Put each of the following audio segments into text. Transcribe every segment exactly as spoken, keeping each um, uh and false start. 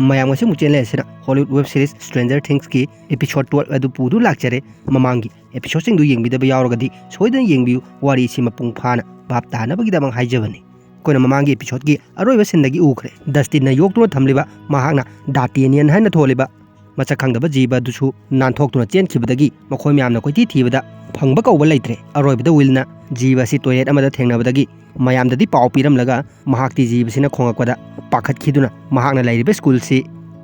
ꯃꯌꯥꯝ ꯉꯁꯤ ꯑꯃꯨꯛ ꯆꯦꯟꯂꯦ ꯑꯁꯤꯅ Hollywood web series Stranger Thingsꯀꯤ episode twelve ꯑꯗꯨ ꯄꯨꯗꯨꯅ ꯂꯥꯛꯆꯔꯦ꯫ ꯃꯃꯥꯡꯒꯤ episodeꯁꯤꯡꯗꯨ ꯌꯦꯡꯕꯤꯗꯕ ꯌꯥꯎꯔꯒꯗꯤ ꯁꯣꯏꯗꯅ ꯌꯦꯡꯕꯤꯌꯨ, ꯋꯥꯔꯤꯁꯤ ꯃꯄꯨꯡ ꯐꯥꯅ ꯚꯥꯞ ꯇꯥꯅꯕꯒꯤꯗꯃꯛ ꯍꯥꯏꯖꯕꯅꯤ꯫ ꯑꯩꯈꯣꯏꯅ ꯃꯃꯥꯡꯒꯤ episodeꯀꯤ ꯑꯔꯣꯏꯕ sceneꯗꯒꯤ ꯎꯈ꯭ꯔꯦ, Dustinꯅ ꯌꯣꯛꯇꯨꯅ ꯊꯝꯂꯤꯕ ꯃꯍꯥꯛꯅ D'Artagnan ꯍꯥꯏꯅ ꯊꯣꯜꯂꯤꯕ ꯃꯁꯛ ꯈꯪꯗꯕ ꯖꯤꯕ ꯑꯗꯨꯁꯨ ꯅꯥꯟꯊꯣꯛꯇꯨꯅ ꯆꯦꯟꯈꯤꯕꯗꯒꯤ ꯃꯈꯣꯏ ꯃꯌꯥꯝꯅ ꯀꯣꯏꯊꯤ ꯊꯤꯕꯗ ꯐꯪꯕ ꯀꯧꯕ ꯂꯩꯇ꯭ꯔꯦ꯫ ꯑꯔꯣꯏꯕꯗ Willꯅ ꯖꯤꯕ ꯑꯁꯤ toilet ꯑꯃꯗ ꯊꯦꯡꯅꯕꯗꯒꯤ ꯃꯌꯥꯝꯗꯗꯤ ꯄꯥꯎ ꯄꯤꯔꯝꯂꯒ ꯃꯍꯥꯛꯇꯤ ꯖꯤꯕꯁꯤꯅ ꯈꯣꯡꯉꯛꯄꯗ ꯄꯥꯈꯠꯈꯤꯗꯨꯅ ꯃꯍꯥꯛꯅ ꯂꯩꯔꯤꯕ schoolꯁꯤ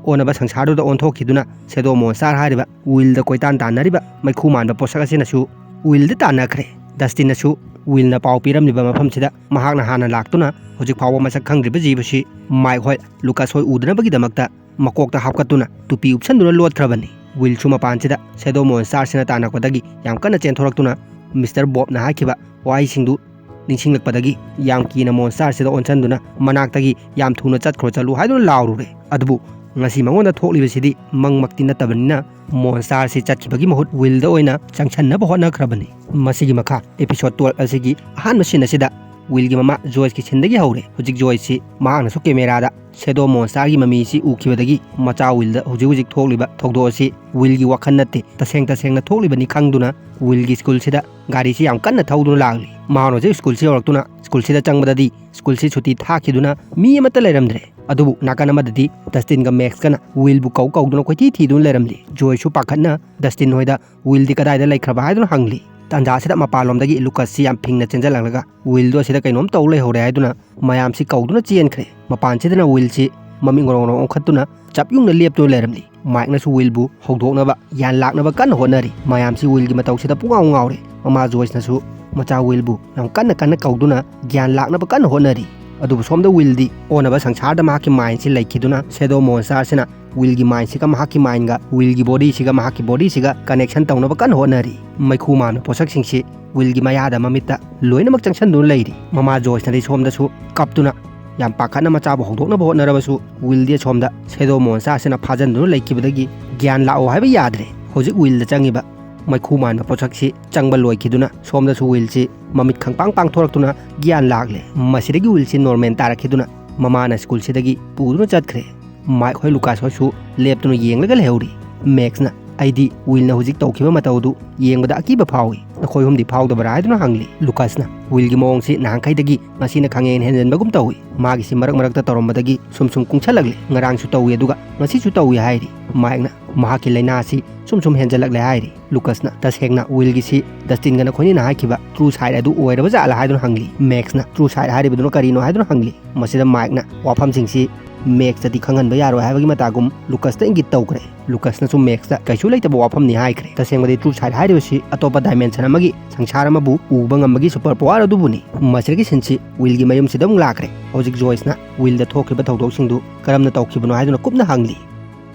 ꯑꯣꯟꯅꯕ ꯁꯪꯁꯥꯔꯗꯨꯗ ꯑꯣꯟꯊꯣꯛꯈꯤꯗꯨꯅ Shadow Monster ꯍꯥꯏꯔꯤꯕ Willꯗ ꯀꯣꯏꯇꯥꯟ ꯇꯥꯟꯅꯔꯤꯕ ꯃꯩꯈꯨ ꯃꯥꯟꯕ ꯄꯣꯠꯁꯛ ꯑꯁꯤꯅꯁꯨ Willꯗ ꯇꯥꯟꯅꯈ꯭ꯔꯦ꯫ Dustinꯅꯁꯨ Willꯅ ꯄꯥꯎ ꯄꯤꯔꯝꯂꯤꯕ ꯃꯐꯝꯁꯤꯗ ꯃꯍꯥꯛꯅ ꯍꯥꯟꯅ ꯂꯥꯛꯇꯨꯅ ꯍꯧꯖꯤꯛ ꯐꯥꯎꯕ ꯃꯁꯛ ꯈꯪꯗ꯭ꯔꯤꯕ ꯖꯤꯕꯁꯤ Mike ꯍꯣꯏ, Lucas ꯍꯣꯏ ꯎꯗꯅꯕꯒꯤꯗꯃꯛꯇ ꯃꯀꯣꯛꯇ ꯍꯥꯞꯀꯠꯇꯨꯅ ꯇꯨꯄꯤ ꯎꯞꯁꯟꯗꯨꯅ ꯂꯣꯠꯈ꯭ꯔꯕꯅꯤ꯫ Willꯁꯨ ꯃꯄꯥꯟꯁꯤꯗ Shadow Monsterꯁꯤꯅ ꯇꯥꯟꯅꯔꯛꯄꯗꯒꯤ ꯌꯥꯝ ꯀꯟꯅ ꯆꯦꯟꯊꯣꯔꯛꯇꯨꯅ Mister Bobꯅ ꯍꯥꯏꯈꯤꯕ ꯋꯥꯍꯩꯁꯤꯡꯗꯨ ꯅꯤꯡꯁꯤꯡꯂꯛꯄꯗꯒꯤ ꯌꯥꯝ ꯀꯤꯅ Monsterꯁꯤꯗ ꯑꯣꯟꯁꯤꯟꯗꯨꯅ ꯃꯅꯥꯛꯇꯒꯤ "ꯌꯥꯝ ꯊꯨꯅ ꯆꯠꯈ꯭ꯔꯣ, ꯆꯠꯂꯨ" ꯍꯥꯏꯗꯨꯅ ꯂꯥꯎꯔꯨꯔꯦ꯫ ꯑꯗꯨꯕꯨ ꯉꯁꯤ ꯃꯉꯣꯟꯗ ꯊꯣꯛꯂꯤꯕꯁꯤꯗꯤ ꯃꯪꯃꯛꯇꯤ ꯅꯠꯇꯕꯅꯤꯅ Monsterꯁꯤ ꯆꯠꯈꯤꯕꯒꯤ ꯃꯍꯨꯠ Willꯗ ꯑꯣꯏꯅ ꯆꯪꯁꯟꯅꯕ ꯍꯣꯠꯅꯈ꯭ꯔꯕꯅꯤ꯫ ꯃꯁꯤꯒꯤ ꯃꯈꯥ episode twelve ꯑꯁꯤꯒꯤ ꯑꯍꯥꯟꯕ scene ꯑꯁꯤꯗ Willꯒꯤ ꯃꯃꯥ Joyceꯀꯤ sceneꯗꯒꯤ ꯍꯧꯔꯦ꯫ ꯍꯧꯖꯤꯛ Joyceꯁꯤ ꯃꯍꯥꯛꯅꯁꯨ cameraꯗ Shadow Monsterꯒꯤ ꯃꯃꯤꯁꯤ ꯎꯈꯤꯕꯗꯒꯤ ꯃꯆꯥ Willꯗ ꯍꯧꯖꯤꯛ ꯍꯧꯖꯤꯛ ꯊꯣꯛꯂꯤꯕ ꯊꯧꯗꯣꯛ ꯑꯁꯤ Willꯒꯤ ꯋꯥꯈꯜ ꯅꯠꯇꯦ, ꯇꯁꯦꯡ ꯇꯁꯦꯡꯅ ꯊꯣꯛꯂꯤꯕꯅꯤ ꯈꯪꯗꯨꯅ Willꯒꯤ schoolꯁꯤꯗ ꯒꯥꯔꯤꯁꯤ ꯌꯥꯝ ꯀꯟꯅ ꯊꯧꯗꯨꯅ ꯂꯥꯛꯂꯤ꯫ ꯃꯍꯥꯛꯅ ꯍꯧꯖꯤꯛ schoolꯁꯤ ꯌꯧꯔꯛꯇꯨꯅ schoolꯁꯤꯗ ꯆꯪꯕꯗꯗꯤ schoolꯁꯤ ꯁꯨꯇꯤ ꯊꯥꯈꯤꯗꯨꯅ ꯃꯤ ꯑꯃꯠꯇ ꯂꯩꯔꯝꯗ꯭ꯔꯦ꯫ ꯑꯗꯨꯕꯨ ꯅꯥꯀꯟ ꯑꯃꯗꯗꯤ Dustinꯒ Maxꯀꯅ Willꯕꯨ ꯀꯧ ꯀꯧꯗꯨꯅ ꯀꯣꯏꯊꯤ ꯊꯤꯗꯨꯅ ꯂꯩꯔꯝꯂꯤ꯫ Joyceꯁꯨ ꯄꯥꯈꯠꯅ Dustin ꯍꯣꯏꯗ "Willꯗꯤ ꯀꯗꯥꯏꯗ ꯂꯩꯈ꯭ꯔꯕ?" ꯍꯥꯏꯗꯨꯅ ꯍꯪꯂꯤ꯫ ꯇꯥꯟꯖꯥꯁꯤꯗ ꯃꯄꯥꯟꯂꯣꯝꯗꯒꯤ Lucasꯁꯤ ꯌꯥꯝ ꯐꯤꯡꯅ ꯆꯦꯟꯖꯜꯂꯛꯂꯒ Willꯗꯣ ꯑꯁꯤꯗ ꯀꯩꯅꯣꯝ ꯇꯧ ꯂꯩꯍꯧꯔꯦ ꯍꯥꯏꯗꯨꯅ ꯃꯌꯥꯝꯁꯤ ꯀꯧꯗꯨꯅ ꯆꯦꯟꯈ꯭ꯔꯦ꯫ ꯃꯄꯥꯟꯁꯤꯗꯅ Willꯁꯤ ꯃꯃꯤꯠ ꯉꯧꯔꯣꯡ ꯉꯧꯔꯣꯡ ꯑꯣꯟꯈꯠꯇꯨꯅ ꯆꯞ ꯌꯨꯡꯅ ꯂꯦꯞꯇꯨꯅ ꯂꯩꯔꯝꯂꯤ꯫ Mikeꯅꯁꯨ Willꯕꯨ ꯍꯧꯗꯣꯛꯅꯕ ꯒ꯭ꯌꯥꯟ ꯂꯥꯛꯅꯕ ꯀꯟꯅ ꯍꯣꯠꯅꯔꯤ꯫ ꯃꯌꯥꯝꯁꯤ Willꯒꯤ ꯃꯇꯧꯁꯤꯗ ꯄꯨꯡꯉꯥꯎ ꯉꯥꯎꯔꯦ꯫ ꯃꯃꯥ Joyceꯅꯁꯨ ꯃꯆꯥ Willꯕꯨ ꯌꯥꯝ ꯀꯟꯅ ꯀꯟꯅ ꯀꯧꯗꯨꯅ ꯒ꯭ꯌꯥꯟ ꯂꯥꯛꯅꯕ ꯀꯟꯅ ꯍꯣꯠꯅꯔꯤ꯫ ꯑꯗꯨꯕꯨ ꯁꯣꯝꯗ Willꯗꯤ ꯑꯣꯟꯅꯕ ꯁꯪꯁꯥꯔꯗ ꯃꯍꯥꯛꯀꯤ mindꯁꯤ ꯂꯩꯈꯤꯗꯨꯅ Shadow Monsterꯁꯤꯅ Willꯒꯤ mindꯁꯤꯒ ꯃꯍꯥꯛꯀꯤ mindꯒ, Willꯒꯤ bodyꯁꯤꯒ ꯃꯍꯥꯛꯀꯤ bodyꯁꯤꯒ connection ꯇꯧꯅꯕ ꯀꯟꯅ ꯍꯣꯠꯅꯔꯤ꯫ ꯃꯩꯈꯨ ꯃꯥꯟꯕ ꯄꯣꯠꯁꯛꯁꯤꯡꯁꯤ Willꯒꯤ ꯃꯌꯥꯗ ꯃꯃꯤꯠꯇ ꯂꯣꯏꯅꯃꯛ ꯆꯪꯁꯟꯗꯨꯅ ꯂꯩꯔꯤ꯫ ꯃꯃꯥ Joyceꯅꯗꯤ ꯁꯣꯝꯗꯁꯨ ꯀꯞꯇꯨꯅ ꯌꯥꯝ ꯄꯥꯈꯠꯅ ꯃꯆꯥꯕꯨ ꯍꯧꯗꯣꯛꯅꯕ ꯍꯣꯠꯅꯔꯕꯁꯨ Willꯗꯤ ꯑꯁꯣꯝꯗ Shadow Monsterꯁꯤꯅ ꯐꯥꯖꯟꯗꯨꯅ ꯂꯩꯈꯤꯕꯗꯒꯤ ꯒ꯭ꯌꯥꯟ ꯂꯥꯛꯑꯣ ꯍꯥꯏꯕ ꯌꯥꯗ꯭ꯔꯦ꯫ ꯍꯧꯖꯤꯛ Willꯗ ꯆꯪꯉꯤꯕ ꯃꯩꯈꯨ ꯃꯥꯟꯕ ꯄꯣꯠꯁꯛꯁꯤ ꯆꯪꯕ ꯂꯣꯏꯈꯤꯗꯨꯅ ꯁꯣꯝꯗꯁꯨ Willꯁꯤ ꯃꯃꯤꯠ ꯈꯪꯄꯥꯡ ꯄꯥꯡꯊꯣꯔꯛꯇꯨꯅ ꯒ꯭ꯌꯥꯟ ꯂꯥꯛꯂꯦ꯫ ꯃꯁꯤꯗꯒꯤ Willꯁꯤ normal ꯇꯥꯔꯛꯈꯤꯗꯨꯅ ꯃꯃꯥꯅ schoolꯁꯤꯗꯒꯤ ꯄꯨꯗꯨꯅ ꯆꯠꯈ꯭ꯔꯦ꯫ ꯃꯥꯏꯛ ꯍꯣꯏ ꯂꯨꯀꯥꯁ ꯍꯣꯏꯁꯨ ꯂꯦꯞꯇꯨꯅ ꯌꯦꯡꯂꯒ ꯂꯩꯍꯧꯔꯤ꯫ ꯃꯦꯛꯁꯅ, "ꯑꯩꯗꯤ ꯋꯤꯜꯅ ꯍꯧꯖꯤꯛ ꯇꯧꯈꯤꯕ ꯃꯇꯧꯗꯨ ꯌꯦꯡꯕꯗ ꯑꯀꯤꯕ ꯐꯥꯎꯏ꯫ ꯅꯈꯣꯏ ꯑꯍꯨꯝꯗꯤ ꯐꯥꯎꯗꯕ꯭ꯔꯥ?" ꯍꯥꯏꯗꯨꯅ ꯍꯪꯂꯤ꯫ ꯂꯨꯀꯥꯁꯅ, "ꯋꯤꯜꯒꯤ ꯃꯑꯣꯡꯁꯤ ꯅꯍꯥꯟꯈꯩꯗꯒꯤ ꯉꯁꯤꯅ ꯈꯪꯍꯦꯟ ꯍꯦꯟꯖꯟꯕꯒꯨꯝ ꯇꯧꯏ꯫ ꯃꯥꯒꯤꯁꯤ ꯃꯔꯛ ꯃꯔꯛꯇ ꯇꯧꯔꯝꯕꯗꯒꯤ ꯁꯨꯝ ꯁꯨꯝ ꯀꯨꯡꯁꯜꯂꯛꯂꯦ꯫ ꯉꯔꯥꯡꯁꯨ ꯇꯧꯏ, ꯑꯗꯨꯒ ꯉꯁꯤꯁꯨ ꯇꯧꯏ" ꯍꯥꯏꯔꯤ꯫ ꯃꯥꯏꯛꯅ, "ꯃꯍꯥꯛꯀꯤ ꯂꯥꯏꯅꯥ ꯑꯁꯤ ꯁꯨꯝ ꯁꯨꯝ ꯍꯦꯟꯖꯜꯂꯛꯂꯦ" ꯍꯥꯏꯔꯤ꯫ ꯂꯨꯀꯥꯁꯅ, "ꯇꯁꯦꯡꯅ ꯋꯤꯜꯒꯤꯁꯤ ꯗꯁꯇꯤꯟꯒ ꯅꯈꯣꯏꯅꯤꯅ ꯍꯥꯏꯈꯤꯕ ꯇ꯭ꯔꯨ ꯁꯥꯏꯠ ꯑꯗꯨ ꯑꯣꯏꯔꯕ ꯖꯥꯠꯂꯥ?" ꯍꯥꯏꯗꯨꯅ ꯍꯪꯂꯤ꯫ ꯃꯦꯛꯁꯅ, "ꯇ꯭ꯔꯨ ꯁꯥꯏꯠ ꯍꯥꯏꯔꯤꯕꯗꯨꯅ ꯀꯔꯤꯅꯣ?" ꯍꯥꯏꯗꯨꯅ ꯍꯪꯂꯤ꯫ ꯃꯁꯤꯗ ꯃꯥꯏꯛꯅ ꯋꯥꯐꯝꯁꯤꯡꯁꯤ ꯃꯦꯛꯁꯇꯗꯤ ꯈꯪꯍꯟꯕ ꯌꯥꯔꯣꯏ ꯍꯥꯏꯕꯒꯤ ꯃꯇꯥꯒꯨꯝ ꯂꯨꯀꯥꯁꯇ ꯏꯪꯒꯤꯠ ꯇꯧꯈ꯭ꯔꯦ꯫ ꯂꯨꯀꯥꯁꯅꯁꯨ ꯃꯦꯛꯁꯇ ꯀꯩꯁꯨ ꯂꯩꯇꯕ ꯋꯥꯐꯝꯅꯤ ꯍꯥꯏꯈ꯭ꯔꯦ꯫ ꯇꯁꯦꯡꯕꯗꯤ ꯇ꯭ꯔꯨ ꯁꯥꯏꯠ ꯍꯥꯏꯔꯤꯕꯁꯤ ꯑꯇꯣꯞꯄ ꯗꯥꯏꯃꯦꯟꯁꯟ ꯑꯃꯒꯤ ꯁꯪꯁꯥꯔ ꯑꯃꯕꯨ ꯎꯕ ꯉꯝꯕꯒꯤ ꯁꯨꯄꯔ ꯄꯋꯥꯔ ꯑꯗꯨꯕꯨꯅꯤ꯫ ꯃꯁꯤꯗꯒꯤ ꯁꯤꯟꯁꯤ ꯋꯤꯜꯒꯤ ꯃꯌꯨꯝꯁꯤꯗ ꯑꯃꯨꯛ ꯂꯥꯛꯈ꯭ꯔꯦ꯫ ꯍꯧꯖꯤꯛ ꯖꯣꯏꯁꯅ ꯋꯤꯜꯗ ꯊꯣꯛꯈꯤꯕ ꯊꯧꯗꯣꯛꯁꯤꯡꯗꯨ ꯀꯔꯝꯅ ꯇꯧꯈꯤꯕꯅꯣ ꯍꯥꯏꯗꯨꯅ ꯀꯨꯞꯅ ꯍꯪꯂꯤ꯫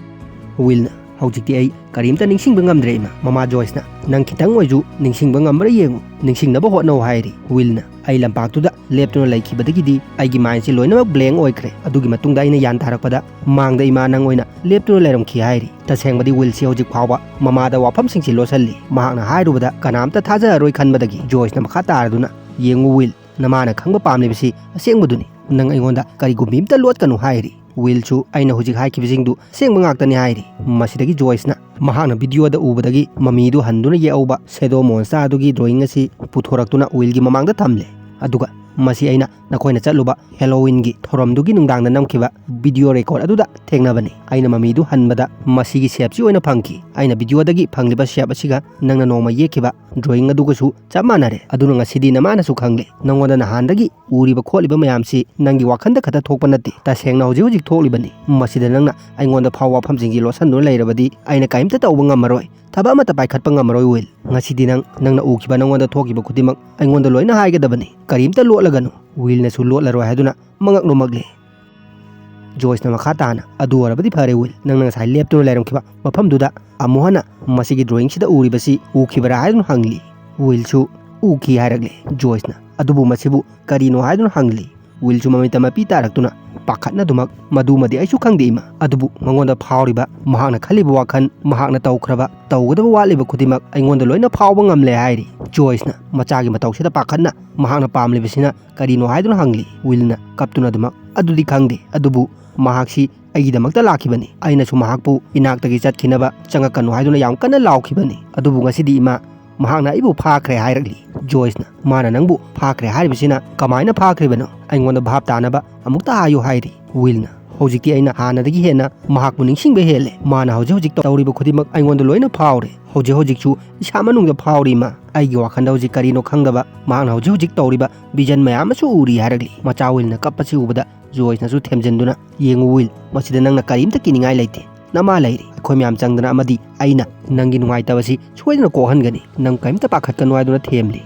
ꯋꯤꯜꯅ, "ꯍꯧꯖꯤꯛꯇꯤ ꯑꯩ ꯀꯔꯤꯝꯇ ꯅꯤꯡꯁꯤꯡꯕ ꯉꯝꯗ꯭ꯔꯦ, ꯏꯃꯥ꯫" ꯃꯃꯥ ꯖꯣꯏꯁꯅ, "ꯅꯪ ꯈꯤꯇꯪ ꯑꯣꯏꯁꯨ ꯅꯤꯡꯁꯤꯡꯕ ꯉꯝꯕ꯭ꯔꯥ ꯌꯦꯡꯉꯨ, ꯅꯤꯡꯁꯤꯡꯅꯕ ꯍꯣꯠꯅꯧ" ꯍꯥꯏꯔꯤ꯫ ꯋꯤꯜꯅ, "ꯑꯩ ꯂꯝꯄꯥꯛꯇꯨꯗ ꯂꯦꯞꯇꯨꯅ ꯂꯩꯈꯤꯕꯗꯒꯤꯗꯤ ꯑꯩꯒꯤ ꯃꯥꯏꯟꯁꯤ ꯂꯣꯏꯅꯃꯛ ꯕ꯭ꯂꯦꯡ ꯑꯣꯏꯈ꯭ꯔꯦ꯫ ꯑꯗꯨꯒꯤ ꯃꯇꯨꯡꯗ ꯑꯩꯅ ꯒ꯭ꯌꯥꯟ ꯇꯥꯔꯛꯄꯗ ꯃꯥꯡꯗ ꯏꯃꯥ ꯅꯪ ꯑꯣꯏꯅ ꯂꯦꯞꯇꯨꯅ ꯂꯩꯔꯝꯈꯤ" ꯍꯥꯏꯔꯤ꯫ ꯇꯁꯦꯡꯕꯗꯤ ꯋꯤꯜꯁꯤ ꯍꯧꯖꯤꯛ ꯐꯥꯎꯕ ꯃꯃꯥꯗ ꯋꯥꯐꯝꯁꯤꯡꯁꯤ ꯂꯣꯠꯁꯜꯂꯤ꯫ ꯃꯍꯥꯛꯅ ꯍꯥꯏꯔꯨꯕꯗ ꯀꯅꯥꯝꯇ ꯊꯥꯖꯔꯔꯣꯏ ꯈꯟꯕꯗꯒꯤ ꯖꯣꯏꯁꯅ ꯃꯈꯥ ꯇꯥꯔꯗꯨꯅ, "ꯌꯦꯡꯉꯨ ꯋꯤꯜ, ꯅꯃꯥꯅ ꯈꯪꯕ ꯄꯥꯝꯂꯤꯕꯁꯤ ꯑꯁꯦꯡꯕꯗꯨꯅꯤ꯫ ꯅꯪ ꯑꯩꯉꯣꯟꯗ ꯀꯔꯤꯒꯨꯝꯕꯤ ꯑꯃꯇ ꯂꯣꯠꯀꯅꯨ" ꯍꯥꯏꯔꯤ꯫ ꯋꯤꯜꯁꯨ, "ꯑꯩꯅ ꯍꯧꯖꯤꯛ ꯍꯥꯏꯈꯤꯕꯁꯤꯡꯗꯨ ꯑꯁꯦꯡꯕ ꯉꯥꯛꯇꯅꯤ" ꯍꯥꯏꯔꯤ꯫ ꯃꯁꯤꯗꯒꯤ ꯖꯣꯏꯁꯅ ꯃꯍꯥꯛꯅ ꯚꯤꯗꯤꯑꯣꯗ ꯎꯕꯗꯒꯤ ꯃꯃꯤꯗꯨ ꯍꯟꯗꯨꯅ ꯌꯦꯛꯍꯧꯕ ꯁꯦꯗꯣ ꯃꯣꯟꯁꯇꯔ ꯑꯗꯨꯒꯤ ꯗ꯭ꯔꯣꯌꯤꯡ ꯑꯁꯤ ꯄꯨꯊꯣꯔꯛꯇꯨꯅ ꯋꯤꯜꯒꯤ ꯃꯃꯥꯡꯗ ꯊꯝꯂꯦ꯫ ꯑꯗꯨꯒ, "ꯃꯁꯤ ꯑꯩꯅ ꯅꯈꯣꯏꯅ ꯆꯠꯂꯨꯕ ꯍꯦꯂꯣꯋꯤꯟꯒꯤ ꯊꯧꯔꯝꯗꯨꯒꯤ ꯅꯨꯡꯗꯥꯡꯗ ꯅꯝꯈꯤꯕ ꯚꯤꯗꯤꯑꯣ ꯔꯦꯀꯣꯔꯗ ꯑꯗꯨꯗ ꯊꯦꯡꯅꯕꯅꯤ꯫ ꯑꯩꯅ ꯃꯃꯤꯗꯨ ꯍꯟꯕꯗ ꯃꯁꯤꯒꯤ ꯁꯦꯞꯁꯤ ꯑꯣꯏꯅ ꯐꯪꯈꯤ꯫ ꯑꯩꯅ ꯚꯤꯗꯤꯑꯣꯗꯒꯤ ꯐꯪꯂꯤꯕ ꯁꯦꯞ ꯑꯁꯤꯒ ꯅꯪꯅ ꯅꯣꯡꯃ ꯌꯦꯛꯈꯤꯕ ꯗ꯭ꯔꯣꯌꯤꯡ ꯑꯗꯨꯒꯁꯨ ꯆꯞ ꯃꯥꯟꯅꯔꯦ꯫ ꯑꯗꯨꯅ ꯉꯁꯤꯗꯤ ꯅꯃꯥꯅꯁꯨ ꯈꯪꯂꯦ꯫ ꯅꯉꯣꯟꯗ ꯅꯍꯥꯟꯗꯒꯤ ꯎꯔꯤꯕ ꯈꯣꯠꯂꯤꯕ ꯃꯌꯥꯝꯁꯤ ꯅꯪꯒꯤ ꯋꯥꯈꯜꯗ ꯈꯛꯇ ꯊꯣꯛꯄ ꯅꯠꯇꯦ, ꯇꯁꯦꯡꯅ ꯍꯧꯖꯤꯛ ꯍꯧꯖꯤꯛ ꯊꯣꯛꯂꯤꯕꯅꯤ꯫ ꯃꯁꯤꯗ ꯅꯪꯅ ꯑꯩꯉꯣꯟꯗ ꯐꯥꯎꯕ ꯋꯥꯐꯝꯁꯤꯡꯁꯤ ꯂꯣꯠꯁꯤꯟꯗꯨꯅ ꯂꯩꯔꯕꯗꯤ ꯑꯩꯅ ꯀꯔꯤꯝꯇ ꯇꯧꯕ ꯉꯝꯃꯔꯣꯏ, ꯊꯕꯛ ꯑꯃꯠꯇ ꯄꯥꯏꯈꯠꯄ ꯉꯝꯃꯔꯣꯏ ꯋꯤꯜ꯫ ꯉꯁꯤꯗꯤ ꯅꯪ, ꯅꯪꯅ ꯎꯈꯤꯕ, ꯅꯉꯣꯟꯗ ꯊꯣꯛꯈꯤꯕ ꯈꯨꯗꯤꯡꯃꯛ ꯑꯩꯉꯣꯟꯗ ꯂꯣꯏꯅ ꯍꯥꯏꯒꯗꯕꯅꯤ꯫ ꯀꯔꯤꯝꯇ ꯂꯣꯠꯂꯒꯅꯨ꯫" ꯋꯤꯜꯅꯁꯨ ꯂꯣꯠꯂꯔꯣꯏ ꯍꯥꯏꯗꯨꯅ ꯃꯉꯛ ꯅꯣꯝꯃꯛꯂꯦ꯫ ꯖꯣꯏꯁꯅ ꯃꯈꯥ ꯇꯥꯅ, "ꯑꯗꯨ ꯑꯣꯏꯔꯕꯗꯤ ꯐꯔꯦ ꯋꯤꯜ, ꯅꯪꯅ ꯉꯁꯥꯏ ꯂꯦꯞꯇꯨꯅ ꯂꯩꯔꯝꯈꯤꯕ ꯃꯐꯝꯗꯨꯗ ꯑꯃꯨꯛ ꯍꯟꯅ ꯃꯁꯤꯒꯤ ꯗ꯭ꯔꯣꯌꯤꯡꯁꯤꯗ ꯎꯔꯤꯕꯁꯤ ꯎꯈꯤꯕ꯭ꯔꯥ?" ꯍꯥꯏꯗꯨꯅ ꯍꯪꯂꯤ꯫ ꯋꯤꯜꯁꯨ ꯎꯈꯤ ꯍꯥꯏꯔꯛꯂꯦ꯫ ꯖꯣꯏꯁꯅ, "ꯑꯗꯨꯕꯨ ꯃꯁꯤꯕꯨ ꯀꯔꯤꯅꯣ?" ꯍꯥꯏꯗꯨꯅ ꯍꯪꯂꯤ꯫ ꯋꯤꯜꯁꯨ ꯃꯃꯤꯠꯇ ꯃꯄꯤ ꯇꯥꯔꯛꯇꯨꯅ ꯄꯥꯈꯠꯅꯗꯨꯃꯛ, "ꯃꯗꯨꯃꯗꯤ ꯑꯩꯁꯨ ꯈꯪꯗꯦ ꯏꯃꯥ, ꯑꯗꯨꯕꯨ ꯃꯉꯣꯟꯗ ꯐꯥꯎꯔꯤꯕ, ꯃꯍꯥꯛꯅ ꯈꯜꯂꯤꯕ ꯋꯥꯈꯜ, ꯃꯍꯥꯛꯅ ꯇꯧꯈ꯭ꯔꯕ, ꯇꯧꯒꯗꯕ ꯋꯥꯠꯂꯤꯕ ꯈꯨꯗꯤꯡꯃꯛ ꯑꯩꯉꯣꯟꯗ ꯂꯣꯏꯅ ꯐꯥꯎꯕ ꯉꯝꯂꯦ" ꯍꯥꯏꯔꯤ꯫ ꯖꯣꯏꯁꯅ ꯃꯆꯥꯒꯤ ꯃꯇꯧꯁꯤꯗ ꯄꯥꯈꯠꯅ ꯃꯍꯥꯛꯅ ꯄꯥꯝꯂꯤꯕꯁꯤꯅ ꯀꯔꯤꯅꯣ ꯍꯥꯏꯗꯨꯅ ꯍꯪꯂꯤ꯫ ꯋꯤꯜꯅ ꯀꯞꯇꯨꯅ ꯑꯗꯨꯃꯛ, "ꯑꯗꯨꯗꯤ ꯈꯪꯗꯦ, ꯑꯗꯨꯕꯨ ꯃꯍꯥꯛꯁꯤ ꯑꯩꯒꯤꯗꯃꯛꯇ ꯂꯥꯛꯈꯤꯕꯅꯤ꯫ ꯑꯩꯅꯁꯨ ꯃꯍꯥꯛꯄꯨ ꯏꯅꯥꯛꯇꯒꯤ ꯆꯠꯈꯤꯅꯕ ꯆꯪꯉꯛꯀꯅꯨ ꯍꯥꯏꯗꯨꯅ ꯌꯥꯝ ꯀꯟꯅ ꯂꯥꯎꯈꯤꯕꯅꯤ꯫ ꯑꯗꯨꯕꯨ ꯉꯁꯤꯗꯤ ꯏꯃꯥ, ꯃꯍꯥꯛꯅ ꯑꯩꯕꯨ ꯐꯥꯈ꯭ꯔꯦ ꯍꯥꯏꯔꯛꯂꯤ꯫ ꯖꯣꯏꯁꯅ, "ꯃꯥꯅ ꯅꯪꯕꯨ ꯐꯥꯈ꯭ꯔꯦ ꯍꯥꯏꯔꯤꯕꯁꯤꯅ ꯀꯃꯥꯏꯅ ꯐꯥꯈ꯭ꯔꯤꯕꯅꯣ? ꯑꯩꯉꯣꯟꯗ ꯚꯥꯞ ꯇꯥꯅꯕ ꯑꯃꯨꯛꯇ ꯍꯥꯏꯌꯨ" ꯍꯥꯏꯔꯤ꯫ ꯋꯤꯜꯅ, "ꯍꯧꯖꯤꯛꯇꯤ ꯑꯩꯅ ꯍꯥꯟꯅꯗꯒꯤ ꯍꯦꯟꯅ ꯃꯍꯥꯛꯄꯨ ꯅꯤꯡꯁꯤꯡꯕ ꯍꯦꯜꯂꯦ꯫ ꯃꯥꯅ ꯍꯧꯖꯤꯛ ꯍꯧꯖꯤꯛ ꯇꯧꯔꯤꯕ ꯈꯨꯗꯤꯡꯃꯛ ꯑꯩꯉꯣꯟꯗ ꯂꯣꯏꯅ ꯐꯥꯎꯔꯦ꯫ ꯍꯧꯖꯤꯛ ꯍꯧꯖꯤꯛꯁꯨ ꯏꯁꯥ ꯃꯅꯨꯡꯗ ꯐꯥꯎꯔꯤ, ꯏꯃꯥ꯫ ꯑꯩꯒꯤ ꯋꯥꯈꯜꯗ ꯍꯧꯖꯤꯛ ꯀꯔꯤꯅꯣ ꯈꯪꯗꯕ ꯃꯍꯥꯛꯅ ꯍꯧꯖꯤꯛ ꯍꯧꯖꯤꯛ ꯇꯧꯔꯤꯕ ꯚꯤꯖꯟ ꯃꯌꯥꯝ ꯑꯃꯁꯨ ꯎꯔꯤ" ꯍꯥꯏꯔꯛꯂꯤ꯫ ꯃꯆꯥ ꯋꯤꯜꯅ ꯀꯞꯄꯁꯤ ꯎꯕꯗ ꯖꯣꯏꯁꯅꯁꯨ ꯊꯦꯝꯖꯤꯟꯗꯨꯅ, "ꯌꯦꯡꯉꯨ ꯋꯤꯜ, ꯃꯁꯤꯗ ꯅꯪꯅ ꯀꯔꯤꯝꯇ ꯀꯤꯅꯤꯡꯉꯥꯏ ꯂꯩꯇꯦ꯫ ꯅꯃꯥ ꯂꯩꯔꯤ꯫ ꯑꯩꯈꯣꯏ ꯃꯌꯥꯝ ꯆꯪꯗꯅ ꯑꯃꯗꯤ ꯑꯩꯅ ꯅꯪꯒꯤ ꯅꯨꯡꯉꯥꯏꯇꯕꯁꯤ ꯁꯣꯏꯗꯅ ꯀꯣꯛꯍꯟꯒꯅꯤ꯫ ꯅꯪ ꯀꯔꯤꯝꯇ ꯄꯥꯈꯠꯀꯅꯨ" ꯍꯥꯏꯗꯨꯅ ꯊꯦꯝꯂꯤ꯫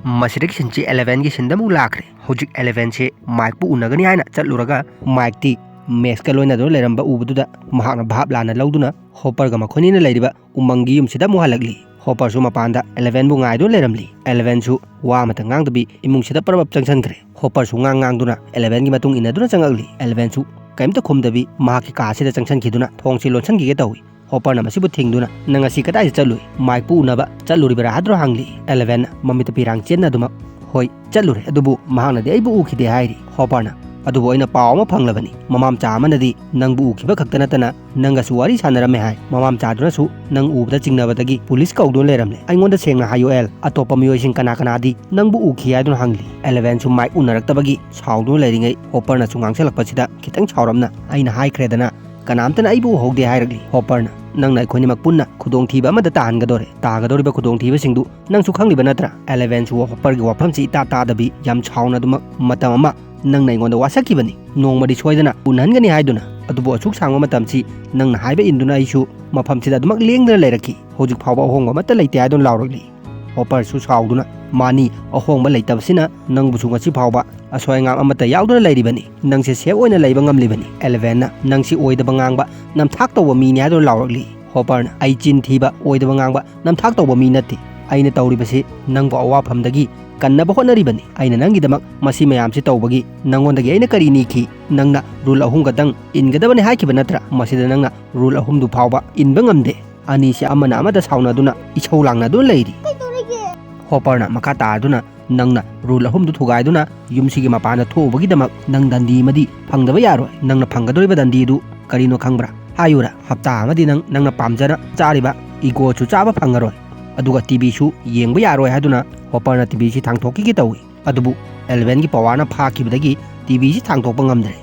ꯃꯁꯤꯗꯒꯤ ꯁꯤꯟꯁꯤ ꯑꯦꯂꯦꯚꯦꯟꯒꯤ ꯁꯤꯟꯗ ꯑꯃꯨꯛ ꯂꯥꯛꯈ꯭ꯔꯦ꯫ ꯍꯧꯖꯤꯛ ꯑꯦꯂꯦꯚꯦꯟꯁꯤ ꯃꯥꯏꯛꯄꯨ ꯎꯅꯒꯅꯤ ꯍꯥꯏꯅ ꯆꯠꯂꯨꯔꯒ, ꯃꯥꯏꯛꯇꯤ ꯃꯦꯛꯁꯀ ꯂꯣꯏꯅꯗꯨꯅ ꯂꯩꯔꯝꯕ ꯎꯕꯗꯨꯗ ꯃꯍꯥꯛꯅ ꯚꯥꯞ ꯂꯥꯟꯅ ꯂꯧꯗꯨꯅ ꯍꯣꯄꯔꯒ ꯃꯈꯣꯏꯅꯤꯅ ꯂꯩꯔꯤꯕ ꯎꯃꯪꯒꯤ ꯌꯨꯝꯁꯤꯗ ꯑꯃꯨꯛ ꯍꯜꯂꯛꯂꯤ꯫ ꯍꯣꯄꯔꯁꯨ ꯃꯄꯥꯟꯗ ꯑꯦꯂꯦꯚꯦꯟꯕꯨ ꯉꯥꯏꯗꯨꯅ ꯂꯩꯔꯝꯂꯤ꯫ ꯑꯦꯂꯦꯚꯦꯟꯁꯨ ꯋꯥ ꯑꯃꯇ ꯉꯥꯡꯗꯕꯤ ꯏꯃꯨꯡꯁꯤꯗ ꯄꯔꯕꯞ ꯆꯪꯁꯤꯟꯈ꯭ꯔꯦ꯫ ꯍꯣꯄꯔꯁꯨ ꯉꯥꯡ ꯉꯥꯡꯗꯨꯅ ꯑꯦꯂꯦꯚꯦꯟꯒꯤ ꯃꯇꯨꯡ ꯏꯟꯅꯗꯨꯅ ꯆꯪꯉꯛꯂꯤ꯫ ꯑꯦꯂꯦꯚꯦꯟꯁꯨ ꯀꯔꯤꯝꯇ ꯈꯨꯝꯗꯕꯤ ꯃꯍꯥꯛꯀꯤ ꯀꯥ ꯑꯁꯤꯗ ꯆꯪꯁꯤꯟꯈꯤꯗꯨꯅ ꯊꯣꯡꯁꯤ ꯂꯣꯟꯁꯤꯟꯈꯤꯒꯦ ꯇꯧꯏ꯫ ꯍꯣꯄꯔꯅ ꯃꯁꯤꯕꯨ ꯊꯤꯡꯗꯨꯅ, "ꯅꯪ ꯉꯁꯤ ꯀꯗꯥꯏꯗ ꯆꯠꯂꯨꯏ? ꯃꯥꯏꯛꯄꯨ ꯎꯅꯕ ꯆꯠꯂꯨꯔꯤꯕꯔꯥ?" ꯍꯥꯏꯗꯨꯅ ꯍꯪꯂꯤ꯫ ꯑꯦꯂꯦꯚꯦꯟꯅ ꯃꯃꯤꯠꯇ ꯄꯤꯔꯥꯡ ꯆꯦꯟꯅꯗꯨꯃꯛ, "ꯍꯣꯏ, ꯆꯠꯂꯨꯔꯦ, ꯑꯗꯨꯕꯨ ꯃꯍꯥꯛꯅꯗꯤ ꯑꯩꯕꯨ ꯎꯈꯤꯗꯦ" ꯍꯥꯏꯔꯤ꯫ ꯍꯣꯄꯔꯅ, "ꯑꯗꯨꯕꯨ ꯑꯩꯅ ꯄꯥꯎ ꯑꯃ ꯐꯪꯂꯕꯅꯤ꯫ ꯃꯃꯥ ꯃꯆꯥ ꯑꯃꯅꯗꯤ ꯅꯪꯕꯨ ꯎꯈꯤꯕ ꯈꯛꯇ ꯅꯠꯇꯅ ꯅꯪꯒꯁꯨ ꯋꯥꯔꯤ ꯁꯥꯟꯅꯔꯝꯃꯦ ꯍꯥꯏ꯫ ꯃꯃꯥ ꯃꯆꯥꯗꯨꯅꯁꯨ ꯅꯪ ꯎꯕꯗ ꯆꯤꯡꯅꯕꯗꯒꯤ ꯄꯨꯂꯤꯁ ꯀꯧꯗꯨꯅ ꯂꯩꯔꯝꯂꯦ꯫ ꯑꯩꯉꯣꯟꯗ ꯁꯦꯡꯅ ꯍꯥꯏꯌꯨ ꯑꯦꯜ, ꯑꯇꯣꯞꯄ ꯃꯤꯑꯣꯏꯁꯤꯡ ꯀꯅꯥ ꯀꯅꯥꯗꯤ ꯅꯪꯕꯨ ꯎꯈꯤ?" ꯍꯥꯏꯗꯨꯅ ꯍꯪꯂꯤ꯫ ꯑꯦꯂꯦꯚꯦꯟꯁꯨ ꯃꯥꯏꯛ ꯎꯅꯔꯛꯇꯕꯒꯤ ꯁꯥꯎꯗꯨꯅ ꯂꯩꯔꯤꯉꯩ ꯍꯣꯄꯔꯅꯁꯨ ꯉꯥꯡꯁꯜꯂꯛꯄꯁꯤꯗ ꯈꯤꯇꯪ ꯁꯥꯎꯔꯞꯅ, "ꯑꯩꯅ ꯍꯥꯏꯈ꯭ꯔꯦꯗꯅ, ꯀꯅꯥꯝꯇꯅ ꯑꯩꯕꯨ ꯎꯍꯧꯗꯦ" ꯍꯥꯏꯔꯛꯂꯤ꯫ ꯍꯣꯄꯔꯅ, "ꯅꯪꯅ ꯑꯩꯈꯣꯏꯅꯤꯃꯛ ꯄꯨꯟꯅ ꯈꯨꯗꯣꯡꯊꯤꯕ ꯑꯃꯗ ꯇꯥꯍꯟꯒꯗꯣꯔꯦ꯫ ꯇꯥꯒꯗꯧꯔꯤꯕ ꯈꯨꯗꯣꯡꯊꯤꯕꯁꯤꯡꯗꯨ ꯅꯪꯁꯨ ꯈꯪꯂꯤꯕ ꯅꯠꯇ꯭ꯔꯥ?" ꯑꯦꯂꯦꯚꯦꯟꯁꯨ ꯍꯣꯄꯔꯒꯤ ꯋꯥꯐꯝꯁꯤ ꯏꯇꯥ ꯇꯥꯗꯕꯤ ꯌꯥꯝ ꯁꯥꯎꯅ ꯑꯗꯨꯃꯛ, "ꯃꯇꯝ ꯑꯃ ꯅꯪꯅ ꯑꯩꯉꯣꯟꯗ ꯋꯥꯁꯛꯈꯤꯕꯅꯤ, ꯅꯣꯡꯃꯗꯤ ꯁꯣꯏꯗꯅ ꯎꯅꯍꯟꯒꯅꯤ ꯍꯥꯏꯗꯨꯅ꯫ ꯑꯗꯨꯕꯨ ꯑꯁꯨꯛ ꯁꯥꯡꯕ ꯃꯇꯝꯁꯤ ꯅꯪꯅ ꯍꯥꯏꯕ ꯏꯟꯗꯨꯅ ꯑꯩꯁꯨ ꯃꯐꯝꯁꯤꯗ ꯑꯗꯨꯃꯛ ꯂꯦꯡꯗꯅ ꯂꯩꯔꯛꯈꯤ꯫ ꯍꯧꯖꯤꯛ ꯐꯥꯎꯕ ꯑꯍꯣꯡꯕ ꯑꯃꯠꯇ ꯂꯩꯇꯦ" ꯍꯥꯏꯗꯨꯅ ꯂꯥꯎꯔꯛꯂꯤ꯫ ꯍꯣꯄꯔꯁꯨ ꯁꯥꯎꯗꯨꯅ, "ꯃꯥꯅꯤ, ꯑꯍꯣꯡꯕ ꯂꯩꯇꯕꯁꯤꯅ ꯅꯪꯕꯨꯁꯨ ꯉꯁꯤ ꯐꯥꯎꯕ ꯑꯁꯣꯏ ꯑꯉꯥꯝ ꯑꯃꯠꯇ ꯌꯥꯎꯗꯅ ꯂꯩꯔꯤꯕꯅꯤ꯫ ꯅꯪꯁꯦ ꯁꯦꯐ ꯑꯣꯏꯅ ꯂꯩꯕ ꯉꯝꯂꯤꯕꯅꯤ꯫" ꯑꯦꯂꯦꯚꯦꯟꯅ, "ꯅꯪꯁꯤ ꯑꯣꯏꯗꯕ ꯉꯥꯡꯕ, ꯅꯝꯊꯥꯛ ꯇꯧꯕ ꯃꯤꯅꯤ" ꯍꯥꯏꯗꯨꯅ ꯂꯥꯎꯔꯛꯂꯤ꯫ ꯍꯣꯄꯔꯅ, "ꯑꯩ ꯆꯤꯟ ꯊꯤꯕ, ꯑꯣꯏꯗꯕ ꯉꯥꯡꯕ, ꯅꯝꯊꯥꯛ ꯇꯧꯕ ꯃꯤ ꯅꯠꯇꯦ꯫ ꯑꯩꯅ ꯇꯧꯔꯤꯕꯁꯤ ꯅꯪꯕꯨ ꯑꯋꯥꯐꯝꯗꯒꯤ ꯀꯟꯅꯕ ꯍꯣꯠꯅꯔꯤꯕꯅꯤ꯫ ꯑꯩꯅ ꯅꯪꯒꯤꯗꯃꯛ ꯃꯁꯤ ꯃꯌꯥꯝꯁꯤ ꯇꯧꯕꯒꯤ ꯅꯪꯉꯣꯟꯗꯒꯤ ꯑꯩꯅ ꯀꯔꯤ ꯅꯤꯈꯤ? ꯅꯪꯅ ꯔꯨꯜ ꯑꯍꯨꯝ ꯈꯛꯇꯪ ꯏꯟꯒꯗꯕꯅꯤ ꯍꯥꯏꯈꯤꯕ ꯅꯠꯇ꯭ꯔꯥ? ꯃꯁꯤꯗ ꯅꯪꯅ ꯔꯨꯜ ꯑꯍꯨꯝꯗꯨ ꯐꯥꯎꯕ ꯏꯟꯕ ꯉꯝꯗꯦ꯫ ꯑꯅꯤꯁꯤ ꯑꯃꯅ ꯑꯃꯗ ꯁꯥꯎꯅꯗꯨꯅ ꯏꯁꯧ ꯂꯥꯡꯅꯗꯨꯅ ꯂꯩꯔꯤ꯫" ꯍꯣꯄꯔꯅ ꯃꯈꯥ ꯇꯥꯗꯨꯅ, "ꯅꯪꯅ ꯔꯨꯜ ꯑꯍꯨꯝꯗꯨ ꯊꯨꯒꯥꯏꯗꯨꯅ ꯌꯨꯝꯁꯤꯒꯤ ꯃꯄꯥꯟꯗ ꯊꯣꯛꯎꯕꯒꯤꯗꯃꯛ ꯅꯪ ꯗꯟꯗꯤ ꯑꯃꯗꯤ ꯐꯪꯗꯕ ꯌꯥꯔꯣꯏ꯫ ꯅꯪꯅ ꯐꯪꯒꯗꯧꯔꯤꯕ ꯗꯟꯗꯤꯗꯨ ꯀꯔꯤꯅꯣ ꯈꯪꯕ꯭ꯔꯥ? ꯍꯥꯏꯌꯨꯔꯥ? ꯍꯞꯇꯥ ꯑꯃꯗꯤ ꯅꯪ ꯅꯪꯅ ꯄꯥꯝꯖꯅ ꯆꯥꯔꯤꯕ ꯏꯒꯣꯁꯨ ꯆꯥꯕ ꯐꯪꯉꯔꯣꯏ꯫ ꯑꯗꯨꯒ ꯇꯤ ꯚꯤꯁꯨ ꯌꯦꯡꯕ ꯌꯥꯔꯣꯏ" ꯍꯥꯏꯗꯨꯅ ꯍꯣꯄꯔꯅ ꯇꯤ ꯚꯤꯁꯤ ꯊꯥꯡꯊꯣꯛꯈꯤꯒꯦ ꯇꯧꯏ꯫ ꯑꯗꯨꯕꯨ ꯑꯦꯂꯚꯦꯟꯒꯤ ꯄꯋꯥꯔꯅ ꯐꯥꯈꯤꯕꯗꯒꯤ ꯇꯤ ꯚꯤꯁꯤ ꯊꯥꯡꯗꯣꯛꯄ ꯉꯝꯗ꯭ꯔꯦ꯫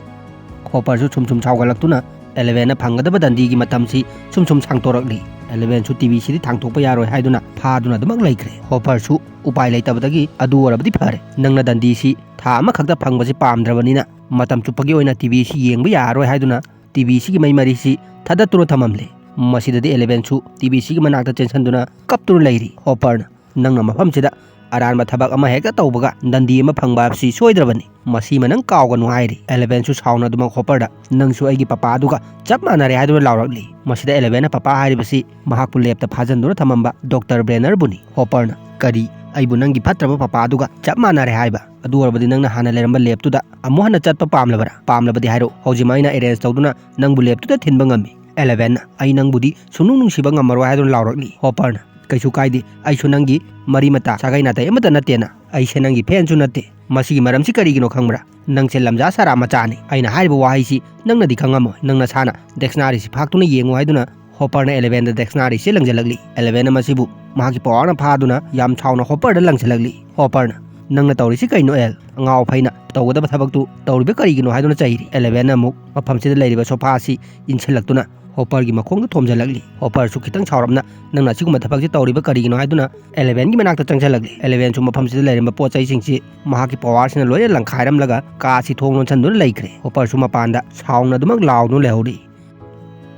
ꯍꯣꯄꯔꯁꯨ ꯁꯨꯝ ꯁꯨꯝ ꯁꯥꯎꯒꯠꯂꯛꯇꯨꯅ ꯑꯦꯂꯚꯦꯟꯅ ꯐꯪꯒꯗꯕ ꯗꯟꯗꯤꯒꯤ ꯃꯇꯝꯁꯤ ꯁꯨꯝ ꯁꯨꯝ ꯁꯥꯡꯇꯣꯔꯛꯂꯤ꯫ ꯑꯦꯂꯚꯦꯟꯁꯨ ꯇꯤ ꯚꯤꯁꯤꯗꯤ ꯊꯥꯡꯗꯣꯛꯄ ꯌꯥꯔꯣꯏ ꯍꯥꯏꯗꯨꯅ ꯐꯥꯗꯨꯅ ꯑꯗꯨꯃꯛ ꯂꯩꯈ꯭ꯔꯦ꯫ ꯍꯣꯄꯔꯁꯨ ꯎꯄꯥꯏ ꯂꯩꯇꯕꯗꯒꯤ, "ꯑꯗꯨ ꯑꯣꯏꯔꯕꯗꯤ ꯐꯔꯦ, ꯅꯪꯅ ꯗꯟꯗꯤꯁꯤ ꯊꯥ ꯑꯃꯈꯛꯇ ꯐꯪꯕꯁꯤ ꯄꯥꯝꯗ꯭ꯔꯕꯅꯤꯅ ꯃꯇꯝ ꯆꯨꯞꯄꯒꯤ ꯑꯣꯏꯅ ꯇꯤ ꯚꯤꯁꯤ ꯌꯦꯡꯕ ꯌꯥꯔꯣꯏ" ꯍꯥꯏꯗꯨꯅ ꯇꯤ ꯚꯤꯁꯤꯒꯤ ꯃꯩ ꯃꯔꯤꯁꯤ ꯊꯥꯗꯠꯇꯨꯅ ꯊꯝꯃꯝꯂꯦ꯫ ꯃꯁꯤꯗꯗꯤ ꯑꯦꯂꯚꯦꯟꯁꯨ ꯇꯤ ꯚꯤꯁꯤꯒꯤ ꯃꯅꯥꯛꯇ ꯆꯦꯟꯁꯤꯟꯗꯨꯅ ꯀꯞꯇꯨꯅ ꯂꯩꯔꯤ꯫ ꯍꯣꯄꯔꯅ, "ꯅꯪꯅ ꯃꯐꯝꯁꯤꯗ ꯑꯔꯥꯟꯕ ꯊꯕꯛ ꯑꯃ ꯍꯦꯛꯇ ꯇꯧꯕꯒ ꯗꯟꯗꯤ ꯑꯃ ꯐꯪꯕ ꯍꯥꯏꯕꯁꯤ ꯁꯣꯏꯗ꯭ꯔꯕꯅꯤ꯫ ꯃꯁꯤꯃ ꯅꯪ ꯀꯥꯎꯒꯅꯨ" ꯍꯥꯏꯔꯤ꯫ ꯑꯦꯂꯚꯦꯟꯁꯨ ꯁꯥꯎꯅꯗꯨꯅ ꯍꯣꯄꯔꯗ, "ꯅꯪꯁꯨ ꯑꯩꯒꯤ ꯄꯄꯥ ꯑꯗꯨꯒ ꯆꯞ ꯃꯥꯟꯅꯔꯦ" ꯍꯥꯏꯗꯨꯅ ꯂꯥꯎꯔꯛꯂꯤ꯫ ꯃꯁꯤꯗ ꯑꯦꯂꯚꯦꯟꯅ ꯄꯄꯥ ꯍꯥꯏꯔꯤꯕꯁꯤ ꯃꯍꯥꯛꯄꯨ ꯂꯦꯞꯇ ꯐꯥꯖꯤꯟꯗꯨꯅ ꯊꯝꯃꯝꯕ ꯗꯣꯛꯇꯔ ꯕ꯭ꯔꯦꯅꯔꯕꯨꯅꯤ꯫ ꯍꯣꯄꯔꯅ, "ꯀꯔꯤ? ꯑꯩꯕꯨ ꯅꯪꯒꯤ ꯐꯠꯇ꯭ꯔꯕ ꯄꯄꯥ ꯑꯗꯨꯒ ꯆꯞ ꯃꯥꯟꯅꯔꯦ ꯍꯥꯏꯕ? ꯑꯗꯨ ꯑꯣꯏꯔꯕꯗꯤ ꯅꯪꯅ ꯍꯥꯟꯅ ꯂꯩꯔꯝꯕ ꯂꯦꯞꯇꯨꯗ ꯑꯃꯨꯛ ꯍꯟꯅ ꯆꯠꯄ ꯄꯥꯝꯂꯕ꯭ꯔꯥ? ꯄꯥꯝꯂꯕꯗꯤ ꯍꯥꯏꯔꯛꯎ꯫ ꯍꯧꯖꯤꯛꯃꯛ ꯑꯩꯅ ꯑꯦꯔꯦꯟꯖ ꯇꯧꯗꯨꯅ ꯅꯪꯕꯨ ꯂꯦꯞꯇꯨꯗ ꯊꯤꯟꯕ ꯉꯝꯃꯤ꯫" ꯑꯦꯂꯚꯦꯟꯅ, "ꯑꯩ ꯅꯪꯕꯨꯗꯤ ꯁꯨꯡꯅꯨꯡ ꯅꯨꯡꯁꯤꯕ ꯉꯝꯃꯔꯣꯏ" ꯍꯥꯏꯗꯨꯅ ꯂꯥꯎꯔꯛꯂꯤ꯫ ꯍꯣꯄꯔꯅ, "ꯀꯩꯁꯨ ꯀꯥꯏꯗꯦ, ꯑꯩꯁꯨ ꯅꯪꯒꯤ ꯃꯔꯤ ꯃꯇꯥ ꯁꯥꯒꯩ ꯅꯥꯇꯩ ꯑꯃꯠꯇ ꯅꯠꯇꯦꯅ꯫ ꯑꯩꯁꯦ ꯅꯪꯒꯤ ꯐꯦꯟꯁꯨ ꯅꯠꯇꯦ꯫ ꯃꯁꯤꯒꯤ ꯃꯔꯝꯁꯤ ꯀꯔꯤꯒꯤꯅꯣ ꯈꯪꯕ꯭ꯔꯥ? ꯅꯪꯁꯦ ꯂꯝꯖꯥ ꯁꯔꯥ ꯃꯆꯥꯅꯤ꯫ ꯑꯩꯅ ꯍꯥꯏꯔꯤꯕ ꯋꯥꯍꯩꯁꯤ ꯅꯪꯅꯗꯤ ꯈꯪꯉꯝꯃꯣꯏ꯫ ꯅꯪ ꯅꯁꯥꯅ ꯗꯤꯛꯁꯅꯥꯔꯤꯁꯤ ꯐꯥꯛꯇꯨꯅ ꯌꯦꯡꯉꯨ" ꯍꯥꯏꯗꯨꯅ ꯍꯣꯄꯔꯅ ꯑꯦꯂꯚꯦꯟꯗ ꯗꯤꯛꯁꯅꯥꯔꯤꯁꯤ ꯂꯪꯁꯤꯜꯂꯛꯂꯤ꯫ ꯑꯦꯂꯚꯦꯟꯅ ꯃꯁꯤꯕꯨ ꯃꯍꯥꯛꯀꯤ ꯄꯋꯥꯔꯅ ꯐꯥꯗꯨꯅ ꯌꯥꯝ ꯁꯥꯎꯅ ꯍꯣꯄꯔꯗ ꯂꯪꯁꯤꯜꯂꯛꯂꯤ꯫ ꯍꯣꯄꯔꯅ, "ꯅꯪꯅ ꯇꯧꯔꯤꯁꯤ ꯀꯩꯅꯣ, ꯑꯦꯜ? ꯑꯉꯥꯎ ꯑꯐꯩꯅ ꯇꯧꯒꯗꯕ ꯊꯕꯛꯇꯨ ꯇꯧꯔꯤꯕ ꯀꯔꯤꯒꯤꯅꯣ?" ꯍꯥꯏꯗꯨꯅ ꯆꯩꯔꯤ꯫ ꯑꯦꯂꯚꯦꯟꯅ ꯑꯃꯨꯛ ꯃꯐꯝꯁꯤꯗ ꯂꯩꯔꯤꯕ ꯁꯣꯐꯥ ꯑꯁꯤ ꯏꯟꯁꯤꯜꯂꯛꯇꯨꯅ ꯍꯣꯄꯔꯒꯤ ꯃꯈꯣꯡꯗ ꯊꯣꯝꯖꯤꯜꯂꯛꯂꯤ꯫ ꯍꯣꯄꯔꯁꯨ ꯈꯤꯇꯪ ꯁꯥꯎꯔꯞꯅ, "ꯅꯪꯅ ꯑꯁꯤꯒꯨꯝꯕ ꯊꯕꯛꯁꯤ ꯇꯧꯔꯤꯕ ꯀꯔꯤꯒꯤꯅꯣ?" ꯍꯥꯏꯗꯨꯅ ꯑꯦꯂꯚꯦꯟꯒꯤ ꯃꯅꯥꯛꯇ ꯆꯪꯁꯤꯜꯂꯛꯂꯤ꯫ ꯑꯦꯂꯚꯦꯟꯁꯨ ꯃꯐꯝꯁꯤꯗ ꯂꯩꯔꯝꯕ ꯄꯣꯠ ꯆꯩꯁꯤꯡꯁꯤ ꯃꯍꯥꯛꯀꯤ ꯄꯋꯥꯔꯁꯤꯅ ꯂꯣꯏꯅ ꯂꯪꯈꯥꯏꯔꯝꯂꯒ ꯀꯥꯁꯤ ꯊꯣꯡ ꯂꯣꯟꯁꯤꯟꯗꯨꯅ ꯂꯩꯈ꯭ꯔꯦ꯫ ꯍꯣꯄꯔꯁꯨ ꯃꯄꯥꯟꯗ ꯁꯥꯎꯅ ꯑꯗꯨꯃꯛ ꯂꯥꯎꯗꯨꯅ ꯂꯩꯍꯧꯔꯤ꯫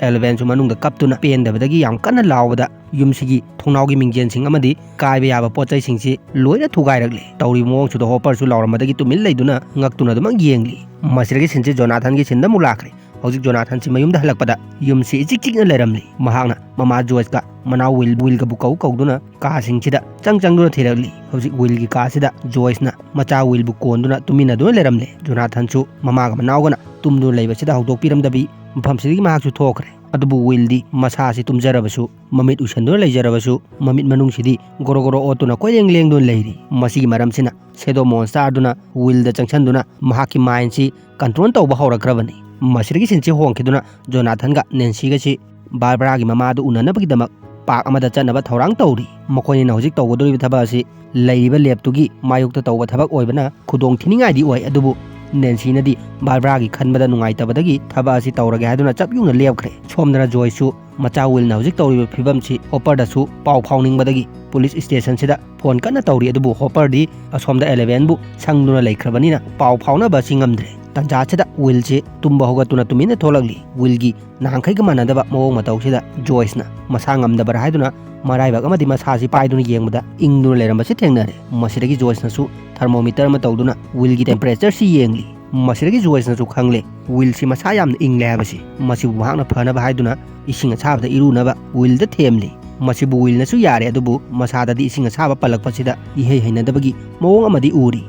ꯑꯦꯂꯚꯦꯟꯁꯨ ꯃꯅꯨꯡꯗ ꯀꯞꯇꯨꯅ ꯄꯦꯟꯗꯕꯗꯒꯤ ꯌꯥꯝ ꯀꯟꯅ ꯂꯥꯎꯕꯗ ꯌꯨꯝꯁꯤꯒꯤ ꯊꯣꯡꯅꯥꯎꯒꯤ ꯃꯤꯡꯖꯦꯜꯁꯤꯡ ꯑꯃꯗꯤ ꯀꯥꯏꯕ ꯌꯥꯕ ꯄꯣꯠ ꯆꯩꯁꯤꯡꯁꯤ ꯂꯣꯏꯅ ꯊꯨꯒꯥꯏꯔꯛꯂꯦ꯫ ꯇꯧꯔꯤꯕ ꯃꯑꯣꯡꯁꯤꯗ ꯍꯣꯄꯔꯁꯨ ꯂꯥꯎꯔꯝꯕꯗꯒꯤ ꯇꯨꯃꯤꯟ ꯂꯩꯗꯨꯅ ꯉꯛꯇꯨꯅ ꯑꯗꯨꯃꯛ ꯌꯦꯡꯂꯤ꯫ ꯃꯁꯤꯗꯒꯤ ꯁꯤꯟꯁꯤ ꯖꯣꯅꯥꯊꯟꯒꯤ ꯁꯤꯟꯗ ꯑꯃꯨꯛ ꯂꯥꯛꯈ꯭ꯔꯦ꯫ ꯍꯧꯖꯤꯛ ꯖꯣꯅꯥꯊꯟꯁꯤ ꯃꯌꯨꯝꯗ ꯍꯜꯂꯛꯄꯗ ꯌꯨꯝꯁꯤ ꯏꯆꯤꯛ ꯆꯤꯛꯅ ꯂꯩꯔꯝꯂꯤ꯫ ꯃꯍꯥꯛꯅ ꯃꯃꯥ ꯖꯣꯏꯁꯀ ꯃꯅꯥꯎ ꯋꯤꯜ, ꯋꯤꯜꯒꯕꯨ ꯀꯧ ꯀꯧꯗꯨꯅ ꯀꯥꯁꯤꯡꯁꯤꯗ ꯆꯪ ꯆꯪꯗꯨꯅ ꯊꯤꯔꯛꯂꯤ꯫ ꯍꯧꯖꯤꯛ ꯋꯤꯜꯒꯤ ꯀꯥꯁꯤꯗ ꯖꯣꯏꯁꯅ ꯃꯆꯥ ꯋꯤꯜꯕꯨ ꯀꯣꯟꯗꯨꯅ ꯇꯨꯃꯤꯟꯅꯗꯨꯅ ꯂꯩꯔꯝꯂꯦ꯫ ꯖꯣꯅꯥꯊꯟꯁꯨ ꯃꯃꯥꯒ ꯃꯅꯥꯎꯒꯅ ꯇꯨꯝꯗꯨꯅ ꯂꯩꯕꯁꯤꯗ ꯍꯧꯗꯣꯛꯄꯤꯔꯝꯗꯕꯤ ꯃꯐꯝꯁꯤꯗꯒꯤ ꯃꯍꯥꯛꯁꯨ ꯊꯣꯛꯈ꯭ꯔꯦ꯫ ꯑꯗꯨꯕꯨ ꯋꯤꯜꯗꯤ ꯃꯁꯥꯁꯤ ꯇꯨꯝꯖꯔꯕꯁꯨ, ꯃꯃꯤꯠ ꯎꯏꯁꯟꯗꯨꯅ ꯂꯩꯖꯔꯕꯁꯨ, ꯃꯃꯤꯠ ꯃꯅꯨꯡꯁꯤꯗꯤ ꯒꯣꯔꯣ ꯒꯣꯔꯣ ꯑꯣꯠꯇꯨꯅ ꯀꯣꯏꯂꯦꯡ ꯂꯦꯡꯗꯨꯅ ꯂꯩꯔꯤ꯫ ꯃꯁꯤꯒꯤ ꯃꯔꯝꯁꯤꯅ ꯁꯦꯗꯣ ꯃꯣꯟꯁꯇꯥꯔꯗꯨꯅ ꯋꯤꯜꯗ ꯆꯪꯁꯟꯗꯨꯅ ꯃꯍꯥꯛꯀꯤ ꯃꯥꯏꯟꯁꯤ ꯀꯟꯇ꯭ꯔꯣꯜ ꯇꯧꯕ ꯍꯧꯔꯛꯈ꯭ꯔꯕꯅꯤ꯫ ꯃꯁꯤꯗꯒꯤ ꯁꯤꯟꯁꯤ ꯍꯣꯡꯈꯤꯗꯨꯅ ꯖꯣꯅꯥꯊꯟꯒ ꯅꯦꯟꯁꯤꯒꯁꯤ ꯕꯥꯔꯕꯔꯥꯒꯤ ꯃꯃꯥꯗꯨ ꯎꯅꯅꯕꯒꯤꯗꯃꯛ ꯄꯥꯔꯛ ꯑꯃꯗ ꯆꯠꯅꯕ ꯊꯧꯔꯥꯡ ꯇꯧꯔꯤ꯫ ꯃꯈꯣꯏꯅꯤꯅ ꯍꯧꯖꯤꯛ ꯇꯧꯒꯗꯧꯔꯤꯕ ꯊꯕꯛ ꯑꯁꯤ ꯂꯩꯔꯤꯕ ꯂꯦꯞꯇꯨꯒꯤ ꯃꯥꯌꯣꯛꯇ ꯇꯧꯕ ꯊꯕꯛ ꯑꯣꯏꯕꯅ ꯈꯨꯗꯣꯡ ꯊꯤꯅꯤꯡꯉꯥꯏꯗꯤ ꯑꯣꯏ, ꯑꯗꯨꯕꯨ ꯅꯦꯟꯁꯤꯅꯗꯤ ꯕꯥꯔꯕꯔꯥꯒꯤ ꯈꯟꯕꯗ ꯅꯨꯡꯉꯥꯏꯇꯕꯗꯒꯤ ꯊꯕꯛ ꯑꯁꯤ ꯇꯧꯔꯒꯦ ꯍꯥꯏꯗꯨꯅ ꯆꯞ ꯌꯨꯡꯅ ꯂꯦꯞꯈ꯭ꯔꯦ꯫ ꯁꯣꯝꯗꯅ ꯖꯣꯏꯁꯁꯨ ꯃꯆꯥ ꯋꯤꯜꯅ ꯍꯧꯖꯤꯛ ꯇꯧꯔꯤꯕ ꯐꯤꯕꯝꯁꯤ ꯍꯣꯄꯔꯗꯁꯨ ꯄꯥꯎ ꯐꯥꯎꯅꯤꯡꯕꯗꯒꯤ ꯄꯨꯂꯤꯁ ꯁ꯭ꯇꯦꯁꯟꯁꯤꯗ ꯐꯣꯟ ꯀꯟꯅ ꯇꯧꯔꯤ, ꯑꯗꯨꯕꯨ ꯍꯣꯄꯔꯗꯤ ꯑꯁꯣꯝꯗ ꯑꯦꯂꯦꯚꯦꯟꯕꯨ ꯁꯪꯗꯨꯅ ꯂꯩꯈ꯭ꯔꯕꯅꯤꯅ ꯄꯥꯎ ꯐꯥꯎꯅꯕ ꯑꯁꯤ ꯉꯝꯗ꯭ꯔꯦ꯫ ꯇꯟꯖꯥꯁꯤꯗ ꯋꯤꯜꯁꯤ ꯇꯨꯝꯕ ꯍꯧꯒꯠꯇꯨꯅ ꯇꯨꯃꯤꯟꯅ ꯊꯣꯛꯂꯛꯂꯤ꯫ ꯋꯤꯜꯒꯤ ꯅꯍꯥꯟꯈꯩꯒ ꯃꯥꯟꯅꯗꯕ ꯃꯑꯣꯡ ꯃꯇꯧꯁꯤꯗ ꯖꯣꯏꯁꯅ ꯃꯁꯥ ꯉꯝꯗꯕꯔꯥ ꯍꯥꯏꯗꯨꯅ ꯃꯔꯥꯏꯕꯛ ꯑꯃꯗꯤ ꯃꯁꯥꯁꯤ ꯄꯥꯏꯗꯨꯅ ꯌꯦꯡꯕꯗ ꯏꯪꯗꯨꯅ ꯂꯩꯔꯝꯕꯁꯤ ꯊꯦꯡꯅꯔꯦ꯫ ꯃꯁꯤꯗꯒꯤ ꯖꯣꯏꯁꯅꯁꯨ ꯊꯔꯃꯣꯃꯤꯇꯔ ꯑꯃ ꯇꯧꯗꯨꯅ ꯋꯤꯜꯒꯤ ꯇꯦꯝꯄꯔꯦꯆꯔꯁꯤ ꯌꯦꯡꯂꯤ꯫ ꯃꯁꯤꯗꯒꯤ ꯖꯣꯏꯁꯅꯁꯨ ꯈꯪꯂꯦ ꯋꯤꯜꯁꯤ ꯃꯁꯥ ꯌꯥꯝꯅ ꯏꯪꯂꯦ ꯍꯥꯏꯕꯁꯤ꯫ ꯃꯁꯤꯕꯨ ꯃꯍꯥꯛꯅ ꯐꯅꯕ ꯍꯥꯏꯗꯨꯅ ꯏꯁꯤꯡ ꯑꯁꯥꯕꯗ ꯏꯔꯨꯅꯕ ꯋꯤꯜꯗ ꯊꯦꯝꯂꯤ꯫ ꯃꯁꯤꯕꯨ ꯋꯤꯜꯅꯁꯨ ꯌꯥꯔꯦ, ꯑꯗꯨꯕꯨ ꯃꯁꯥꯗꯗꯤ ꯏꯁꯤꯡ ꯑꯁꯥꯕ ꯄꯜꯂꯛꯄꯁꯤꯗ ꯏꯍꯩ ꯍꯩꯅꯗꯕꯒꯤ ꯃꯑꯣꯡ ꯑꯃꯗꯤ ꯎꯔꯤ꯫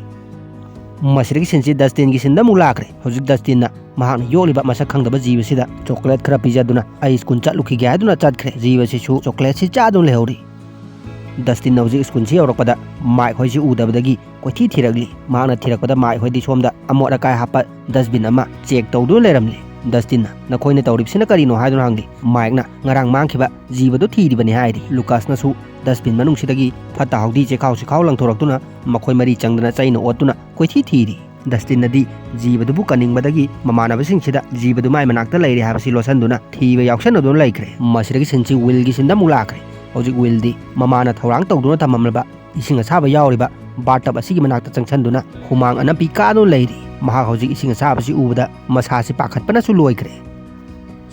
ꯃꯁꯤꯗꯒꯤ ꯁꯤꯟꯁꯤ ꯗꯁꯇꯤꯟꯒꯤ ꯁꯤꯟꯗ ꯑꯃꯨꯛ ꯂꯥꯛꯈ꯭ꯔꯦ꯫ ꯍꯧꯖꯤꯛ ꯗꯁꯇꯤꯟꯅ ꯃꯍꯥꯛꯅ ꯌꯣꯛꯂꯤꯕ ꯃꯁꯛ ꯈꯪꯗꯕ ꯖꯤꯕꯁꯤꯗ ꯆꯣꯀ꯭ꯂꯦꯠ ꯈꯔ ꯄꯤꯖꯗꯨꯅ ꯑꯩ ꯁ꯭ꯀꯨꯜ ꯆꯠꯂꯨꯈꯤꯒꯦ ꯍꯥꯏꯗꯨꯅ ꯆꯠꯈ꯭ꯔꯦ꯫ ꯖꯤꯕꯁꯤꯁꯨ ꯆꯣꯀ꯭ꯂꯦꯠꯁꯤ ꯆꯥꯗꯨꯅ ꯂꯩꯍꯧꯔꯤ꯫ ꯗꯁꯇꯤꯟꯅ ꯍꯧꯖꯤꯛ ꯁ꯭ꯀꯨꯜꯁꯤ ꯌꯧꯔꯛꯄꯗ ꯃꯥꯏꯛ ꯍꯣꯏꯁꯤ ꯎꯗꯕꯗꯒꯤ ꯀꯣꯏꯊꯤ ꯊꯤꯔꯛꯂꯤ꯫ ꯃꯍꯥꯛꯅ ꯊꯤꯔꯛꯄꯗ ꯃꯥꯏꯛ ꯍꯣꯏꯗꯤ ꯁꯣꯝꯗ ꯑꯃꯣꯠ ꯑꯀꯥꯏ ꯍꯥꯞꯄ ꯗꯁꯕꯤꯟ ꯑꯃ ꯆꯦꯛ ꯇꯧꯗꯨꯅ ꯂꯩꯔꯝꯂꯤ꯫ ꯗꯁꯇꯤꯟꯅ "ꯅꯈꯣꯏꯅ ꯇꯧꯔꯤꯕꯁꯤꯅ ꯀꯔꯤꯅꯣ?" ꯍꯥꯏꯗꯨꯅ ꯍꯪꯂꯤ꯫ ꯃꯥꯏꯛꯅ "ꯉꯔꯥꯡ ꯃꯥꯡꯈꯤꯕ ꯖꯤꯕꯗꯨ ꯊꯤꯔꯤꯕꯅꯤ" ꯍꯥꯏꯔꯤ꯫ ꯂꯨꯀꯥꯁꯅꯁꯨ ꯗꯁꯕꯤꯟ ꯃꯅꯨꯡꯁꯤꯗꯒꯤ ꯐꯠꯇ ꯍꯥꯎꯗꯤ ꯆꯦꯈꯥꯎ ꯆꯦꯈꯥꯎ ꯂꯪꯊꯣꯔꯛꯇꯨꯅ ꯃꯈꯣꯏ ꯃꯔꯤ ꯆꯪꯗꯅ ꯆꯩꯅ ꯑꯣꯠꯇꯨꯅ ꯀꯣꯏꯊꯤ ꯊꯤꯔꯤ꯫ ꯗꯁꯇꯤꯟꯅꯗꯤ ꯖꯤꯕꯗꯨꯕꯨ ꯀꯟꯅꯤꯡꯕꯗꯒꯤ ꯃꯃꯥꯟꯅꯕꯁꯤꯡꯁꯤꯗ ꯖꯤꯕꯗꯨ ꯃꯥꯏ ꯃꯅꯥꯛꯇ ꯂꯩꯔꯦ ꯍꯥꯏꯕꯁꯤ ꯂꯣꯠꯁꯤꯟꯗꯨꯅ ꯊꯤꯕ ꯌꯥꯎꯁꯟꯅꯗꯨꯅ ꯂꯩꯈ꯭ꯔꯦ꯫ ꯃꯁꯤꯗꯒꯤ ꯁꯤꯟꯁꯤ ꯋꯤꯜꯒꯤ ꯁꯤꯟꯗ ꯑꯃꯨꯛ ꯂꯥꯛꯈ꯭ꯔꯦ꯫ ꯍꯧꯖꯤꯛ ꯋꯤꯜꯗꯤ ꯃꯃꯥꯅ ꯊꯧꯔꯥꯡ ꯇꯧꯗꯨꯅ ꯊꯝꯃꯝꯂꯕ ꯏꯁꯤꯡ ꯑꯁꯥꯕ ꯌꯥꯎꯔꯤꯕ ꯕꯥꯔꯇꯞ ꯑꯁꯤꯒꯤ ꯃꯅꯥꯛꯇ ꯆꯪꯁꯤꯟꯗꯨꯅ ꯍꯨꯃꯥꯡ ꯑꯅꯞꯄꯤ ꯀꯥꯗꯨꯅ ꯂꯩꯔꯤ꯫ ꯃꯍꯥꯛ ꯍꯧꯖꯤꯛ ꯏꯁꯤꯡ ꯑꯁꯥꯕꯁꯤ ꯎꯕꯗ ꯃꯁꯥꯁꯤ ꯄꯥꯈꯠꯄꯅꯁꯨ ꯂꯣꯏꯈ꯭ꯔꯦ꯫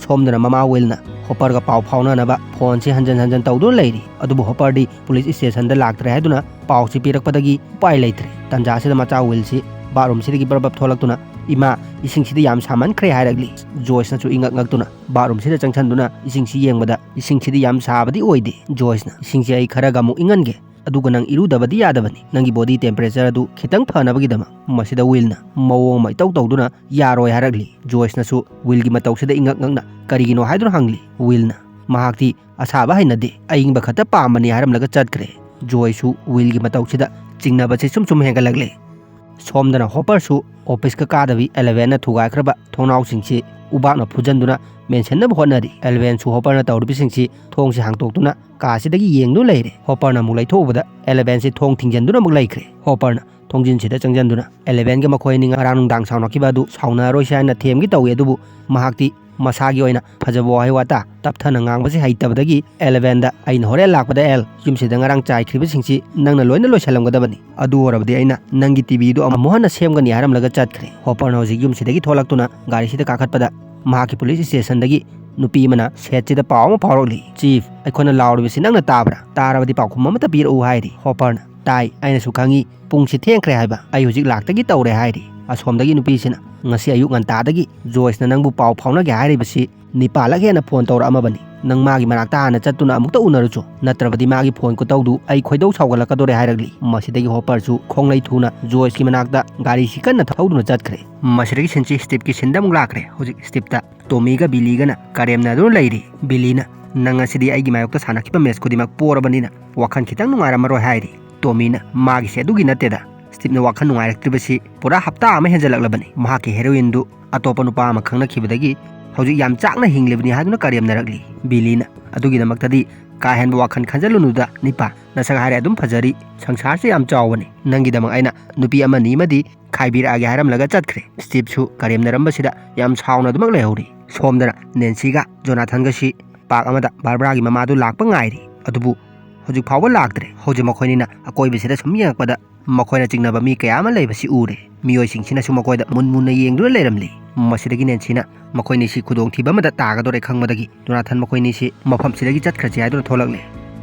ꯁꯣꯝꯗꯅ ꯃꯃꯥ ꯋꯤꯜꯅ ꯍꯣꯄꯔꯒ ꯄꯥꯎ ꯐꯥꯎꯅꯅꯕ ꯐꯣꯟꯁꯤ ꯍꯟꯖꯟ ꯍꯟꯖꯟ ꯇꯧꯗꯨꯅ ꯂꯩꯔꯤ, ꯑꯗꯨꯕꯨ ꯍꯣꯄꯔꯗꯤ ꯄꯨꯂꯤꯁ ꯁ꯭ꯇꯦꯁꯟꯗ ꯂꯥꯛꯇ꯭ꯔꯦ ꯍꯥꯏꯗꯨꯅ ꯄꯥꯎꯁꯤ ꯄꯤꯔꯛꯄꯗꯒꯤ ꯎꯄꯥꯏ ꯂꯩꯇ꯭ꯔꯦ꯫ ꯇꯟꯖꯥꯁꯤꯗ ꯃꯆꯥ ꯋꯤꯜꯁꯤ ꯕꯥꯠꯔꯨꯝꯁꯤꯗꯒꯤ ꯕꯔ ꯕꯞ ꯊꯣꯛꯂꯛꯇꯨꯅ "ꯏꯃꯥ, ꯏꯁꯤꯡꯁꯤꯗꯤ ꯌꯥꯝ ꯁꯥꯃꯟꯈ꯭ꯔꯦ" ꯍꯥꯏꯔꯛꯂꯤ꯫ ꯖꯣꯏꯁꯅꯁꯨ ꯏꯉꯛ ꯉꯛꯇꯨꯅ ꯕꯥꯠꯔꯨꯝꯁꯤꯗ ꯆꯪꯁꯤꯟꯗꯨꯅ ꯏꯁꯤꯡꯁꯤ ꯌꯦꯡꯕꯗ ꯏꯁꯤꯡꯁꯤꯗꯤ ꯌꯥꯝ ꯁꯥꯕꯗꯤ ꯑꯣꯏꯗꯦ꯫ ꯖꯣꯏꯁꯅ "ꯏꯁꯤꯡꯁꯤ ꯑꯩ ꯈꯔꯒ ꯑꯃꯨꯛ ꯏꯪꯍꯟꯒꯦ" ꯑꯗꯨꯒ ꯅꯪ ꯏꯔꯨꯗꯕꯗꯤ ꯌꯥꯗꯕꯅꯤ, ꯅꯪꯒꯤ body temperature ꯑꯗꯨ ꯈꯤꯇꯪ ꯐꯅꯕꯒꯤꯗꯃꯛ꯫ ꯃꯁꯤꯗ ꯋꯤꯜꯅ ꯃꯑꯣꯡ ꯑꯃ ꯏꯇꯧ ꯇꯧꯗꯨꯅ ꯌꯥꯔꯣꯏ ꯍꯥꯏꯔꯛꯂꯤ꯫ ꯖꯣꯏꯁꯅꯁꯨ ꯋꯤꯜꯒꯤ ꯃꯇꯧꯁꯤꯗ ꯏꯉꯛ ꯉꯛꯅ ꯀꯔꯤꯒꯤꯅꯣ ꯍꯥꯏꯗꯨꯅ ꯍꯪꯂꯤ꯫ ꯋꯤꯜꯅ ꯃꯍꯥꯛꯇꯤ ꯑꯁꯥꯕ ꯍꯩꯅꯗꯦ, ꯑꯏꯪꯕ ꯈꯛꯇ ꯄꯥꯝꯕꯅꯤ ꯍꯥꯏꯔꯝꯂꯒ ꯆꯠꯈ꯭ꯔꯦ꯫ ꯖꯣꯏꯁꯨ ꯋꯤꯜꯒꯤ ꯃꯇꯧꯁꯤꯗ ꯆꯤꯡꯅꯕꯁꯤ ꯁꯨꯝ ꯁꯨꯝ ꯍꯦꯟꯒꯠꯂꯛꯂꯦ꯫ ꯁꯣꯝꯗꯅ ꯍꯣꯄꯔꯁꯨ ꯑꯣꯐꯤꯁꯀ ꯀꯥꯗꯕꯤ ꯑꯦꯂꯦꯚꯦꯟꯅ ꯊꯨꯒꯥꯏꯈ꯭ꯔꯕ ꯊꯣꯡꯅꯥꯎꯁꯤꯡꯁꯤ ꯎꯕꯥꯛꯅ ꯐꯨꯖꯟꯗꯨꯅ ꯃꯦꯟꯁꯤꯟꯅꯕ ꯍꯣꯠꯅꯔꯤ꯫ ꯑꯦꯂꯦꯚꯦꯟꯁꯨ ꯍꯣꯄꯔꯅ ꯇꯧꯔꯤꯕꯁꯤꯡꯁꯤ ꯊꯣꯡꯁꯤ ꯍꯥꯡꯇꯣꯛꯇꯨꯅ ꯀꯥꯁꯤꯗꯒꯤ ꯌꯦꯡꯗꯨꯅ ꯂꯩꯔꯦ꯫ ꯍꯣꯄꯔꯅ ꯑꯃꯨꯛ ꯂꯩꯊꯣꯛꯎꯕꯗ ꯑꯦꯂꯦꯚꯦꯟꯁꯤ ꯊꯣꯡ ꯊꯤꯡꯖꯤꯟꯗꯨꯅ ꯑꯃꯨꯛ ꯂꯩꯈ꯭ꯔꯦ꯫ ꯍꯣꯄꯔꯅ ꯊꯣꯡꯖꯤꯟꯁꯤꯗ ꯆꯪꯁꯤꯟꯗꯨꯅ ꯑꯦꯂꯦꯚꯦꯟꯒ ꯃꯈꯣꯏ ꯑꯅꯤ ꯉꯔꯥꯡ ꯅꯨꯡꯗꯥꯡ ꯁꯥꯎꯅꯈꯤꯕ ꯑꯗꯨ ꯁꯥꯎꯅꯔꯣꯏꯁꯤ ꯍꯥꯏꯅ ꯊꯦꯝꯒꯦ ꯇꯧꯏ, ꯑꯗꯨꯕꯨ ꯃꯍꯥꯛꯇꯤ ꯃꯁꯥꯒꯤ ꯑꯣꯏꯅ ꯐꯖꯕ ꯋꯥꯍꯩ ꯋꯥꯇꯥ ꯇꯞꯊꯅ ꯉꯥꯡꯕꯁꯤ ꯍꯩꯇꯕꯗꯒꯤ ꯑꯦꯂꯦꯚꯦꯟꯗ "ꯑꯩꯅ ꯍꯣꯔꯦꯟ ꯂꯥꯛꯄꯗ ꯑꯦꯜ, ꯌꯨꯝꯁꯤꯗ ꯉꯔꯥꯡ ꯆꯥꯏꯈ꯭ꯔꯤꯕꯁꯤꯡꯁꯤ ꯅꯪꯅ ꯂꯣꯏꯅ ꯂꯣꯏꯁꯤꯜꯂꯝꯒꯗꯕꯅꯤ꯫ ꯑꯗꯨ ꯑꯣꯏꯔꯕꯗꯤ ꯑꯩꯅ ꯅꯪꯒꯤ ꯇꯤꯚꯤꯗꯨ ꯑꯃꯨꯛ ꯍꯟꯅ ꯁꯦꯝꯒꯅꯤ" ꯍꯥꯏꯔꯝꯂꯒ ꯆꯠꯈ꯭ꯔꯦ꯫ ꯍꯣꯄꯔꯅ ꯍꯧꯖꯤꯛ ꯌꯨꯝꯁꯤꯗꯒꯤ ꯊꯣꯛꯂꯛꯇꯨꯅ ꯒꯥꯔꯤꯁꯤꯗ ꯀꯥꯈꯠꯄꯗ ꯃꯍꯥꯛꯀꯤ ꯄꯨꯂꯤꯁ ꯁ꯭ꯇꯦꯁꯟꯗꯒꯤ ꯅꯨꯄꯤ ꯑꯃꯅ ꯁꯦꯠꯁꯤꯗ ꯄꯥꯎ ꯑꯃ ꯐꯥꯎꯔꯛꯂꯤ꯫ "ꯆꯤꯐ, ꯑꯩꯈꯣꯏꯅ ꯂꯥꯎꯔꯤꯕꯁꯤ ꯅꯪꯅ ꯇꯥꯕ꯭ꯔꯥ? ꯇꯥꯔꯕꯗꯤ ꯄꯥꯎꯈꯨꯝ ꯑꯃꯠꯇ ꯄꯤꯔꯛꯎ" ꯍꯥꯏꯔꯤ꯫ ꯍꯣꯄꯔꯅ "ꯇꯥꯏ, ꯑꯩꯅꯁꯨ ꯈꯪꯏ ꯄꯨꯡꯁꯤ ꯊꯦꯡꯈ꯭ꯔꯦ ꯍꯥꯏꯕ꯫ ꯑꯩ ꯍꯧꯖꯤꯛ ꯂꯥꯛꯇꯒꯤ ꯇꯧꯔꯦ" ꯍꯥꯏꯔꯤ꯫ ꯑꯁꯣꯝꯗꯒꯤ ꯅꯨꯄꯤꯁꯤꯅ "ꯉꯁꯤ ꯑꯌꯨꯛ ꯉꯟꯇꯥꯗꯒꯤ ꯖꯣꯏꯁꯅ ꯅꯪꯕꯨ ꯄꯥꯎ ꯐꯥꯎꯅꯒꯦ ꯍꯥꯏꯔꯤꯕꯁꯤ ꯅꯤꯄꯥꯜꯂꯛ ꯍꯦꯟꯅ ꯐꯣꯟ ꯇꯧꯔꯛꯑꯝꯃꯕꯅꯤ꯫ ꯅꯪ ꯃꯥꯒꯤ ꯃꯅꯥꯛꯇ ꯍꯥꯟꯅ ꯆꯠꯇꯨꯅ ꯑꯃꯨꯛꯇ ꯎꯅꯔꯨꯆꯣ, ꯅꯠꯇ꯭ꯔꯕꯗꯤ ꯃꯥꯒꯤ ꯐꯣꯟ ꯈꯨꯇꯧꯗꯨ ꯑꯩ ꯈꯣꯏꯗꯧ ꯁꯥꯎꯒꯠꯂꯛꯀꯗꯣꯔꯦ" ꯍꯥꯏꯔꯛꯂꯤ꯫ ꯃꯁꯤꯗꯒꯤ ꯍꯣꯄꯔꯁꯨ ꯈꯣꯡꯂꯩ ꯊꯨꯅ ꯖꯣꯏꯁꯀꯤ ꯃꯅꯥꯛꯇ ꯒꯥꯔꯤꯁꯤ ꯀꯟꯅ ꯊꯧꯗꯨꯅ ꯆꯠꯈ꯭ꯔꯦ꯫ ꯃꯁꯤꯗꯒꯤ ꯁꯤꯟꯁꯤ ꯁ꯭ꯇꯤꯞꯀꯤ ꯁꯤꯟꯗ ꯑꯃꯨꯛ ꯂꯥꯛꯈ꯭ꯔꯦ꯫ ꯍꯧꯖꯤꯛ ꯁ꯭ꯇꯤꯞꯇ ꯇꯣꯃꯤꯒ ꯕꯤꯂꯤꯒꯅ ꯀꯔꯦꯝꯅꯗꯨꯅ ꯂꯩꯔꯤ꯫ ꯕꯤꯂꯤꯅ "ꯅꯪ ꯉꯁꯤꯗꯤ ꯑꯩꯒꯤ ꯃꯥꯌꯣꯛꯇ ꯁꯥꯟꯅꯈꯤꯕ ꯃꯦꯆ ꯈꯨꯗꯤꯡꯃꯛ ꯄꯣꯔꯕꯅꯤꯅ ꯋꯥꯈꯜ ꯈꯤꯇꯪ ꯅꯨꯡꯉꯥꯏꯔꯝꯃꯔꯣꯏ" ꯍꯥꯏꯔꯤ꯫ ꯇꯣꯃꯤꯅ "ꯃꯥꯒꯤꯁꯦ ꯑꯗꯨꯒꯤ ꯅꯠꯇꯦꯗ, ꯁ꯭ꯇꯤꯞꯅ ꯋꯥꯈꯜ ꯅꯨꯡꯉꯥꯏꯔꯛꯇ꯭ꯔꯤꯕꯁꯤ ꯄꯨꯔꯥ ꯍꯞꯇꯥ ꯑꯃ ꯍꯦꯟꯖꯜꯂꯛꯂꯕꯅꯤ꯫ ꯃꯍꯥꯛꯀꯤ ꯍꯦꯔꯣꯏꯟꯗꯨ ꯑꯇꯣꯞꯄ ꯅꯨꯄꯥ ꯑꯃ ꯈꯪꯅꯈꯤꯕꯗꯒꯤ ꯍꯧꯖꯤꯛ ꯌꯥꯝ ꯆꯥꯛꯅ ꯍꯤꯡꯂꯤꯕꯅꯤ" ꯍꯥꯏꯗꯨꯅ ꯀꯔꯦꯝꯅꯔꯛꯂꯤ꯫ ꯕꯤꯂꯤꯅ "ꯑꯗꯨꯒꯤꯗꯃꯛꯇꯗꯤ ꯀꯥ ꯍꯦꯟꯕ ꯋꯥꯈꯜ ꯈꯟꯖꯜꯂꯨꯅꯨꯗ ꯅꯤꯄꯥ, ꯅꯁꯛ ꯍꯥꯏꯔꯦ ꯑꯗꯨꯝ ꯐꯖꯔꯤ, ꯁꯪꯁꯥꯔꯁꯦ ꯌꯥꯝ ꯆꯥꯎꯕꯅꯤ, ꯅꯪꯒꯤꯗꯃꯛ ꯑꯩꯅ ꯅꯨꯄꯤ ꯑꯃꯅꯤ ꯑꯃꯗꯤ ꯈꯥꯏꯕꯤꯔꯛꯑꯒꯦ" ꯍꯥꯏꯔꯝꯂꯒ ꯆꯠꯈ꯭ꯔꯦ꯫ ꯁ꯭ꯇꯤꯞꯁꯨ ꯀꯔꯦꯝꯅꯔꯝꯕꯁꯤꯗ ꯌꯥꯝ ꯁꯥꯎꯅ ꯑꯗꯨꯃꯛ ꯂꯩꯍꯧꯔꯤ꯫ ꯁꯣꯝꯗꯅ ꯅꯦꯟꯁꯤꯒ ꯖꯣꯅꯥꯊꯟꯒꯁꯤ ꯄꯥꯔꯛ ꯑꯃꯗ ꯕꯥꯔꯕꯔꯥꯒꯤ ꯃꯃꯥꯗꯨ ꯂꯥꯛꯄ ꯉꯥꯏꯔꯤ꯫ ꯑꯗꯨꯕꯨ ꯍꯧꯖꯤꯛ ꯐꯥꯎꯕ ꯂꯥꯛꯇ꯭ꯔꯦ꯫ ꯍꯧꯖꯤꯛ ꯃꯈꯣꯏꯅꯤꯅ ꯑꯀꯣꯏꯕꯁꯤꯗ ꯁꯨꯝ ꯌꯦꯡꯉꯛꯄꯗ ꯃꯈꯣꯏꯅ ꯆꯤꯡꯅꯕ ꯃꯤ ꯀꯌꯥ ꯑꯃ ꯂꯩꯕꯁꯤ ꯎꯔꯦ꯫ ꯃꯤꯑꯣꯏꯁꯤꯡꯁꯤꯅꯁꯨ ꯃꯈꯣꯏꯗ ꯃꯨꯟ ꯃꯨꯟꯅ ꯌꯦꯡꯗꯨꯅ ꯂꯩꯔꯝꯂꯤ꯫ ꯃꯁꯤꯗꯒꯤ ꯅꯦꯟꯁꯤꯅ ꯃꯈꯣꯏꯅꯤꯁꯤ ꯈꯨꯗꯣꯡꯊꯤꯕ ꯑꯃꯗ ꯇꯥꯒꯗꯧꯔꯦ ꯈꯪꯕꯗꯒꯤ ꯖꯣꯅꯥꯊꯟ ꯃꯈꯣꯏꯅꯤꯁꯤ ꯃꯐꯝꯁꯤꯗꯒꯤ ꯆꯠꯈ꯭ꯔꯁꯤ ꯍꯥꯏꯗꯨꯅ ꯊꯣꯛꯂꯛꯂꯦ꯫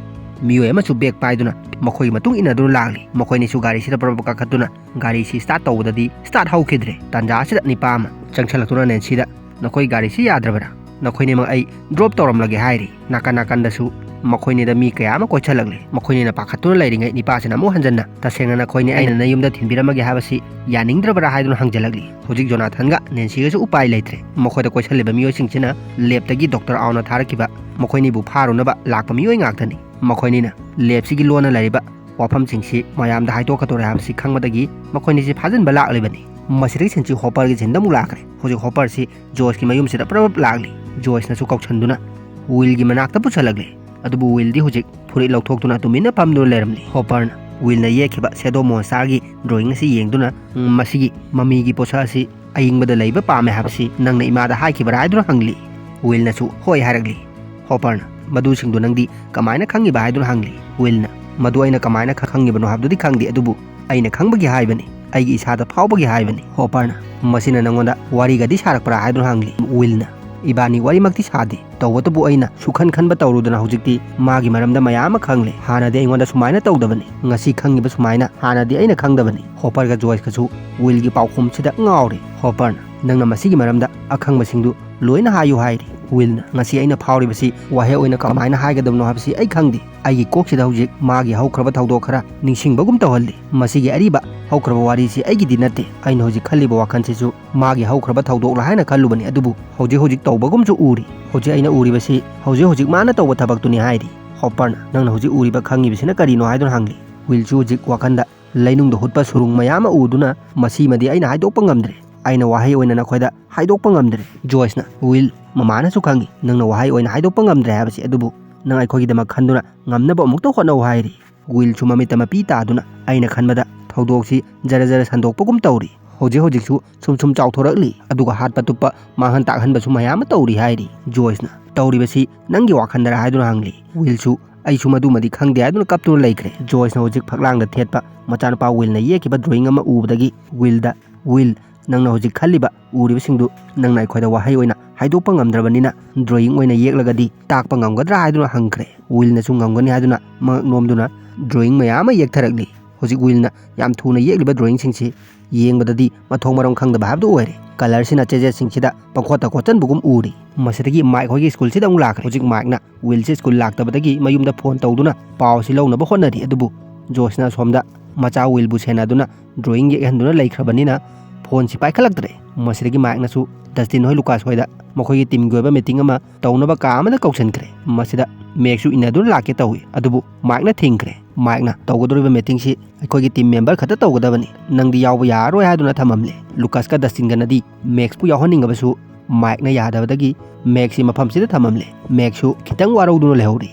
ꯃꯤꯑꯣꯏ ꯑꯃꯁꯨ ꯕꯦꯒ ꯄꯥꯏꯗꯨꯅ ꯃꯈꯣꯏꯒꯤ ꯃꯇꯨꯡ ꯏꯟꯅꯗꯨꯅ ꯂꯥꯛꯂꯤ꯫ ꯃꯈꯣꯏꯅꯤꯁꯨ ꯒꯥꯔꯤꯁꯤꯗ ꯄ꯭ꯔꯞ ꯄ꯭ꯔꯞ ꯀꯥꯈꯠꯇꯨꯅ ꯒꯥꯔꯤꯁꯤ ꯁ꯭ꯇꯥꯔꯠ ꯇꯧꯕꯗꯗꯤ ꯁ꯭ꯇꯥꯔꯠ ꯍꯧꯈꯤꯗ꯭ꯔꯦ꯫ ꯇꯥꯟꯖꯥ ꯑꯁꯤꯗ ꯅꯤꯄꯥ ꯑꯃ ꯆꯪꯁꯤꯜꯂꯛꯇꯨꯅ ꯅꯦꯟꯁꯤꯗ "ꯅꯈꯣꯏ ꯒꯥꯔꯤꯁꯤ ꯌꯥꯗ꯭ꯔꯕꯔꯥ? ꯅꯈꯣꯏꯅꯤꯃꯛ ꯑꯩ ꯗ꯭ꯔꯣꯞ ꯇꯧꯔꯝꯂꯒꯦ" ꯍꯥꯏꯔꯤ꯫ ꯅꯥꯀꯟ ꯅꯥꯀꯟꯗꯁꯨ ꯃꯈꯣꯏꯅꯤꯗ ꯃꯤ ꯀꯌꯥ ꯑꯃ ꯀꯣꯏꯁꯜꯂꯛꯂꯤ꯫ ꯃꯈꯣꯏꯅꯤꯅ ꯄꯥꯈꯠꯇꯨꯅ ꯂꯩꯔꯤꯉꯩ, ꯅꯤꯄꯥꯁꯤꯅ ꯑꯃꯨꯛ ꯍꯟꯖꯟꯅ, "ꯇꯁꯦꯡꯅ ꯅꯈꯣꯏꯅꯤ ꯑꯩꯅ ꯅꯌꯨꯝꯗ ꯊꯤꯟꯕꯤꯔꯝꯃꯒꯦ ꯍꯥꯏꯕꯁꯤ ꯌꯥꯅꯤꯡꯗ꯭ꯔꯕ꯭ꯔꯥ?" ꯍꯥꯏꯗꯨꯅ ꯍꯪꯖꯜꯂꯛꯂꯤ꯫ ꯍꯧꯖꯤꯛ ꯖꯣꯅꯥꯊꯟꯒ ꯅꯦꯟꯁꯤꯒꯁꯨ ꯎꯄꯥꯏ ꯂꯩꯇ꯭ꯔꯦ꯫ ꯃꯈꯣꯏꯗ ꯀꯣꯏꯁꯜꯂꯤꯕ ꯃꯤꯑꯣꯏꯁꯤꯡꯁꯤꯅ ꯂꯦꯞꯇꯒꯤ ꯗꯣꯛꯇꯔ ꯑꯥꯎꯅ ꯊꯥꯔꯛꯈꯤꯕ ꯃꯈꯣꯏꯅꯤꯕꯨ ꯐꯥꯔꯨꯅꯕ ꯂꯥꯛꯄ ꯃꯤꯑꯣꯏ ꯉꯥꯛꯇꯅꯤ꯫ ꯃꯈꯣꯏꯅꯤꯅ ꯂꯦꯞꯁꯤꯒꯤ ꯂꯣꯟꯅ ꯂꯩꯔꯤꯕ ꯋꯥꯐꯝꯁꯤꯡꯁꯤ ꯃꯌꯥꯝꯗ ꯍꯥꯏꯗꯣꯛꯀꯗꯧꯔꯦ ꯍꯥꯏꯕꯁꯤ ꯈꯪꯕꯗꯒꯤ ꯃꯈꯣꯏꯅꯤꯁꯤ ꯐꯥꯖꯤꯟꯕ ꯂꯥꯛꯂꯤꯕꯅꯤ꯫ ꯃꯁꯤꯗꯒꯤ ꯁꯤꯟꯁꯤ ꯍꯣꯄꯔꯒꯤ ꯁꯤꯟꯗ ꯑꯃꯨꯛ ꯂꯥꯛꯈ꯭ꯔꯦ꯫ ꯍꯧꯖꯤꯛ ꯍꯣꯄꯔꯁꯤ ꯖꯣꯏꯁꯀꯤ ꯃꯌꯨꯝꯁꯤꯗ ꯄ꯭ꯔꯞ ꯄ꯭ꯔꯞ ꯂꯥꯛꯂꯤ꯫ ꯖꯣꯏꯁꯅꯁꯨ ꯀꯧꯁꯟꯗꯨꯅ ꯋꯤꯜꯒꯤ ꯃꯅꯥꯛꯇ ꯄꯨꯁꯜꯂꯛꯂꯤ꯫ ꯑꯗꯨꯕꯨ ꯋꯤꯜꯗꯤ ꯍꯧꯖꯤꯛ ꯐꯨꯔꯤꯠ ꯂꯧꯊꯣꯛꯇꯨꯅ ꯇꯨꯃꯤꯟꯅ ꯐꯝꯗꯨꯅ ꯂꯩꯔꯝꯂꯤ꯫ ꯍꯣꯄꯔꯅ ꯋꯤꯜꯅ ꯌꯦꯛꯈꯤꯕ ꯁꯦꯗꯣ ꯃꯣꯟꯁꯇꯥꯔꯒꯤ ꯗ꯭ꯔꯣꯌꯤꯡ ꯑꯁꯤ ꯌꯦꯡꯗꯨꯅ, "ꯎꯝ, ꯃꯁꯤꯒꯤ ꯃꯃꯤꯒꯤ ꯄꯣꯠꯁꯛ ꯑꯁꯤ ꯑꯏꯪꯕꯗ ꯂꯩꯕ ꯄꯥꯝꯃꯦ ꯍꯥꯏꯕꯁꯤ ꯅꯪꯅ ꯏꯃꯥꯗ ꯍꯥꯏꯈꯤꯕ꯭ꯔꯥ?" ꯍꯥꯏꯗꯨꯅ ꯍꯪꯂꯤ꯫ ꯋꯤꯜꯅꯁꯨ "ꯍꯣꯏ" ꯍꯥꯏꯔꯛꯂꯤ꯫ ꯍꯣꯄꯔꯅ, "ꯃꯗꯨꯁꯤꯡꯗꯨ ꯅꯪꯗꯤ ꯀꯃꯥꯏꯅ ꯈꯪꯉꯤꯕ?" ꯍꯥꯏꯗꯨꯅ ꯍꯪꯂꯤ꯫ ꯋꯤꯜꯅ, "ꯃꯗꯨ ꯑꯩꯅ ꯀꯃꯥꯏꯅ ꯈ-, ꯈꯪꯉꯤꯕꯅꯣ ꯍꯥꯏꯕꯗꯨꯗꯤ ꯈꯪꯗꯦ, ꯑꯗꯨꯕꯨ ꯑꯩꯅ ꯈꯪꯕꯒꯤ ꯍꯥꯏꯕꯅꯤ, ꯑꯩꯒꯤ ꯏꯁꯥꯗ ꯐꯥꯎꯕꯒꯤ ꯍꯥꯏꯕꯅꯤ꯫" ꯍꯣꯄꯔꯅ, "ꯃꯁꯤꯅ ꯅꯪꯉꯣꯟꯗ ꯋꯥꯔꯤꯒꯗꯤ ꯁꯥꯔꯛꯄ꯭ꯔꯥ?" ꯍꯥꯏꯗꯨꯅ ꯍꯪꯂꯤ꯫ ꯋꯤꯜꯅ, "ꯏꯕꯥꯅꯤ ꯋꯥꯔꯤꯃꯛꯇꯤ ꯁꯥꯗꯦ, ꯇꯧꯕꯇꯕꯨ ꯑꯩꯅ ꯁꯨꯈꯟ ꯈꯟꯕ ꯇꯧꯔꯨꯗꯅ ꯍꯧꯖꯤꯛꯇꯤ ꯃꯥꯒꯤ ꯃꯔꯝꯗ ꯃꯌꯥꯝ ꯑꯃ ꯈꯪꯂꯦ꯫ ꯍꯥꯟꯅꯗꯤ ꯑꯩꯉꯣꯟꯗ ꯁꯨꯃꯥꯏꯅ ꯇꯧꯗꯕꯅꯤ, ꯉꯁꯤ ꯈꯪꯉꯤꯕ ꯁꯨꯃꯥꯏꯅ ꯍꯥꯟꯅꯗꯤ ꯑꯩꯅ ꯈꯪꯗꯕꯅꯤ꯫" ꯍꯣꯄꯔꯒ ꯖꯣꯏꯁꯀꯁꯨ ꯋꯤꯜꯒꯤ ꯄꯥꯎꯈꯨꯝꯁꯤꯗ ꯉꯥꯎꯔꯦ꯫ ꯍꯣꯄꯔꯅ, "ꯅꯪꯅ ꯃꯁꯤꯒꯤ ꯃꯔꯝꯗ ꯑꯈꯪꯕꯁꯤꯡꯗꯨ ꯂꯣꯏꯅ ꯍꯥꯏꯌꯨ" ꯍꯥꯏꯔꯤ꯫ ꯋꯤꯜꯅ, "ꯉꯁꯤ ꯑꯩꯅ ꯐꯥꯎꯔꯤꯕꯁꯤ ꯋꯥꯍꯩ ꯑꯣꯏꯅ ꯀꯃꯥꯏꯅ ꯍꯥꯏꯒꯗꯕꯅꯣ ꯍꯥꯏꯕꯁꯤ ꯑꯩ ꯈꯪꯗꯦ꯫ ꯑꯩꯒꯤ ꯀꯣꯛꯁꯤꯗ ꯍꯧꯖꯤꯛ ꯃꯥꯒꯤ ꯍꯧꯈ꯭ꯔꯕ ꯊꯧꯗꯣꯛ ꯈꯔ ꯅꯤꯡꯁꯤꯡꯕꯒꯨꯝ ꯇꯧꯍꯜꯂꯤ꯫ ꯃꯁꯤꯒꯤ ꯑꯔꯤꯕ ꯍꯧꯈ꯭ꯔꯕ ꯋꯥꯔꯤꯁꯤ ꯑꯩꯒꯤꯗꯤ ꯅꯠꯇꯦ꯫ ꯑꯩꯅ ꯍꯧꯖꯤꯛ ꯈꯜꯂꯤꯕ ꯋꯥꯈꯜꯁꯤꯁꯨ ꯃꯥꯒꯤ ꯍꯧꯈ꯭ꯔꯕ ꯊꯧꯗꯣꯛꯂ ꯍꯥꯏꯅ ꯈꯜꯂꯨꯕꯅꯤ, ꯑꯗꯨꯕꯨ ꯍꯧꯖꯤꯛ ꯍꯧꯖꯤꯛ ꯇꯧꯕꯒꯨꯝꯁꯨ ꯎꯔꯤ꯫ ꯍꯧꯖꯤꯛ ꯑꯩꯅ ꯎꯔꯤꯕꯁꯤ ꯍꯧꯖꯤꯛ ꯍꯧꯖꯤꯛ ꯃꯥꯅ ꯇꯧꯕ ꯊꯕꯛꯇꯨꯅꯤ" ꯍꯥꯏꯔꯤ꯫ ꯍꯣꯄꯔꯅ, "ꯅꯪꯅ ꯍꯧꯖꯤꯛ ꯎꯔꯤꯕ, ꯈꯪꯉꯤꯕꯁꯤꯅ ꯀꯔꯤꯅꯣ?" ꯍꯥꯏꯗꯨꯅ ꯍꯪꯂꯤ꯫ ꯋꯤꯜꯁꯨ ꯍꯧꯖꯤꯛ ꯋꯥꯈꯜꯗ ꯂꯩꯅꯨꯡꯗ ꯍꯨꯠꯄ ꯁꯨꯔꯨꯡ ꯃꯌꯥꯝ ꯑꯃ ꯎꯗꯨꯅ, "ꯃꯁꯤꯃꯗꯤ ꯑꯩꯅ ꯍꯥꯏꯗꯣꯛꯄ ꯉꯝꯗ꯭ꯔꯦ꯫ ꯑꯩꯅ ꯋꯥꯍꯩ ꯑꯣꯏꯅ ꯅꯈꯣꯏꯗ ꯍꯥꯏꯗꯣꯛꯄ ꯉꯝꯗ꯭ꯔꯦ꯫" ꯖꯣꯏꯁꯅ, "ꯋꯤꯜ, ꯃꯃꯥꯅꯁꯨ ꯈꯪꯉꯤ ꯅꯪꯅ ꯋꯥꯍꯩ ꯑꯣꯏꯅ ꯍꯥꯏꯗꯣꯛꯄ ꯉꯝꯗ꯭ꯔꯦ ꯍꯥꯏꯕꯁꯤ, ꯑꯗꯨꯕꯨ ꯅꯪ ꯑꯩꯈꯣꯏꯒꯤꯗꯃꯛ ꯈꯟꯗꯨꯅ ꯉꯝꯅꯕ ꯑꯃꯨꯛꯇ ꯍꯣꯠꯅꯧ" ꯍꯥꯏꯔꯤ꯫ ꯋꯤꯜꯁꯨ ꯃꯃꯤꯠꯇ ꯃꯄꯤ ꯇꯥꯗꯨꯅ, "ꯑꯩꯅ ꯈꯟꯕꯗ ꯊꯧꯗꯣꯛꯁꯤ ꯖꯔ ꯖꯔ ꯁꯟꯗꯣꯛꯄꯒꯨꯝ ꯇꯧꯔꯤ꯫ ꯍꯧꯖꯤꯛ ꯍꯧꯖꯤꯛꯁꯨ ꯁꯨꯝ ꯁꯨꯝ ꯆꯥꯎꯊꯣꯔꯛꯂꯤ, ꯑꯗꯨꯒ ꯍꯥꯠꯄ ꯇꯨꯞꯄ, ꯃꯥꯡꯍꯟ ꯇꯥꯛꯍꯟꯕꯁꯨ ꯃꯌꯥꯝ ꯑꯃ ꯇꯧꯔꯤ" ꯍꯥꯏꯔꯤ꯫ ꯖꯣꯏꯁꯅ, "ꯇꯧꯔꯤꯕꯁꯤ ꯅꯪꯒꯤ ꯋꯥꯈꯜꯗꯔ?" ꯍꯥꯏꯗꯨꯅ ꯍꯪꯂꯤ꯫ ꯋꯤꯜꯁꯨ, "ꯑꯩꯁꯨ ꯃꯗꯨꯃꯗꯤ ꯈꯪꯗꯦ" ꯍꯥꯏꯗꯨꯅ ꯀꯞꯇꯨꯅ ꯂꯩꯈ꯭ꯔꯦ꯫ ꯖꯣꯏꯁꯅ ꯍꯧꯖꯤꯛ ꯐꯛꯂꯥꯡꯗ ꯊꯦꯠꯄ ꯃꯆꯥꯅꯨꯄꯥ ꯋꯤꯜꯅ ꯌꯦꯛꯈꯤꯕ ꯗ꯭ꯔꯣꯌꯤꯡ ꯑꯃ ꯎꯕꯗꯒꯤ ꯋꯤꯜꯗ, "ꯋꯤꯜ, ꯅꯪꯅ ꯍꯧꯖꯤꯛ ꯈꯜꯂꯤꯕ, ꯎꯔꯤꯕꯁꯤꯡꯗꯨ ꯅꯪꯅ ꯑꯩꯈꯣꯏꯗ ꯋꯥꯍꯩ ꯑꯣꯏꯅ ꯍꯥꯏꯗꯣꯛꯄ ꯉꯝꯗ꯭ꯔꯕꯅꯤꯅ, ꯗ꯭ꯔꯣꯌꯤꯡ ꯑꯣꯏꯅ ꯌꯦꯛꯂꯒꯗꯤ ꯇꯥꯛꯄ ꯉꯝꯒꯗ꯭ꯔꯥ?" ꯍꯥꯏꯗꯨꯅ ꯍꯪꯈ꯭ꯔꯦ꯫ ꯋꯤꯜꯅꯁꯨ ꯉꯝꯒꯅꯤ ꯍꯥꯏꯗꯨꯅ ꯃꯉꯛ ꯅꯣꯝꯗꯨꯅ ꯗ꯭ꯔꯣꯌꯤꯡ ꯃꯌꯥꯝ ꯑꯃ ꯌꯦꯛꯊꯔꯛꯂꯤ꯫ ꯍꯧꯖꯤꯛ ꯋꯤꯜꯅ ꯌꯥꯝ ꯊꯨꯅ ꯌꯦꯛꯂꯤꯕ ꯗ꯭ꯔꯣꯌꯤꯡꯁꯤꯡꯁꯤ ꯌꯦꯡꯕꯗꯗꯤ ꯃꯊꯣꯡ ꯃꯔꯝ ꯈꯪꯗꯕ ꯍꯥꯏꯕꯗꯨ ꯑꯣꯏꯔꯦ꯫ ꯀꯂꯔꯁꯤꯅ ꯆꯦꯖꯦꯠꯁꯤꯡꯁꯤꯗ ꯄꯪꯈꯣꯠꯇ ꯈꯣꯠꯆꯟꯕꯒꯨꯝ ꯎꯔꯤ꯫ ꯃꯁꯤꯗꯒꯤ ꯃꯥꯏꯛ ꯍꯣꯏꯒꯤ ꯁ꯭ꯀꯨꯜꯁꯤꯗ ꯑꯃꯨꯛ ꯂꯥꯛꯈ꯭ꯔꯦ꯫ ꯍꯧꯖꯤꯛ ꯃꯥꯏꯛꯅ ꯋꯤꯜꯁꯦ ꯁ꯭ꯀꯨꯜ ꯂꯥꯛꯇꯕꯗꯒꯤ ꯃꯌꯨꯝꯗ ꯐꯣꯟ ꯇꯧꯗꯨꯅ ꯄꯥꯎꯁꯤ ꯂꯧꯅꯕ ꯍꯣꯠꯅꯔꯤ꯫ ꯑꯗꯨꯕꯨ ꯖꯣꯁꯅ ꯁꯣꯝꯗ ꯃꯆꯥ ꯋꯤꯜꯕꯨ ꯁꯦꯟꯅꯗꯨꯅ ꯗ꯭ꯔꯣꯌꯤꯡ ꯌꯦꯛꯍꯟꯗꯨꯅ ꯂꯩꯈ꯭ꯔꯕꯅꯤꯅ ꯐꯣꯟꯁꯤ ꯄꯥꯏꯈꯠꯂꯛꯇ꯭ꯔꯦ꯫ ꯃꯁꯤꯗꯒꯤ ꯃꯥꯏꯛꯅꯁꯨ ꯗꯁꯇꯤꯟ ꯍꯣꯏ ꯂꯨꯀꯥꯁ ꯍꯣꯏꯗ ꯃꯈꯣꯏꯒꯤ ꯇꯤꯝꯒꯤ ꯑꯣꯏꯕ ꯃꯤꯇꯤꯡ ꯑꯃ ꯇꯧꯅꯕ ꯀꯥ ꯑꯃꯗ ꯀꯧꯁꯤꯟꯈ꯭ꯔꯦ꯫ ꯃꯁꯤꯗ ꯃꯦꯛꯁꯨ ꯏꯟꯅꯗꯨꯅ ꯂꯥꯛꯀꯦ ꯇꯧꯏ, ꯑꯗꯨꯕꯨ ꯃꯥꯏꯛꯅ ꯊꯤꯡꯈ꯭ꯔꯦ꯫ ꯃꯥꯏꯛꯅ ꯇꯧꯒꯗꯧꯔꯤꯕ ꯃꯤꯇꯤꯡꯁꯤ ꯑꯩꯈꯣꯏꯒꯤ ꯇꯤꯝ ꯃꯦꯝꯕꯔ ꯈꯛꯇ ꯇꯧꯒꯗꯕꯅꯤ, ꯅꯪꯗꯤ ꯌꯥꯎꯕ ꯌꯥꯔꯔꯣꯏ ꯍꯥꯏꯗꯨꯅ ꯊꯝꯃꯝꯂꯦ꯫ ꯂꯨꯀꯥꯁꯀ ꯗꯁꯇꯤꯟꯒꯅꯗꯤ ꯃꯦꯛꯁꯄꯨ ꯌꯥꯎꯍꯟꯅꯤꯡꯉꯕꯁꯨ ꯃꯥꯏꯛꯅ ꯌꯥꯗꯕꯗꯒꯤ ꯃꯦꯛꯁꯤ ꯃꯐꯝꯁꯤꯗ ꯊꯝꯃꯝꯂꯦ꯫ ꯃꯦꯛꯁꯨ ꯈꯤꯇꯪ ꯋꯥꯔꯧꯗꯨꯅ ꯂꯩꯍꯧꯔꯤ꯫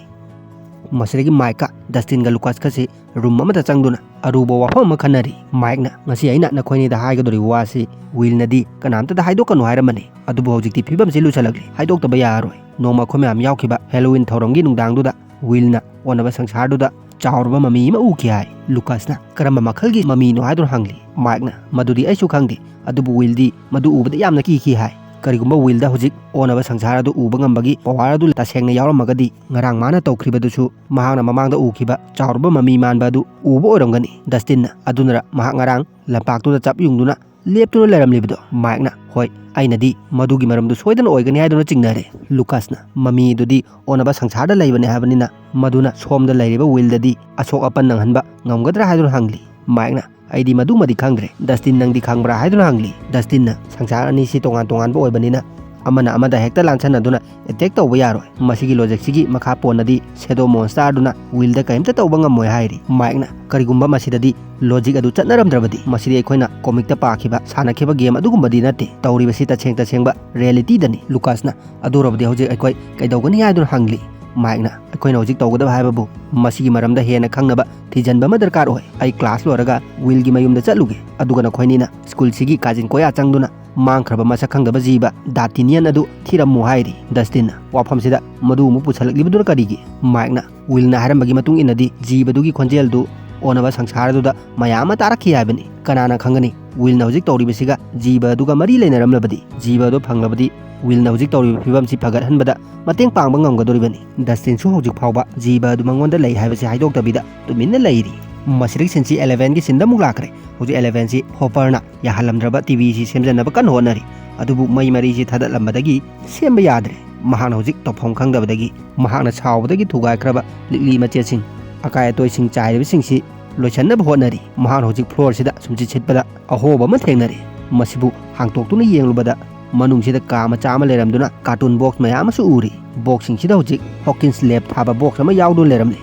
ꯃꯁꯤꯗꯒꯤ ꯃꯥꯏꯛꯀ ꯗꯁꯇꯤꯟꯒ ꯂꯨꯀꯥꯁꯀꯁꯤ ꯔꯨꯝ ꯑꯃꯗ ꯆꯪꯗꯨꯅ ꯑꯔꯨꯕ ꯋꯥꯐꯝ ꯑꯃ ꯈꯟꯅꯔꯤ꯫ ꯃꯥꯏꯛꯅ, "ꯉꯁꯤ ꯑꯩꯅ ꯅꯈꯣꯏꯅꯤꯗ ꯍꯥꯏꯒꯗꯧꯔꯤꯕ ꯋꯥꯁꯤ ꯋꯤꯜꯅꯗꯤ ꯀꯅꯥꯝꯇꯗ ꯍꯥꯏꯗꯣꯛꯀꯅꯨ ꯍꯥꯏꯔꯝꯕꯅꯤ, ꯑꯗꯨꯕꯨ ꯍꯧꯖꯤꯛꯇꯤ ꯐꯤꯕꯝꯁꯤ ꯂꯨꯁꯜꯂꯛꯂꯦ, ꯍꯥꯏꯗꯣꯛꯇꯕ ꯌꯥꯔꯔꯣꯏ꯫ ꯅꯣꯡꯃ ꯑꯩꯈꯣꯏ ꯃꯌꯥꯝ ꯌꯥꯎꯈꯤꯕ ꯍꯦꯂꯣꯋꯤꯟ ꯊꯧꯔꯝꯒꯤ ꯅꯨꯡꯗꯥꯡꯗꯨꯗ ꯋꯤꯜꯅ ꯑꯣꯟꯅꯕ ꯁꯪꯁꯥꯔꯗꯨꯗ ꯆꯥꯎꯔꯕ ꯃꯃꯤ ꯑꯃ ꯎꯈꯤ ꯍꯥꯏ꯫" ꯂꯨꯀꯥꯁꯅ, "ꯀꯔꯝꯕ ꯃꯈꯜꯒꯤ ꯃꯃꯤꯅꯣ?" ꯍꯥꯏꯗꯨꯅ ꯍꯪꯂꯤ꯫ ꯃꯥꯏꯛꯅ, "ꯃꯗꯨꯗꯤ ꯑꯩꯁꯨ ꯈꯪꯗꯦ, ꯑꯗꯨꯕꯨ ꯋꯤꯜꯗꯤ ꯃꯗꯨ ꯎꯕꯗ ꯌꯥꯝꯅ ꯀꯤꯈꯤ ꯍꯥꯏ꯫ ꯀꯔꯤꯒꯨꯝꯕ ꯋꯤꯜꯗ ꯍꯧꯖꯤꯛ ꯑꯣꯟꯅꯕ ꯁꯪꯁꯥꯔ ꯑꯗꯨ ꯎꯕ ꯉꯝꯕꯒꯤ ꯄꯋꯥꯔ ꯑꯗꯨ ꯇꯁꯦꯡꯅ ꯌꯥꯎꯔꯝꯃꯒꯗꯤ, ꯉꯔꯥꯡ ꯃꯥꯅ ꯇꯧꯈ꯭ꯔꯤꯕꯗꯨꯁꯨ ꯃꯍꯥꯛꯅ ꯃꯃꯥꯡꯗ ꯎꯈꯤꯕ ꯆꯥꯎꯔꯕ ꯃꯃꯤ ꯃꯥꯟꯕ ꯑꯗꯨ ꯎꯕ ꯑꯣꯏꯔꯝꯒꯅꯤ꯫" ꯗꯁꯇꯤꯟꯅ, "ꯑꯗꯨꯅꯔ ꯃꯍꯥꯛ ꯉꯔꯥꯡ ꯂꯝꯄꯥꯛꯇꯨꯗ ꯆꯞ ꯌꯨꯡꯗꯨꯅ ꯂꯦꯞꯇꯨꯅ ꯂꯩꯔꯝꯂꯤꯕꯗꯣ?" ꯃꯥꯏꯛꯅ, "ꯍꯣꯏ, ꯑꯩꯅꯗꯤ ꯃꯗꯨꯒꯤ ꯃꯔꯝꯗꯨ ꯁꯣꯏꯗꯅ ꯑꯣꯏꯒꯅꯤ ꯍꯥꯏꯗꯨꯅ ꯆꯤꯡꯅꯔꯦ꯫" ꯂꯨꯀꯥꯁꯅ, "ꯃꯃꯤ ꯑꯗꯨꯗꯤ ꯑꯣꯟꯅꯕ ꯁꯪꯁꯥꯔꯗ ꯂꯩꯕꯅꯦ ꯍꯥꯏꯕꯅꯤꯅ, ꯃꯗꯨꯅ ꯁꯣꯝꯗ ꯂꯩꯔꯤꯕ ꯋꯤꯜꯗꯗꯤ ꯑꯁꯣꯛ ꯑꯄꯟ ꯅꯪꯍꯟꯕ ꯉꯝꯒꯗ꯭ꯔꯥ?" ꯍꯥꯏꯗꯨꯅ ꯍꯪꯂꯤ꯫ ꯃꯥꯏꯛꯅ, "ꯑꯩꯗꯤ ꯃꯗꯨꯃꯗꯤ ꯈꯪꯗ꯭ꯔꯦ꯫ ꯗꯁꯇꯤꯟ, ꯅꯪꯗꯤ ꯈꯪꯕ꯭ꯔꯥ?" ꯍꯥꯏꯗꯨꯅ ꯍꯪꯂꯤ꯫ ꯗꯁꯇꯤꯟꯅ, "ꯁꯪꯁꯥꯔ ꯑꯅꯤꯁꯤ ꯇꯣꯉꯥꯟ ꯇꯣꯉꯥꯟꯕ ꯑꯣꯏꯕꯅꯤꯅ, ꯑꯃꯅ ꯑꯃꯗ ꯍꯦꯛꯇ ꯂꯥꯟꯁꯟꯅꯗꯨꯅ ꯑꯦꯇꯦꯛ ꯇꯧꯕ ꯌꯥꯔꯣꯏ꯫ ꯃꯁꯤꯒꯤ ꯂꯣꯖꯤꯛꯁꯤꯒꯤ ꯃꯈꯥ ꯄꯣꯟꯅꯗꯤ ꯁꯦꯗꯣ ꯃꯣꯟꯁꯇꯥꯔꯗꯨꯅ ꯋꯤꯜꯗ ꯀꯔꯤꯝꯇ ꯇꯧꯕ ꯉꯝꯃꯣꯏ" ꯍꯥꯏꯔꯤ꯫ ꯃꯥꯏꯛꯅ, "ꯀꯔꯤꯒꯨꯝꯕ ꯃꯁꯤꯗꯗꯤ ꯂꯣꯖꯤꯛ ꯑꯗꯨ ꯆꯠꯅꯔꯝꯗ꯭ꯔꯕꯗꯤ? ꯃꯁꯤꯗꯤ ꯑꯩꯈꯣꯏꯅ ꯀꯣꯃꯤꯛꯇ ꯄꯥꯈꯤꯕ, ꯁꯥꯟꯅꯈꯤꯕ ꯒꯦꯝ ꯑꯗꯨꯒꯨꯝꯕꯗꯤ ꯅꯠꯇꯦ꯫ ꯇꯧꯔꯤꯕꯁꯤ ꯇꯁꯦꯡ ꯇꯁꯦꯡꯕ ꯔꯤꯌꯦꯂꯤꯇꯤꯗꯅꯤ꯫" ꯂꯨꯀꯥꯁꯅ, "ꯑꯗꯨ ꯑꯣꯏꯔꯕꯗꯤ ꯍꯧꯖꯤꯛ ꯑꯩꯈꯣꯏ ꯀꯩꯗꯧꯒꯅꯤ?" ꯍꯥꯏꯗꯨꯅ ꯍꯪꯂꯤ꯫ ꯃꯥꯏꯛꯅ, "ꯑꯩꯈꯣꯏꯅ ꯍꯧꯖꯤꯛ ꯇꯧꯒꯗꯕ ꯍꯥꯏꯕꯕꯨ ꯃꯁꯤꯒꯤ ꯃꯔꯝꯗ ꯍꯦꯟꯅ ꯈꯪꯅꯕ ꯊꯤꯖꯤꯟꯕ ꯑꯃ ꯗꯔꯀꯥꯔ ꯑꯣꯏ꯫ ꯑꯩ ꯀ꯭ꯂꯥꯁ ꯂꯣꯏꯔꯒ ꯋꯤꯜꯒꯤ ꯃꯌꯨꯝꯗ ꯆꯠꯂꯨꯒꯦ, ꯑꯗꯨꯒ ꯅꯈꯣꯏꯅꯤꯅ ꯁ꯭ꯀꯨꯜꯁꯤꯒꯤ ꯀꯥꯆꯤꯟ ꯀꯣꯌꯥ ꯆꯪꯗꯨꯅ ꯃꯥꯡꯈ꯭ꯔꯕ ꯃꯁꯛ ꯈꯪꯗꯕ ꯖꯤꯕ ꯗꯥꯇꯤꯅꯤꯌꯟ ꯑꯗꯨ ꯊꯤꯔꯝꯃꯨ" ꯍꯥꯏꯔꯤ꯫ ꯗꯁꯇꯤꯟꯅ, "ꯋꯥꯐꯝꯁꯤꯗ ꯃꯗꯨ ꯑꯃꯨꯛ ꯄꯨꯁꯜꯂꯛꯂꯤꯕꯗꯨꯅ ꯀꯔꯤꯒꯤ?" ꯃꯥꯏꯛꯅ, "ꯋꯤꯜꯅ ꯍꯥꯏꯔꯝꯕꯒꯤ ꯃꯇꯨꯡ ꯏꯟꯅꯗꯤ ꯖꯤꯕꯗꯨꯒꯤ ꯈꯣꯟꯖꯦꯜꯗꯨ ꯑꯣꯟꯅꯕ ꯁꯪꯁꯥꯔꯗꯨꯗ ꯃꯌꯥꯝ ꯑꯃ ꯇꯥꯔꯛꯈꯤ ꯍꯥꯏꯕꯅꯤ꯫ ꯀꯅꯥꯅ ꯈꯪꯒꯅꯤ, ꯋꯤꯜꯅ ꯍꯧꯖꯤꯛ ꯇꯧꯔꯤꯕꯁꯤꯒ ꯖꯤꯕ ꯑꯗꯨꯒ ꯃꯔꯤ ꯂꯩꯅꯔꯝꯂꯕꯗꯤ? ꯖꯤꯕ ꯑꯗꯨ ꯐꯪꯂꯕꯗꯤ ꯋꯤꯜꯅ ꯍꯧꯖꯤꯛ ꯇꯧꯔꯤꯕ ꯐꯤꯕꯝꯁꯤ ꯐꯒꯠꯍꯟꯕꯗ ꯃꯇꯦꯡ ꯄꯥꯡꯕ ꯉꯝꯒꯗꯧꯔꯤꯕꯅꯤ꯫" ꯗꯁꯇꯤꯟꯁꯨ ꯍꯧꯖꯤꯛ ꯐꯥꯎꯕ ꯖꯤꯕ ꯑꯗꯨ ꯃꯉꯣꯟꯗ ꯂꯩ ꯍꯥꯏꯕꯁꯤ ꯍꯥꯏꯗꯣꯛꯇꯕꯤꯗ ꯇꯨꯃꯤꯟꯅ ꯂꯩꯔꯤ꯫ ꯃꯁꯤꯗꯒꯤ ꯁꯤꯟꯁꯤ ꯑꯦꯂꯦꯚꯦꯟꯒꯤ ꯁꯤꯟꯗ ꯑꯃꯨꯛ ꯂꯥꯛꯈ꯭ꯔꯦ꯫ ꯍꯧꯖꯤꯛ ꯑꯦꯂꯦꯚꯦꯟꯁꯤ ꯍꯣꯄꯔꯅ ꯌꯥꯍꯜꯂꯝꯗ꯭ꯔꯕ ꯇꯤ ꯚꯤꯁꯤ ꯁꯦꯝꯖꯅꯕ ꯀꯟꯅ ꯍꯣꯠꯅꯔꯤ꯫ ꯑꯗꯨꯕꯨ ꯃꯩ ꯃꯔꯤꯁꯤ ꯊꯥꯗꯠꯂꯝꯕꯗꯒꯤ ꯁꯦꯝꯕ ꯌꯥꯗ꯭ꯔꯦ꯫ ꯃꯍꯥꯛꯅ ꯍꯧꯖꯤꯛ ꯇꯧꯐꯝ ꯈꯪꯗꯕꯗꯒꯤ ꯃꯍꯥꯛꯅ ꯁꯥꯎꯕꯗꯒꯤ ꯊꯨꯒꯥꯏꯈ꯭ꯔꯕ ꯂꯤꯛꯂꯤ ꯃꯆꯦꯠꯁꯤꯡ, ꯑꯀꯥꯏ ꯑꯇꯣꯏꯁꯤꯡ ꯆꯥꯏꯔꯤꯕꯁꯤꯡꯁꯤ ꯂꯣꯏꯁꯤꯟꯅꯕ ꯍꯣꯠꯅꯔꯤ꯫ ꯃꯍꯥꯛꯅ ꯍꯧꯖꯤꯛ ꯐ꯭ꯂꯣꯔꯁꯤꯗ ꯁꯨꯝꯆꯤꯠ ꯁꯤꯠꯄꯗ ꯑꯍꯣꯕ ꯑꯃ ꯊꯦꯡꯅꯔꯦ꯫ ꯃꯁꯤꯕꯨ ꯍꯥꯡꯇꯣꯛꯇꯨꯅ ꯌꯦꯡꯂꯨꯕꯗ ꯃꯅꯨꯡꯁꯤꯗ ꯀꯥ ꯃꯆꯥ ꯑꯃ ꯂꯩꯔꯝꯗꯨꯅ ꯀꯥꯔꯇꯨꯟ ꯕꯣꯛꯁ ꯃꯌꯥꯝ ꯑꯃꯁꯨ ꯎꯔꯤ꯫ ꯕꯣꯛꯁꯁꯤꯡꯁꯤꯗ ꯍꯧꯖꯤꯛ ꯍꯣꯀꯤꯟꯁ ꯂꯦꯕ ꯊꯥꯕ ꯕꯣꯛꯁ ꯑꯃ ꯌꯥꯎꯗꯨꯅ ꯂꯩꯔꯝꯂꯤ꯫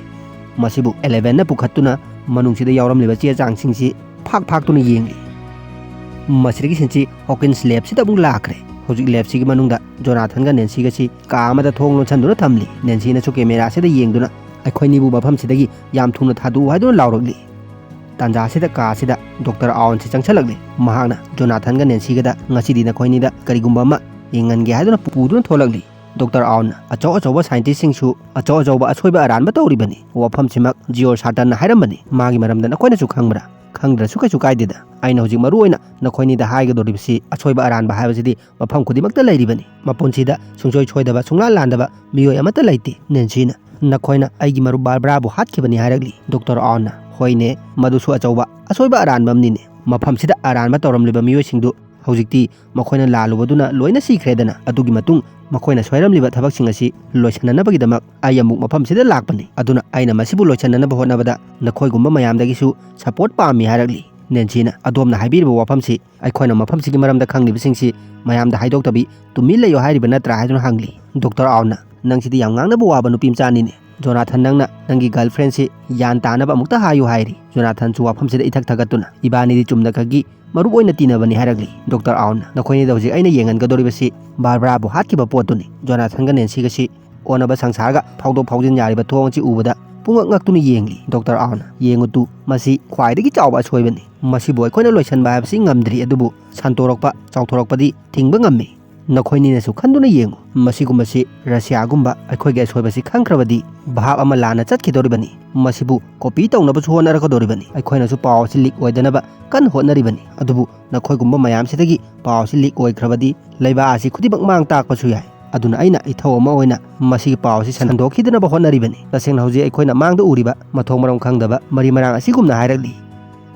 ꯃꯁꯤꯕꯨ ꯑꯦꯂꯦꯚꯦꯟꯅ ꯄꯨꯈꯠꯇꯨꯅ ꯃꯅꯨꯡꯁꯤꯗ ꯌꯥꯎꯔꯝꯂꯤꯕ ꯆꯦ ꯆꯥꯡꯁꯤꯡꯁꯤ ꯐꯥꯛ ꯐꯥꯛꯇꯨꯅ ꯌꯦꯡꯂꯤ꯫ ꯃꯁꯤꯗꯒꯤ ꯁꯤꯟꯁꯤ ꯍꯣꯀꯤꯟꯁ ꯂꯦꯕꯁꯤꯗ ꯑꯃꯨꯛ ꯂꯥꯛꯈ꯭ꯔꯦ꯫ ꯍꯧꯖꯤꯛ ꯂꯦꯕꯁꯤꯒꯤ ꯃꯅꯨꯡꯗ ꯖꯣꯅꯥꯊꯟꯒ ꯅꯦꯟꯁꯤꯒꯁꯤ ꯀꯥ ꯑꯃꯗ ꯊꯣꯡ ꯂꯣꯟꯁꯤꯟꯗꯨꯅ ꯊꯝꯂꯤ꯫ ꯅꯦꯟꯁꯤꯅꯁꯨ ꯀꯦꯃꯦꯔꯥꯁꯤꯗ ꯌꯦꯡꯗꯨꯅ "ꯑꯩꯈꯣꯏꯅꯤꯕꯨ ꯃꯐꯝꯁꯤꯗꯒꯤ ꯌꯥꯝ ꯊꯨꯅ ꯊꯥꯗꯣꯛꯎ" ꯍꯥꯏꯗꯨꯅ ꯂꯥꯎꯔꯛꯂꯤ꯫ ꯇꯥꯟꯖꯥꯁꯤꯗ ꯀꯥꯁꯤꯗ ꯗꯣꯛꯇꯔ ꯑꯥꯎꯟꯁꯤ ꯆꯪꯁꯤꯜꯂꯛꯂꯤ꯫ ꯃꯍꯥꯛꯅ ꯖꯣꯅꯥꯊꯟꯒ ꯅꯦꯟꯁꯤꯒꯗ "ꯉꯁꯤꯗꯤ ꯅꯈꯣꯏꯅꯤꯗ ꯀꯔꯤꯒꯨꯝꯕ ꯑꯃ ꯌꯦꯡꯍꯟꯒꯦ" ꯍꯥꯏꯗꯨꯅ ꯄꯨꯗꯨꯅ ꯊꯣꯛꯂꯛꯂꯤ꯫ ꯗꯣꯛꯇꯔ ꯑꯥꯎꯟꯅ "ꯑꯆꯧ ꯑꯆꯧꯕ ꯁꯥꯏꯟꯇꯤꯁ꯭ꯠꯁꯤꯡꯁꯨ ꯑꯆꯧ ꯑꯆꯧꯕ ꯑꯁꯣꯏꯕ ꯑꯔꯥꯟꯕ ꯇꯧꯔꯤꯕꯅꯤ꯫ ꯋꯥꯐꯝꯁꯤꯃꯛ ꯖꯤꯑꯣꯔꯖ ꯁꯥꯇꯟꯅ ꯍꯥꯏꯔꯝꯕꯅꯤ꯫ ꯃꯥꯒꯤ ꯃꯔꯝꯗ ꯅꯈꯣꯏꯅꯁꯨ ꯈꯪꯕ꯭ꯔꯥ? ꯈꯪꯗ꯭ꯔꯁꯨ ꯀꯩꯁꯨ ꯀꯥꯏꯗꯦꯗ꯫ ꯑꯩꯅ ꯍꯧꯖꯤꯛ ꯃꯔꯨ ꯑꯣꯏꯅ ꯅꯈꯣꯏꯅꯤꯗ ꯍꯥꯏꯒꯗꯧꯔꯤꯕꯁꯤ ꯑꯁꯣꯏꯕ ꯑꯔꯥꯟꯕ ꯍꯥꯏꯕꯁꯤꯗꯤ ꯃꯐꯝ ꯈꯨꯗꯤꯡꯃꯛꯇ ꯂꯩꯔꯤꯕꯅꯤ꯫ ꯃꯄꯨꯟꯁꯤꯗ ꯁꯨꯡꯁꯣꯏ ꯁꯣꯏꯗꯕ, ꯁꯨꯡꯂꯥꯟ ꯂꯥꯟꯗꯕ ꯃꯤꯑꯣꯏ ꯑꯃꯠꯇ ꯂꯩꯇꯦ꯫ ꯅꯦꯟꯁꯤꯅ "ꯅꯈꯣꯏꯅ ꯑꯩꯒꯤ ꯃꯔꯨꯞ ꯕꯥꯔꯕ꯭ꯔꯥꯕꯨ ꯍꯥꯠꯈꯤꯕꯅꯤ" ꯍꯥꯏꯔꯛꯂꯤ꯫ ꯗꯣꯛꯇꯔ ꯑꯥꯎꯟꯅ "ꯍꯣꯏꯅꯦ, ꯃꯗꯨꯁꯨ ꯑꯆꯧꯕ ꯑꯁꯣꯏꯕ ꯑꯔꯥꯟꯕ ꯑꯃꯅꯤꯅꯦ꯫ ꯃꯐꯝꯁꯤꯗ ꯑꯔꯥꯟꯕ ꯇꯧꯔꯝꯂꯤꯕ ꯃꯤꯑꯣꯏꯁꯤꯡꯗꯨ ꯍꯧꯖꯤꯛꯇꯤ ꯃꯈꯣꯏꯅ ꯂꯥꯜꯂꯨꯕꯗꯨꯅ ꯂꯣꯏꯅ ꯁꯤꯈ꯭ꯔꯦꯗꯅ꯫ ꯑꯗꯨꯒꯤ ꯃꯇꯨꯡ ꯃꯈꯣꯏꯅ ꯁꯣꯏꯔꯝꯂꯤꯕ ꯊꯕꯛꯁꯤꯡ ꯑꯁꯤ ꯂꯣꯏꯁꯤꯟꯅꯅꯕꯒꯤꯗꯃꯛ ꯑꯩ ꯑꯃꯨꯛ ꯃꯐꯝꯁꯤꯗ ꯂꯥꯛꯄꯅꯤ꯫ ꯑꯗꯨꯅ ꯑꯩꯅ ꯃꯁꯤꯕꯨ ꯂꯣꯏꯁꯤꯟꯅꯅꯕ ꯍꯣꯠꯅꯕꯗ ꯅꯈꯣꯏꯒꯨꯝꯕ ꯃꯌꯥꯝꯗꯒꯤꯁꯨ ꯁꯄꯣꯔꯠ ꯄꯥꯝꯃꯤ" ꯍꯥꯏꯔꯛꯂꯤ꯫ ꯅꯦꯟꯁꯤꯅ "ꯑꯗꯣꯝꯅ ꯍꯥꯏꯕꯤꯔꯤꯕ ꯋꯥꯐꯝꯁꯤ ꯑꯩꯈꯣꯏꯅ ꯃꯐꯝꯁꯤꯒꯤ ꯃꯔꯝꯗ ꯈꯪꯂꯤꯕꯁꯤꯡꯁꯤ ꯃꯌꯥꯝꯗ ꯍꯥꯏꯗꯣꯛꯇꯕꯤ ꯇꯨꯃꯤꯟ ꯂꯩꯌꯨ ꯍꯥꯏꯔꯤꯕ ꯅꯠꯇ꯭ꯔꯥ?" ꯍꯥꯏꯗꯨꯅ ꯍꯪꯂꯤ꯫ ꯗꯣꯛꯇꯔ ꯑꯥꯎꯟꯅ "ꯅꯪꯁꯤꯗꯤ ꯌꯥꯝ ꯉꯥꯡꯅꯕ ꯋꯥꯕ ꯅꯨꯄꯤ ꯃꯆꯥꯅꯤꯅꯦ꯫ ꯖꯣꯅꯥꯊꯟ, ꯅꯪꯅ ꯅꯪꯒꯤ ꯒꯔꯜꯐ꯭ꯔꯦꯟꯁꯤ ꯒ꯭ꯌꯥꯟ ꯇꯥꯅꯕ ꯑꯃꯨꯛꯇ ꯍꯥꯏꯌꯨ" ꯍꯥꯏꯔꯤ꯫ ꯖꯣꯅꯥꯊꯟꯁꯨ ꯋꯥꯐꯝꯁꯤꯗ ꯏꯊꯛ ꯊꯛꯀꯠꯇꯨꯅ "ꯏꯕꯥꯅꯤꯗꯤ ꯆꯨꯝꯅꯈꯛꯀꯤ ꯃꯔꯨꯞ ꯑꯣꯏꯅ ꯇꯤꯟꯅꯕꯅꯤ" ꯍꯥꯏꯔꯛꯂꯤ꯫ ꯗꯣꯛꯇꯔ ꯑꯥꯎꯟꯅ "ꯅꯈꯣꯏꯅꯤꯗ ꯍꯧꯖꯤꯛ ꯑꯩꯅ ꯌꯦꯡꯍꯟꯒꯗꯧꯔꯤꯕꯁꯤ ꯕꯥꯔꯕ꯭ꯔꯥꯕꯨ ꯍꯥꯠꯈꯤꯕ ꯄꯣꯠꯇꯨꯅꯤ꯫ ꯖꯣꯅꯥꯊꯟꯒ ꯅꯦꯟꯁꯤꯒꯁꯤ ꯑꯣꯟꯅꯕ ꯁꯪꯁꯥꯔꯒ ꯐꯥꯎꯗꯣꯛ ꯐꯥꯎꯖꯤꯟ ꯌꯥꯔꯤꯕ ꯊꯣꯡ ꯑꯁꯤ ꯎꯕꯗ ꯄꯨꯡꯉꯛ ꯉꯛꯇꯨꯅ ꯌꯦꯡꯂꯤ꯫ ꯗꯣꯛꯇꯔ ꯑꯥꯎꯟꯅ "ꯌꯦꯡꯉꯨ ꯇꯨ, ꯃꯁꯤ ꯈ꯭ꯋꯥꯏꯗꯒꯤ ꯆꯥꯎꯕ ꯑꯁꯣꯏꯕꯅꯤ꯫ ꯃꯁꯤꯕꯨ ꯑꯩꯈꯣꯏꯅ ꯂꯣꯏꯁꯤꯟꯕ ꯍꯥꯏꯕꯁꯤ ꯉꯝꯗ꯭ꯔꯤ, ꯑꯗꯨꯕꯨ ꯁꯟꯇꯣꯔꯛꯄ, ꯆꯥꯎꯊꯣꯔꯛꯄꯗꯤ ꯊꯤꯡꯕ ꯉꯝꯃꯤ꯫ ꯅꯈꯣꯏꯅꯤꯅꯁꯨ ꯈꯟꯗꯨꯅ ꯌꯦꯡꯉꯨ, ꯃꯁꯤꯒꯨꯝꯕꯁꯤ ꯔꯁꯤꯌꯥꯒꯨꯝꯕ ꯑꯩꯈꯣꯏꯒꯤ ꯑꯁꯣꯏꯕꯁꯤ ꯈꯪꯈ꯭ꯔꯕꯗꯤ ꯚꯥꯞ ꯑꯃ ꯂꯥꯟꯅ ꯆꯠꯈꯤꯗꯧꯔꯤꯕꯅꯤ꯫ ꯃꯁꯤꯕꯨ ꯀꯣꯄꯤ ꯇꯧꯅꯕꯁꯨ ꯍꯣꯠꯅꯔꯛꯀꯗꯧꯔꯤꯕꯅꯤ꯫ ꯑꯩꯈꯣꯏꯅꯁꯨ ꯄꯥꯎ ꯑꯁꯤ ꯂꯤꯛ ꯑꯣꯏꯗꯅꯕ ꯀꯟꯅ ꯍꯣꯠꯅꯔꯤꯕꯅꯤ꯫ ꯑꯗꯨꯕꯨ ꯅꯈꯣꯏꯒꯨꯝꯕ ꯃꯌꯥꯝꯁꯤꯗꯒꯤ ꯄꯥꯎ ꯑꯁꯤ ꯂꯤꯛ ꯑꯣꯏꯈ꯭ꯔꯕꯗꯤ ꯂꯩꯕꯥꯛ ꯑꯁꯤ ꯈꯨꯗꯤꯡꯃꯛ ꯃꯥꯡ ꯇꯥꯛꯄꯁꯨ ꯌꯥꯏ꯫ ꯑꯗꯨꯅ ꯑꯩꯅ ꯏꯊꯧ ꯑꯃ ꯑꯣꯏꯅ ꯃꯁꯤꯒꯤ ꯄꯥꯎ ꯑꯁꯤ ꯁꯟꯗꯣꯛꯈꯤꯗꯅꯕ ꯍꯣꯠꯅꯔꯤꯕꯅꯤ꯫ ꯇꯁꯦꯡꯅ ꯍꯧꯖꯤꯛ ꯑꯩꯈꯣꯏꯅ ꯃꯥꯡꯗ ꯎꯔꯤꯕ ꯃꯊꯣꯡ ꯃꯔꯝ ꯈꯪꯗꯕ ꯃꯔꯤ ꯃꯔꯥꯡ ꯑꯁꯤꯒꯨꯝꯅ ꯍꯥꯏꯔꯛꯂꯤ꯫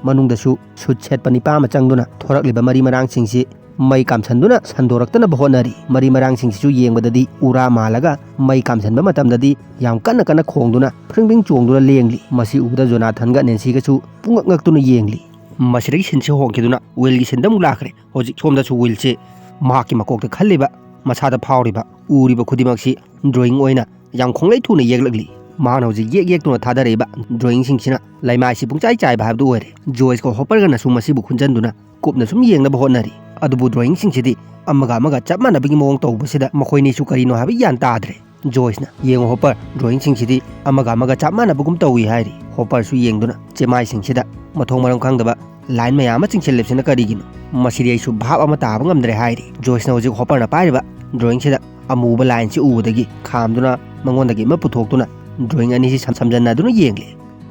ꯃꯅꯨꯡꯗꯁꯨ ꯁꯨꯠ ꯁꯦꯠꯄ ꯅꯤꯄꯥ ꯑꯃ ꯆꯪꯗꯨꯅ ꯊꯣꯔꯛꯂꯤꯕ ꯃꯔꯤ ꯃꯔꯥꯡꯁꯤꯡꯁꯤ ꯃꯩ ꯀꯥꯝꯁꯟꯗꯨꯅ ꯁꯟꯗꯣꯔꯛꯇꯅꯕ ꯍꯣꯠꯅꯔꯤ꯫ ꯃꯔꯤ ꯃꯔꯥꯡꯁꯤꯡꯁꯤꯁꯨ ꯌꯦꯡꯕꯗꯗꯤ ꯎꯔꯥ ꯃꯥꯜꯂꯒ ꯃꯩ ꯀꯥꯝꯁꯟꯕ ꯃꯇꯝꯗꯗꯤ ꯌꯥꯝ ꯀꯟꯅ ꯀꯟꯅ ꯈꯣꯡꯗꯨꯅ ꯐ꯭ꯔꯤꯡ ꯐ꯭ꯔꯤꯡ ꯆꯣꯡꯗꯨꯅ ꯂꯦꯡꯂꯤ꯫ ꯃꯁꯤ ꯎꯕꯗ ꯖꯣꯅꯥꯊꯟꯒ ꯅꯦꯟꯁꯤꯒꯁꯨ ꯄꯨꯡꯉꯛ ꯉꯛꯇꯨꯅ ꯌꯦꯡꯂꯤ꯫ ꯃꯁꯤꯗꯒꯤ ꯁꯤꯟꯁꯤ ꯍꯣꯡꯈꯤꯗꯨꯅ ꯋꯤꯜꯒꯤ ꯁꯤꯟꯗ ꯑꯃꯨꯛ ꯂꯥꯛꯈ꯭ꯔꯦ꯫ ꯍꯧꯖꯤꯛ ꯁꯣꯝꯗꯁꯨ ꯋꯤꯜꯁꯦ ꯃꯍꯥꯛꯀꯤ ꯃꯀꯣꯛꯇ ꯈꯜꯂꯤꯕ, ꯃꯁꯥꯗ ꯐꯥꯎꯔꯤꯕ, ꯎꯔꯤꯕ ꯈꯨꯗꯤꯡꯃꯛꯁꯤ ꯗ꯭ꯔꯣꯌꯤꯡ ꯑꯣꯏꯅ ꯌꯥꯝ ꯈꯣꯡꯂꯩ ꯊꯨꯅ ꯌꯦꯛꯂꯛꯂꯤ꯫ ꯃꯍꯥꯛꯅ ꯍꯧꯖꯤꯛ ꯌꯦꯛ ꯌꯦꯛꯇꯨꯅ ꯊꯥꯗꯔꯛꯏꯕ ꯗ꯭ꯔꯣꯌꯤꯡꯁꯤꯡꯁꯤꯅ ꯂꯩꯃꯥꯏꯁꯤ ꯄꯨꯡꯆꯥꯏ ꯆꯥꯏꯕ ꯍꯥꯏꯕꯗꯨ ꯑꯣꯏꯔꯦ꯫ ꯖꯣꯏꯁꯀ ꯍꯣꯄꯔꯒꯅꯁꯨ ꯃꯁꯤꯕꯨ ꯈꯨꯟꯖꯟꯗꯨꯅ ꯀꯨꯞꯅ ꯁꯨꯝ ꯌꯦꯡꯅꯕ ꯍꯣꯠꯅꯔꯤ꯫ ꯑꯗꯨꯕꯨ ꯗ꯭ꯔꯣꯌꯤꯡꯁꯤꯡꯁꯤꯗꯤ ꯑꯃꯒ ꯑꯃꯒ ꯆꯞ ꯃꯥꯟꯅꯕꯒꯤ ꯃꯑꯣꯡ ꯇꯧꯕꯁꯤꯗ ꯃꯈꯣꯏꯅꯤꯁꯨ ꯀꯔꯤꯅꯣ ꯍꯥꯏꯕ ꯒ꯭ꯌꯥꯟ ꯇꯥꯗ꯭ꯔꯦ꯫ ꯖꯣꯏꯁꯅ, "ꯌꯦꯡꯉꯨ ꯍꯣꯄꯔ, ꯗ꯭ꯔꯣꯌꯤꯡꯁꯤꯡꯁꯤꯗꯤ ꯑꯃꯒ ꯑꯃꯒ ꯆꯞ ꯃꯥꯟꯅꯕꯒꯨꯝ ꯇꯧꯏ" ꯍꯥꯏꯔꯤ꯫ ꯍꯣꯄꯔꯁꯨ ꯌꯦꯡꯗꯨꯅ ꯆꯦꯃꯥꯏꯁꯤꯡꯁꯤꯗ ꯃꯊꯣꯡ ꯃꯔꯝ ꯈꯪꯗꯕ ꯂꯥꯏꯟ ꯃꯌꯥꯝ ꯑꯃ ꯆꯤꯡꯁꯤꯜꯂꯤꯕꯁꯤꯅ ꯀꯔꯤꯒꯤꯅꯣ? ꯃꯁꯤꯗꯤ ꯑꯩꯁꯨ ꯚꯥꯞ ꯑꯃ ꯇꯥꯕ ꯉꯝꯗ꯭ꯔꯦ ꯍꯥꯏꯔꯤ꯫ ꯖꯣꯏꯁꯅ ꯍꯧꯖꯤꯛ ꯍꯣꯄꯔꯅ ꯄꯥꯏꯔꯤꯕ ꯗ꯭ꯔꯣꯌꯤꯡꯁꯤꯗ ꯑꯃꯨꯕ ꯂꯥꯏꯟꯁꯤ ꯎꯕꯗꯒꯤ ꯈꯥꯝꯗꯨꯅ ꯃꯉꯣꯟꯗꯒꯤ ꯑꯃ ꯄꯨꯊꯣꯛꯇꯨꯅ ꯗ꯭ꯔꯣꯌꯤꯡ ꯑꯅꯤꯁꯤ ꯁꯝ-, ꯁꯝꯖꯟꯅꯗꯨꯅ ꯌꯦꯡꯂꯤ꯫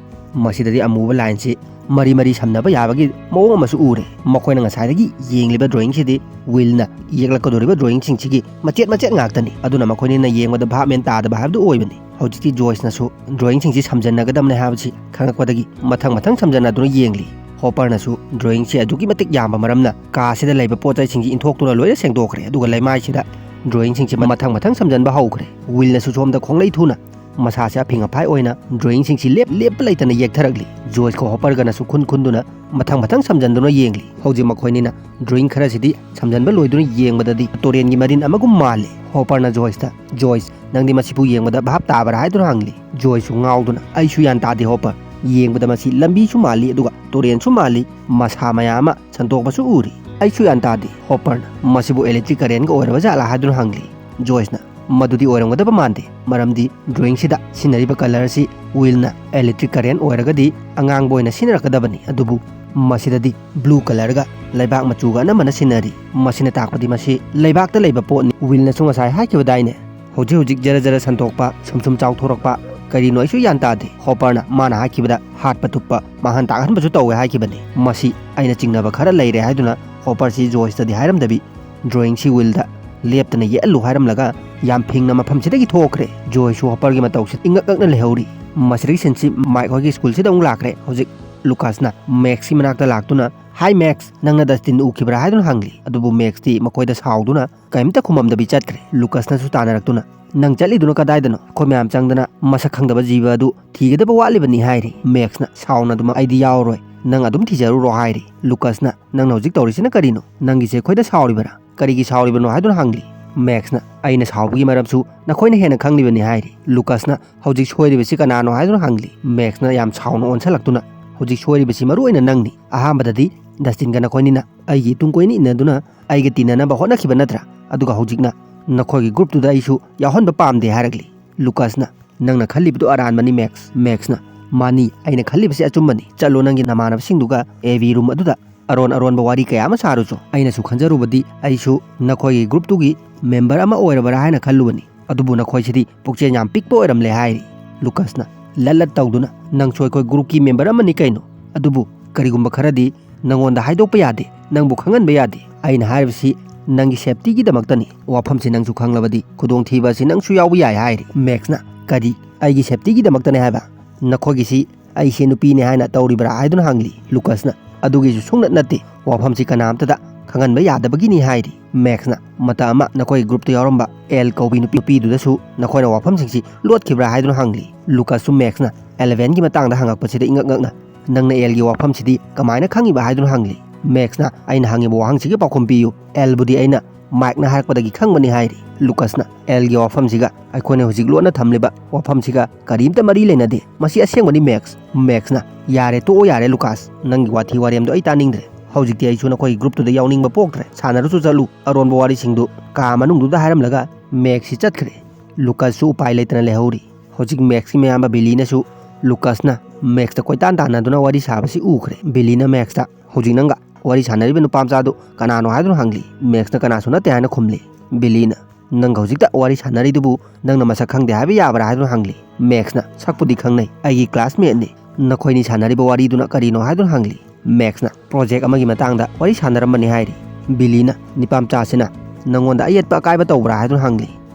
ꯃꯁꯤꯗꯗꯤ ꯑꯃꯨꯕ ꯂꯥꯏꯟꯁꯤ ꯃꯔꯤ ꯃꯔꯤ ꯁꯝꯅꯕ ꯌꯥꯕꯒꯤ ꯃꯑꯣꯡ ꯑꯃꯁꯨ ꯎꯔꯦ꯫ ꯃꯈꯣꯏꯅ ꯉꯁꯥꯏꯗꯒꯤ ꯌꯦꯡꯂꯤꯕ ꯗ꯭ꯔꯣꯌꯤꯡꯁꯤꯗꯤ ꯋꯤꯜꯅ ꯌꯦꯛꯂꯛꯀꯗꯧꯔꯤꯕ ꯗ꯭ꯔꯣꯌꯤꯡꯁꯤꯡꯁꯤꯒꯤ ꯃꯆꯦꯠ ꯃꯆꯦꯠ ꯉꯥꯛꯇꯅꯤ꯫ ꯑꯗꯨꯅ ꯃꯈꯣꯏꯅꯤꯅ ꯌꯦꯡꯕꯗ ꯚꯥꯞ ꯃꯦꯟ ꯇꯥꯗꯕ ꯍꯥꯏꯕꯗꯨ ꯑꯣꯏꯕꯅꯤ꯫ ꯍꯧꯖꯤꯛꯇꯤ ꯖꯣꯏꯁꯅꯁꯨ ꯗ꯭ꯔꯣꯌꯤꯡꯁꯤꯡꯁꯤ ꯁꯝꯖꯟꯅꯒꯗꯕꯅꯤ ꯍꯥꯏꯕꯁꯤ ꯈꯪꯂꯛꯄꯗꯒꯤ ꯃꯊꯪ ꯃꯊꯪ ꯁꯝꯖꯟꯅꯗꯨꯅ ꯌꯦꯡꯂꯤ꯫ ꯍꯣꯄꯔꯅꯁꯨ ꯗ꯭ꯔꯣꯌꯤꯡꯁꯤ ꯑꯗꯨꯛꯀꯤ ꯃꯇꯤꯛ ꯌꯥꯝꯕ ꯃꯔꯝꯅ ꯀꯥꯁꯤꯗ ꯂꯩꯕ ꯄꯣꯠ ꯆꯩꯁꯤꯡꯁꯤ ꯏꯟꯊꯣꯛꯇꯨꯅ ꯂꯣꯏꯅ ꯁꯦꯡꯗꯣꯛꯈ꯭ꯔꯦ꯫ ꯑꯗꯨꯒ ꯂꯩꯃꯥꯏꯁꯤꯗ ꯗ꯭ꯔꯣꯌꯤꯡꯁꯤꯡꯁꯤ ꯃꯊꯪ ꯃꯊꯪ ꯁꯝꯖꯟꯕ ꯍꯧꯈ꯭ꯔꯦ꯫ ꯋꯤꯜꯅꯁꯨ ꯁꯣꯝꯗ ꯈꯣꯡꯂꯩ ꯊꯨꯅ ꯃꯁꯥꯁꯦ ꯑꯐꯤꯡ ꯑꯐꯥꯏ ꯑꯣꯏꯅ ꯗ꯭ꯔꯣꯌꯤꯡꯁꯤꯡꯁꯤ ꯂꯦꯞ-, ꯂꯦꯞꯄ ꯂꯩꯇꯅ ꯌꯦꯛꯊꯔꯛꯂꯤ꯫ ꯖꯣꯏꯁꯀ ꯍꯣꯄꯔꯒꯅꯁꯨ ꯈꯨꯟ ꯈꯨꯟꯗꯨꯅ ꯃꯊꯪ ꯃꯊꯪ ꯁꯝꯖꯟꯗꯨꯅ ꯌꯦꯡꯂꯤ꯫ ꯍꯧꯖꯤꯛ ꯃꯈꯣꯏꯅꯤꯅ ꯗ꯭ꯔꯣꯌꯤꯡ ꯈꯔꯁꯤꯗꯤ ꯁꯝꯖꯟꯕ ꯂꯣꯏꯗꯨꯅ ꯌꯦꯡꯕꯗꯗꯤ ꯇꯨꯔꯦꯟꯒꯤ ꯃꯔꯤꯟ ꯑꯃꯒꯨꯝ ꯃꯥꯜꯂꯤ꯫ ꯍꯣꯄꯔꯅ ꯖꯣꯏꯁꯇ, "ꯖꯣꯏꯁ, ꯅꯪꯗꯤ ꯃꯁꯤꯕꯨ ꯌꯦꯡꯕꯗ ꯚꯥꯞ ꯇꯥꯕ꯭ꯔꯥ?" ꯍꯥꯏꯗꯨꯅ ꯍꯪꯂꯤ꯫ ꯖꯣꯏꯁꯁꯨ ꯉꯥꯎꯗꯨꯅ, "ꯑꯩꯁꯨ ꯒ꯭ꯌꯥꯟ ꯇꯥꯗꯦ ꯍꯣꯄꯔ꯫ ꯌꯦꯡꯕꯗ ꯃꯁꯤ ꯂꯝꯕꯤꯁꯨ ꯃꯥꯜꯂꯤ, ꯑꯗꯨꯒ ꯇꯨꯔꯦꯟꯁꯨ ꯃꯥꯜꯂꯤ, ꯃꯁꯥ ꯃꯌꯥꯝ ꯑꯃ ꯁꯟꯗꯣꯛꯄꯁꯨ ꯎꯔꯤ꯫ ꯑꯩꯁꯨ ꯒ꯭ꯌꯥꯟ ꯇꯥꯗꯦ꯫" ꯍꯣꯄꯔꯅ, "ꯃꯁꯤꯕꯨ ꯏꯂꯦꯛꯇ꯭ꯔꯤꯛ ꯀꯔꯦꯟꯒ ꯑꯣꯏꯔꯕ ꯖꯥꯠꯂꯥ?" ꯍꯥꯏꯗꯨꯅ ꯍꯪꯂꯤ꯫ ꯖꯣꯏꯁꯅ, "ꯃꯗꯨꯗꯤ ꯑꯣꯏꯔꯝꯒꯗꯕ ꯃꯥꯟꯗꯦ, ꯃꯔꯝꯗꯤ ꯗ꯭ꯔꯣꯌꯤꯡꯁꯤꯗ ꯁꯤꯖꯤꯟꯅꯔꯤꯕ ꯀꯂꯔꯁꯤ ꯋꯤꯜꯅ ꯏꯂꯦꯛꯇ꯭ꯔꯤꯛ ꯀꯔꯦꯟ ꯑꯣꯏꯔꯒꯗꯤ ꯑꯉꯥꯡꯕ ꯑꯣꯏꯅ ꯁꯤꯖꯤꯟꯅꯔꯛꯀꯗꯕꯅꯤ, ꯑꯗꯨꯕꯨ ꯃꯁꯤꯗꯗꯤ ꯕ꯭ꯂꯨ ꯀꯂꯔꯒ ꯂꯩꯕꯥꯛ ꯃꯆꯨꯒ ꯑꯅꯝꯕꯅ ꯁꯤꯖꯤꯟꯅꯔꯤ꯫ ꯃꯁꯤꯅ ꯇꯥꯛꯄꯗꯤ ꯃꯁꯤ ꯂꯩꯕꯥꯛꯇ ꯂꯩꯕ ꯄꯣꯠꯅꯤ꯫ ꯋꯤꯜꯅꯁꯨ ꯉꯁꯥꯏ ꯍꯥꯏꯈꯤꯕꯗꯥꯏꯅꯦ, ꯍꯧꯖꯤꯛ ꯍꯧꯖꯤꯛ ꯖꯔ ꯖꯔ ꯁꯟꯗꯣꯛꯄ, ꯁꯨꯝ ꯁꯨꯝ ꯆꯥꯎꯊꯣꯔꯛꯄ, ꯀꯔꯤꯅꯣ ꯑꯩꯁꯨ ꯒ꯭ꯌꯥꯟ ꯇꯥꯗꯦ꯫" ꯍꯣꯄꯔꯅ ꯃꯥꯅ ꯍꯥꯏꯈꯤꯕꯗ ꯍꯥꯠꯄ ꯇꯨꯞꯄ, ꯃꯥꯡꯍꯟ ꯇꯥꯛꯍꯟꯕꯁꯨ ꯇꯧꯋꯦ ꯍꯥꯏꯈꯤꯕꯅꯤ꯫ ꯃꯁꯤ ꯑꯩꯅ ꯆꯤꯡꯅꯕ ꯈꯔ ꯂꯩꯔꯦ ꯍꯥꯏꯗꯨꯅ ꯍꯣꯄꯔꯁꯤ ꯖꯣꯏꯁꯇꯗꯤ ꯍꯥꯏꯔꯝꯗꯕꯤ ꯗ꯭ꯔꯣꯌꯤꯡꯁꯤ ꯋꯤꯜꯗ ꯂꯦꯞꯇꯅ ꯌꯦꯛꯍꯜꯂꯨ ꯍꯥꯏꯔꯝꯂꯒ ꯌꯥꯝ ꯐꯤꯡꯅ ꯃꯐꯝꯁꯤꯗꯒꯤ ꯊꯣꯛꯈ꯭ꯔꯦ꯫ ꯖꯣꯏꯁꯨ ꯍꯣꯄꯔꯒꯤ ꯃꯇꯧꯁꯤꯗ ꯏꯉꯛ ꯉꯛꯅ ꯂꯩꯍꯧꯔꯤ꯫ ꯃꯁꯤꯗꯒꯤ ꯁꯤꯟꯁꯤ ꯃꯥꯏꯛ ꯍꯣꯏꯒꯤ ꯁ꯭ꯀꯨꯜꯁꯤꯗ ꯑꯃꯨꯛ ꯂꯥꯛꯈ꯭ꯔꯦ꯫ ꯍꯧꯖꯤꯛ ꯂꯨꯀꯥꯁꯅ ꯃꯦꯛꯁꯀꯤ ꯃꯅꯥꯛꯇ ꯂꯥꯛꯇꯨꯅ, "ꯍꯥꯏ ꯃꯦꯛꯁ, ꯅꯪꯅ ꯗꯁꯇꯤꯟ ꯎꯈꯤꯕ꯭ꯔꯥ?" ꯍꯥꯏꯗꯨꯅ ꯍꯪꯂꯤ꯫ ꯑꯗꯨꯕꯨ ꯃꯦꯛꯁꯇꯤ ꯃꯈꯣꯏꯗ ꯁꯥꯎꯗꯨꯅ ꯀꯔꯤꯝꯇ ꯈꯨꯝꯃꯝꯗꯕꯤ ꯆꯠꯈ꯭ꯔꯦ꯫ ꯂꯨꯀꯥꯁꯅꯁꯨ ꯇꯥꯟꯅꯔꯛꯇꯨꯅ, "ꯅꯪ ꯆꯠꯂꯤꯗꯨꯅ ꯀꯗꯥꯏꯗꯅꯣ? ꯑꯩꯈꯣꯏ ꯃꯌꯥꯝ ꯆꯪꯗꯅ ꯃꯁꯛ ꯈꯪꯗꯕ ꯖꯤꯕ ꯑꯗꯨ ꯊꯤꯒꯗꯕ ꯋꯥꯠꯂꯤꯕꯅꯤ," ꯍꯥꯏꯔꯤ꯫ ꯃꯦꯛꯁꯅ ꯁꯥꯎꯅꯗꯨꯅ, "ꯑꯩꯗꯤ ꯌꯥꯎꯔꯣꯏ, ꯅꯪ ꯑꯗꯨꯝ ꯊꯤꯖꯔꯨꯔꯣ," ꯍꯥꯏꯔꯤ꯫ ꯂꯨꯀꯥꯁꯅ, "ꯅꯪꯅ ꯍꯧꯖꯤꯛ ꯇꯧꯔꯤꯁꯤꯅ ꯀꯔꯤꯅꯣ? ꯅꯪꯒꯤꯁꯦ ꯑꯩꯈꯣꯏꯗ ꯁꯥꯎꯔꯤꯕꯔꯥ? ꯀꯔꯤꯒꯤ ꯁꯥꯎꯔꯤꯕꯅꯣ?" ꯍꯥꯏꯗꯨꯅ ꯍꯪꯂꯤ꯫ ꯃꯦꯛꯁꯅ, "ꯑꯩꯅ ꯁꯥꯎꯕꯒꯤ ꯃꯔꯝꯁꯨ ꯅꯈꯣꯏꯅ ꯍꯦꯟꯅ ꯈꯪꯂꯤꯕꯅꯤ," ꯍꯥꯏꯔꯤ꯫ ꯂꯨꯀꯥꯁꯅ, "ꯍꯧꯖꯤꯛ ꯁꯣꯏꯔꯤꯕꯁꯤ ꯀꯅꯥꯅꯣ?" ꯍꯥꯏꯗꯨꯅ ꯍꯪꯂꯤ꯫ ꯃꯦꯛꯁꯅ ꯌꯥꯝ ꯁꯥꯎꯅ ꯑꯣꯟꯁꯜꯂꯛꯇꯨꯅ, "ꯍꯧꯖꯤꯛ ꯁꯣꯏꯔꯤꯕꯁꯤ ꯃꯔꯨ ꯑꯣꯏꯅ ꯅꯪꯅꯤ꯫ ꯑꯍꯥꯟꯕꯗꯗꯤ ꯗꯁꯇꯤꯟꯒ ꯅꯈꯣꯏꯅꯤꯅ ꯑꯩꯒꯤ ꯇꯨꯡ ꯀꯣꯏꯅ ꯏꯟꯅꯗꯨꯅ ꯑꯩꯒ ꯇꯤꯟꯅꯅꯕ ꯍꯣꯠꯅꯈꯤꯕ ꯅꯠꯇ꯭ꯔꯥ? ꯑꯗꯨꯒ ꯍꯧꯖꯤꯛꯅ ꯅꯈꯣꯏꯒꯤ ꯒ꯭ꯔꯨꯞꯇꯨꯗ ꯑꯩꯁꯨ ꯌꯥꯎꯍꯟꯕ ꯄꯥꯝꯗꯦ ꯍꯥꯏꯔꯛꯂꯤ꯫" ꯂꯨꯀꯥꯁꯅ, "ꯅꯪꯅ ꯈꯜꯂꯤꯕꯗꯨ ꯑꯔꯥꯟꯕꯅꯤ ꯃꯦꯛꯁ꯫" ꯃꯦꯛꯁꯅ, "ꯃꯥꯅꯤ, ꯑꯩꯅ ꯈꯜꯂꯤꯕꯁꯤ ꯑꯆꯨꯝꯕꯅꯤ꯫ ꯆꯠꯂꯣ, ꯅꯪꯒꯤ ꯅꯃꯥꯟꯅꯕꯁꯤꯡꯗꯨꯒ ꯑꯦ ꯚꯤ ꯔꯨꯝ ꯑꯗꯨꯗ ꯑꯔꯣꯟ ꯑꯔꯣꯟꯕ ꯋꯥꯔꯤ ꯀꯌꯥ ꯑꯃ ꯁꯥꯔꯨꯆꯣ꯫ ꯑꯩꯅꯁꯨ ꯈꯟꯖꯔꯨꯕꯗꯤ ꯑꯩꯁꯨ ꯅꯈꯣꯏꯒꯤ ꯒ꯭ꯔꯨꯞꯇꯨꯒꯤ ꯃꯦꯝꯕꯔ ꯑꯃ ꯑꯣꯏꯔꯕ꯭ꯔꯥ ꯍꯥꯏꯅ ꯈꯜꯂꯨꯕꯅꯤ꯫ ꯑꯗꯨꯕꯨ ꯅꯈꯣꯏꯁꯤꯗꯤ ꯄꯨꯛꯆꯦꯜ ꯌꯥꯝ ꯄꯤꯛꯄ ꯑꯣꯏꯔꯝꯂꯦ," ꯍꯥꯏꯔꯤ꯫ ꯂꯨꯀꯥꯁꯅ, "ꯂꯠ ꯂꯠ ꯇꯧꯗꯨꯅ, ꯅꯪꯁꯨ ꯑꯩꯈꯣꯏ ꯒ꯭ꯔꯨꯞꯀꯤ ꯃꯦꯝꯕꯔ ꯑꯃꯅꯤ ꯀꯩꯅꯣ? ꯑꯗꯨꯕꯨ ꯀꯔꯤꯒꯨꯝꯕ ꯈꯔꯗꯤ ꯅꯪꯉꯣꯟꯗ ꯍꯥꯏꯗꯣꯛꯄ ꯌꯥꯗꯦ, ꯅꯪꯕꯨ ꯈꯪꯍꯟꯕ ꯌꯥꯗꯦ꯫ ꯑꯩꯅ ꯍꯥꯏꯔꯤꯕꯁꯤ ꯅꯪꯒꯤ ꯁꯦꯞꯇꯤꯒꯤꯗꯃꯛꯇꯅꯤ꯫ ꯋꯥꯐꯝꯁꯤ ꯅꯪꯁꯨ ꯈꯪꯂꯕꯗꯤ ꯈꯨꯗꯣꯡꯊꯤꯕ ꯑꯁꯤ ꯅꯪꯁꯨ ꯌꯥꯎꯕ ꯌꯥꯏ," ꯍꯥꯏꯔꯤ꯫ ꯃꯦꯛꯁꯅ, "ꯀꯔꯤ? ꯑꯩꯒꯤ ꯁꯦꯞꯇꯤꯒꯤꯗꯃꯛꯇꯅꯤ ꯍꯥꯏꯕ? ꯅꯈꯣꯏꯒꯤꯁꯤ ꯑꯩꯁꯦ ꯅꯨꯄꯤꯅꯤ ꯍꯥꯏꯅ ꯇꯧꯔꯤꯕ꯭ꯔꯥ?" ꯍꯥꯏꯗꯨꯅ ꯍꯪꯂꯤ꯫ ꯂꯨꯀꯥꯁꯅ, "ꯑꯗꯨꯒꯤꯁꯨ ꯁꯨꯡꯅꯠ ꯅꯠꯇꯦ, ꯋꯥꯐꯝꯁꯤ ꯀꯅꯥꯝꯇꯗ ꯈꯪꯍꯟꯕ ꯌꯥꯗꯕꯒꯤꯅꯤ," ꯍꯥꯏꯔꯤ꯫ ꯃꯦꯛꯁꯅ, "ꯃꯇꯝ ꯑꯃ ꯅꯈꯣꯏꯒꯤ ꯒ꯭ꯔꯨꯞꯇ ꯌꯥꯎꯔꯝꯕ ꯑꯦꯜ ꯀꯧꯕꯤ ꯅꯨꯄꯤ, ꯅꯨꯄꯤꯗꯨꯗꯁꯨ ꯅꯈꯣꯏꯅ ꯋꯥꯐꯝꯁꯤꯡꯁꯤ ꯂꯣꯠꯈꯤꯕ꯭ꯔꯥ?" ꯍꯥꯏꯗꯨꯅ ꯍꯪꯂꯤ꯫ ꯂꯨꯀꯥꯁꯁꯨ ꯃꯦꯛꯁꯅ ꯑꯦꯂꯚꯦꯟꯒꯤ ꯃꯇꯥꯡꯗ ꯍꯪꯉꯛꯄꯁꯤꯗ ꯏꯉꯛ ꯉꯛꯅ, "ꯅꯪꯅ ꯑꯦꯜꯒꯤ ꯋꯥꯐꯝꯁꯤꯗꯤ ꯀꯃꯥꯏꯅ ꯈꯪꯉꯤꯕ?" ꯍꯥꯏꯗꯨꯅ ꯍꯪꯂꯤ꯫ ꯃꯦꯛꯁꯅ, "ꯑꯩꯅ ꯍꯪꯉꯤꯕ ꯋꯥꯍꯪꯁꯤꯒꯤ ꯄꯥꯎꯈꯨꯝ ꯄꯤꯌꯨ꯫ ꯑꯦꯜꯕꯨꯗꯤ ꯑꯩꯅ ꯃꯥꯏꯛꯅ ꯍꯥꯏꯔꯛꯄꯗꯒꯤ ꯈꯪꯕꯅꯤ," ꯍꯥꯏꯔꯤ꯫ ꯂꯨꯀꯥꯁꯅ, "ꯑꯦꯜꯒꯤ ꯋꯥꯐꯝꯁꯤꯒ ꯑꯩꯈꯣꯏꯅ ꯍꯧꯖꯤꯛ ꯂꯣꯟꯅ ꯊꯝꯂꯤꯕ ꯋꯥꯐꯝꯁꯤꯒ ꯀꯔꯤꯝꯇ ꯃꯔꯤ ꯂꯩꯅꯗꯦ꯫ ꯃꯁꯤ ꯑꯁꯦꯡꯕꯅꯤ ꯃꯦꯛꯁ꯫" ꯃꯦꯛꯁꯅ, "ꯌꯥꯔꯦ, ꯇꯣꯛꯑꯣ ꯌꯥꯔꯦ ꯂꯨꯀꯥꯁ, ꯅꯪꯒꯤ ꯋꯥꯊꯤ ꯋꯥꯔꯦꯝꯗꯣ ꯑꯩ ꯇꯥꯅꯤꯡꯗ꯭ꯔꯦ꯫ ꯍꯧꯖꯤꯛꯇꯤ ꯑꯩꯁꯨ ꯅꯈꯣꯏꯒꯤ ꯒ꯭ꯔꯨꯞꯇꯨꯗ ꯌꯥꯎꯅꯤꯡꯕ ꯄꯣꯛꯇ꯭ꯔꯦ꯫ ꯁꯥꯟꯅꯔꯨꯆꯣ ꯆꯠꯂꯨ, ꯑꯔꯣꯟꯕ ꯋꯥꯔꯤꯁꯤꯡꯗꯨ ꯀꯥ ꯃꯅꯨꯡꯗꯨꯗ ꯍꯥꯏꯔꯝꯂꯒ" ꯃꯦꯛꯁꯁꯤ ꯆꯠꯈ꯭ꯔꯦ꯫ ꯂꯨꯀꯥꯁꯁꯨ ꯎꯄꯥꯏ ꯂꯩꯇꯅ ꯂꯩꯍꯧꯔꯤ꯫ ꯍꯧꯖꯤꯛ ꯃꯦꯛꯁꯀꯤ ꯃꯌꯥꯝꯕ ꯕꯤꯂꯤꯅꯁꯨ ꯂꯨꯀꯥꯁꯅ ꯃꯦꯛꯁꯇ ꯀꯣꯏꯇꯥꯟ ꯇꯥꯟꯅꯗꯨꯅ ꯋꯥꯔꯤ ꯁꯥꯕꯁꯤ ꯎꯈ꯭ꯔꯦ꯫ ꯕꯤꯂꯤꯅ ꯃꯦꯛꯁꯇ, "ꯍꯧꯖꯤꯛ ꯅꯪꯒ ꯋꯥꯔꯤ ꯁꯥꯟꯅꯔꯤꯕ ꯅꯨꯄꯥ ꯃꯆꯥꯗꯨ ꯀꯅꯥꯅꯣ?" ꯍꯥꯏꯗꯨꯅ ꯍꯪꯂꯤ꯫ ꯃꯦꯛꯁꯅ "ꯀꯅꯥꯁꯨ ꯅꯠꯇꯦ" ꯍꯥꯏꯅ ꯈꯨꯝꯂꯤ꯫ ꯕꯤꯂꯤꯅ, "ꯅꯪꯒ ꯍꯧꯖꯤꯛꯇ ꯋꯥꯔꯤ ꯁꯥꯟꯅꯔꯤꯗꯨꯕꯨ ꯅꯪꯅ ꯃꯁꯛ ꯈꯪꯗꯦ ꯍꯥꯏꯕ ꯌꯥꯕ꯭ꯔꯥ?" ꯍꯥꯏꯗꯨꯅ ꯍꯪꯂꯤ꯫ ꯃꯦꯛꯁꯅ, "ꯁꯛꯄꯨꯗꯤ ꯈꯪꯅꯩ, ꯑꯩꯒꯤ ꯀ꯭ꯂꯥꯁꯃꯦꯠꯅꯤ꯫ ꯅꯈꯣꯏꯅꯤ ꯁꯥꯟꯅꯔꯤꯕ ꯋꯥꯔꯤꯗꯨꯅ ꯀꯔꯤꯅꯣ?" ꯍꯥꯏꯗꯨꯅ ꯍꯪꯂꯤ꯫ ꯃꯦꯛꯁꯅ, "ꯄ꯭ꯔꯣꯖꯦꯛ ꯑꯃꯒꯤ ꯃꯇꯥꯡꯗ ꯋꯥꯔꯤ ꯁꯥꯟꯅꯔꯝꯕꯅꯤ" ꯍꯥꯏꯔꯤ꯫ ꯕꯤꯂꯤꯅ, "ꯅꯤꯄꯥ ꯃꯆꯥꯁꯤꯅ "ꯅꯪꯉꯣꯟꯗ ꯑꯌꯦꯠꯄ ꯑꯀꯥꯏꯕ ꯇꯧꯕ꯭ꯔꯥ?" ꯍꯥꯏꯗꯨꯅ ꯍꯪꯂꯤ꯫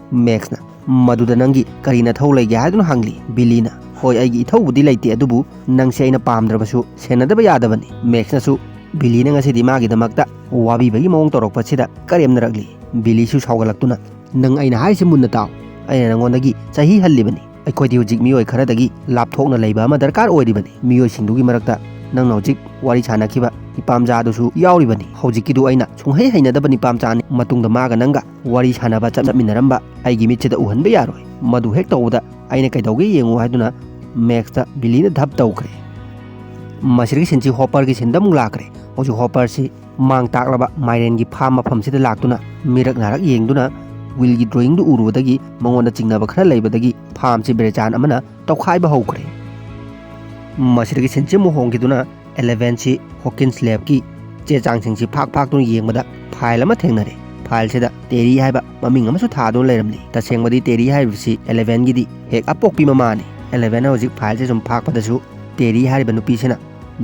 ꯃꯦꯛꯁꯅ, "ꯃꯗꯨꯗ ꯅꯪꯒꯤ ꯀꯔꯤ ꯅꯊꯧ ꯂꯩꯒꯦ?" ꯍꯥꯏꯗꯨꯅ ꯍꯪꯂꯤ꯫ ꯕꯤꯂꯤꯅ, "ꯍꯣꯏ, ꯑꯩꯒꯤ ꯏꯊꯧꯕꯨꯗꯤ ꯂꯩꯇꯦ, ꯑꯗꯨꯕꯨ ꯅꯪꯁꯦ ꯑꯩꯅ ꯄꯥꯝꯗ꯭ꯔꯕꯁꯨ ꯁꯦꯟꯅꯗꯕ ꯌꯥꯗꯕꯅꯤ꯫" ꯃꯦꯛꯁꯅꯁꯨ ꯕꯤꯂꯤꯅ ꯉꯁꯤꯗꯤ ꯃꯥꯒꯤꯗꯃꯛꯇ ꯋꯥꯕꯤꯕꯒꯤ ꯃꯑꯣꯡ ꯇꯧꯔꯛꯄꯁꯤꯗ ꯀꯔꯦꯝꯅꯔꯛꯂꯤ꯫ ꯕꯤꯂꯤꯁꯨ ꯁꯥꯎꯒꯠꯂꯛꯇꯨꯅ, "ꯅꯪ ꯑꯩꯅ ꯍꯥꯏꯔꯤꯁꯦ ꯃꯨꯟꯅ ꯇꯥꯎ꯫ ꯑꯩꯅ ꯅꯪꯉꯣꯟꯗꯒꯤ ꯆꯍꯤ ꯍꯜꯂꯤꯕꯅꯤ꯫ ꯑꯩꯈꯣꯏꯗꯤ ꯍꯧꯖꯤꯛ ꯃꯤꯑꯣꯏ ꯈꯔꯗꯒꯤ ꯂꯥꯞꯊꯣꯛꯅ ꯂꯩꯕ ꯑꯃ ꯗꯔꯀꯥꯔ ꯑꯣꯏꯔꯤꯕꯅꯤ꯫ ꯃꯤꯑꯣꯏꯁꯤꯡꯗꯨꯒꯤ ꯃꯔꯛꯇ ꯅꯪꯅ ꯍꯧꯖꯤꯛ ꯋꯥꯔꯤ ꯁꯥꯟꯅꯈꯤꯕ ꯅꯤꯄꯥꯝꯆꯥꯗꯨꯁꯨ ꯌꯥꯎꯔꯤꯕꯅꯤ꯫ ꯍꯧꯖꯤꯛꯀꯤꯗꯨ ꯑꯩꯅ ꯁꯨꯡꯍꯩ ꯍꯩꯅꯗꯕ ꯅꯤꯄꯥꯝꯆꯥꯅꯤ꯫ ꯃꯇꯨꯡꯗ ꯃꯥꯒ ꯅꯪꯒ ꯋꯥꯔꯤ ꯁꯥꯟꯅꯕ ꯆꯠꯃꯤꯟꯅꯔꯝꯕ ꯑꯩꯒꯤ ꯃꯤꯠꯁꯤꯗ ꯎꯍꯟꯕ ꯌꯥꯔꯣꯏ꯫ ꯃꯗꯨ ꯍꯦꯛ ꯇꯧꯕꯗ ꯑꯩꯅ ꯀꯩꯗꯧꯒꯦ ꯌꯦꯡꯉꯨ" ꯍꯥꯏꯗꯨꯅ ꯃꯦꯛꯁꯇ ꯕꯤꯂꯤꯅ ꯙꯞ ꯇꯧꯈ꯭ꯔꯦ꯫ ꯃꯁꯤꯗꯒꯤ ꯁꯤꯟꯁꯤ ꯍꯣꯄꯔꯒꯤ ꯁꯤꯟꯗ ꯑꯃꯨꯛ ꯂꯥꯛꯈ꯭ꯔꯦ꯫ ꯍꯧꯖꯤꯛ ꯍꯣꯄꯔꯁꯤ ꯃꯥꯡ ꯇꯥꯛꯂꯕ ꯃꯥꯏꯔꯦꯟꯒꯤ ꯐꯥꯔꯝ ꯃꯐꯝꯁꯤꯗ ꯂꯥꯛꯇꯨꯅ ꯃꯤꯔꯛ ꯅꯥꯔꯛ ꯌꯦꯡꯗꯨꯅ ꯋꯤꯜꯒꯤ ꯗ꯭ꯔꯣꯌꯤꯡꯗꯨ ꯎꯔꯨꯕꯗꯒꯤ ꯃꯉꯣꯟꯗ ꯆꯤꯡꯅꯕ ꯈꯔ ꯂꯩꯕꯗꯒꯤ ꯐꯥꯔꯝꯁꯤ ꯕꯦꯔꯦꯆꯥꯟ ꯑꯃꯅ ꯇꯧꯈꯥꯏꯕ ꯍꯧꯈ꯭ꯔꯦ꯫ ꯃꯁꯤꯗꯒꯤ ꯁꯤꯟꯁꯤ ꯑꯃꯨꯛ ꯍꯣꯡꯈꯤꯗꯨꯅ ꯑꯦꯂꯦꯚꯦꯟꯁꯤ ꯍꯣꯀꯤꯟꯁ ꯂꯦꯕꯀꯤ ꯆꯦ ꯆꯥꯡꯁꯤꯡꯁꯤ ꯐꯥꯛ ꯐꯥꯛꯇꯨꯅ ꯌꯦꯡꯕꯗ ꯐꯥꯏꯜ ꯑꯃ ꯊꯦꯡꯅꯔꯦ꯫ ꯐꯥꯏꯜꯁꯤꯗ ꯇꯦꯔꯤ ꯍꯥꯏꯕ ꯃꯃꯤꯡ ꯑꯃꯁꯨ ꯊꯥꯗꯨꯅ ꯂꯩꯔꯝꯂꯤ꯫ ꯇꯁꯦꯡꯕꯗꯤ ꯇꯦꯔꯤ ꯍꯥꯏꯔꯤꯕꯁꯤ ꯑꯦꯂꯦꯚꯦꯟꯒꯤꯗꯤ ꯍꯦꯛ ꯑꯄꯣꯛꯄꯤ ꯃꯃꯥꯅꯤ꯫ ꯑꯦꯂꯦꯚꯦꯟꯅ ꯍꯧꯖꯤꯛ ꯐꯥꯏꯜꯁꯦ ꯁꯨꯝ ꯐꯥꯛꯄꯗꯁꯨ ꯇꯦꯔꯤ ꯍꯥꯏꯔꯤꯕ ꯅꯨꯄꯤꯁꯤꯅ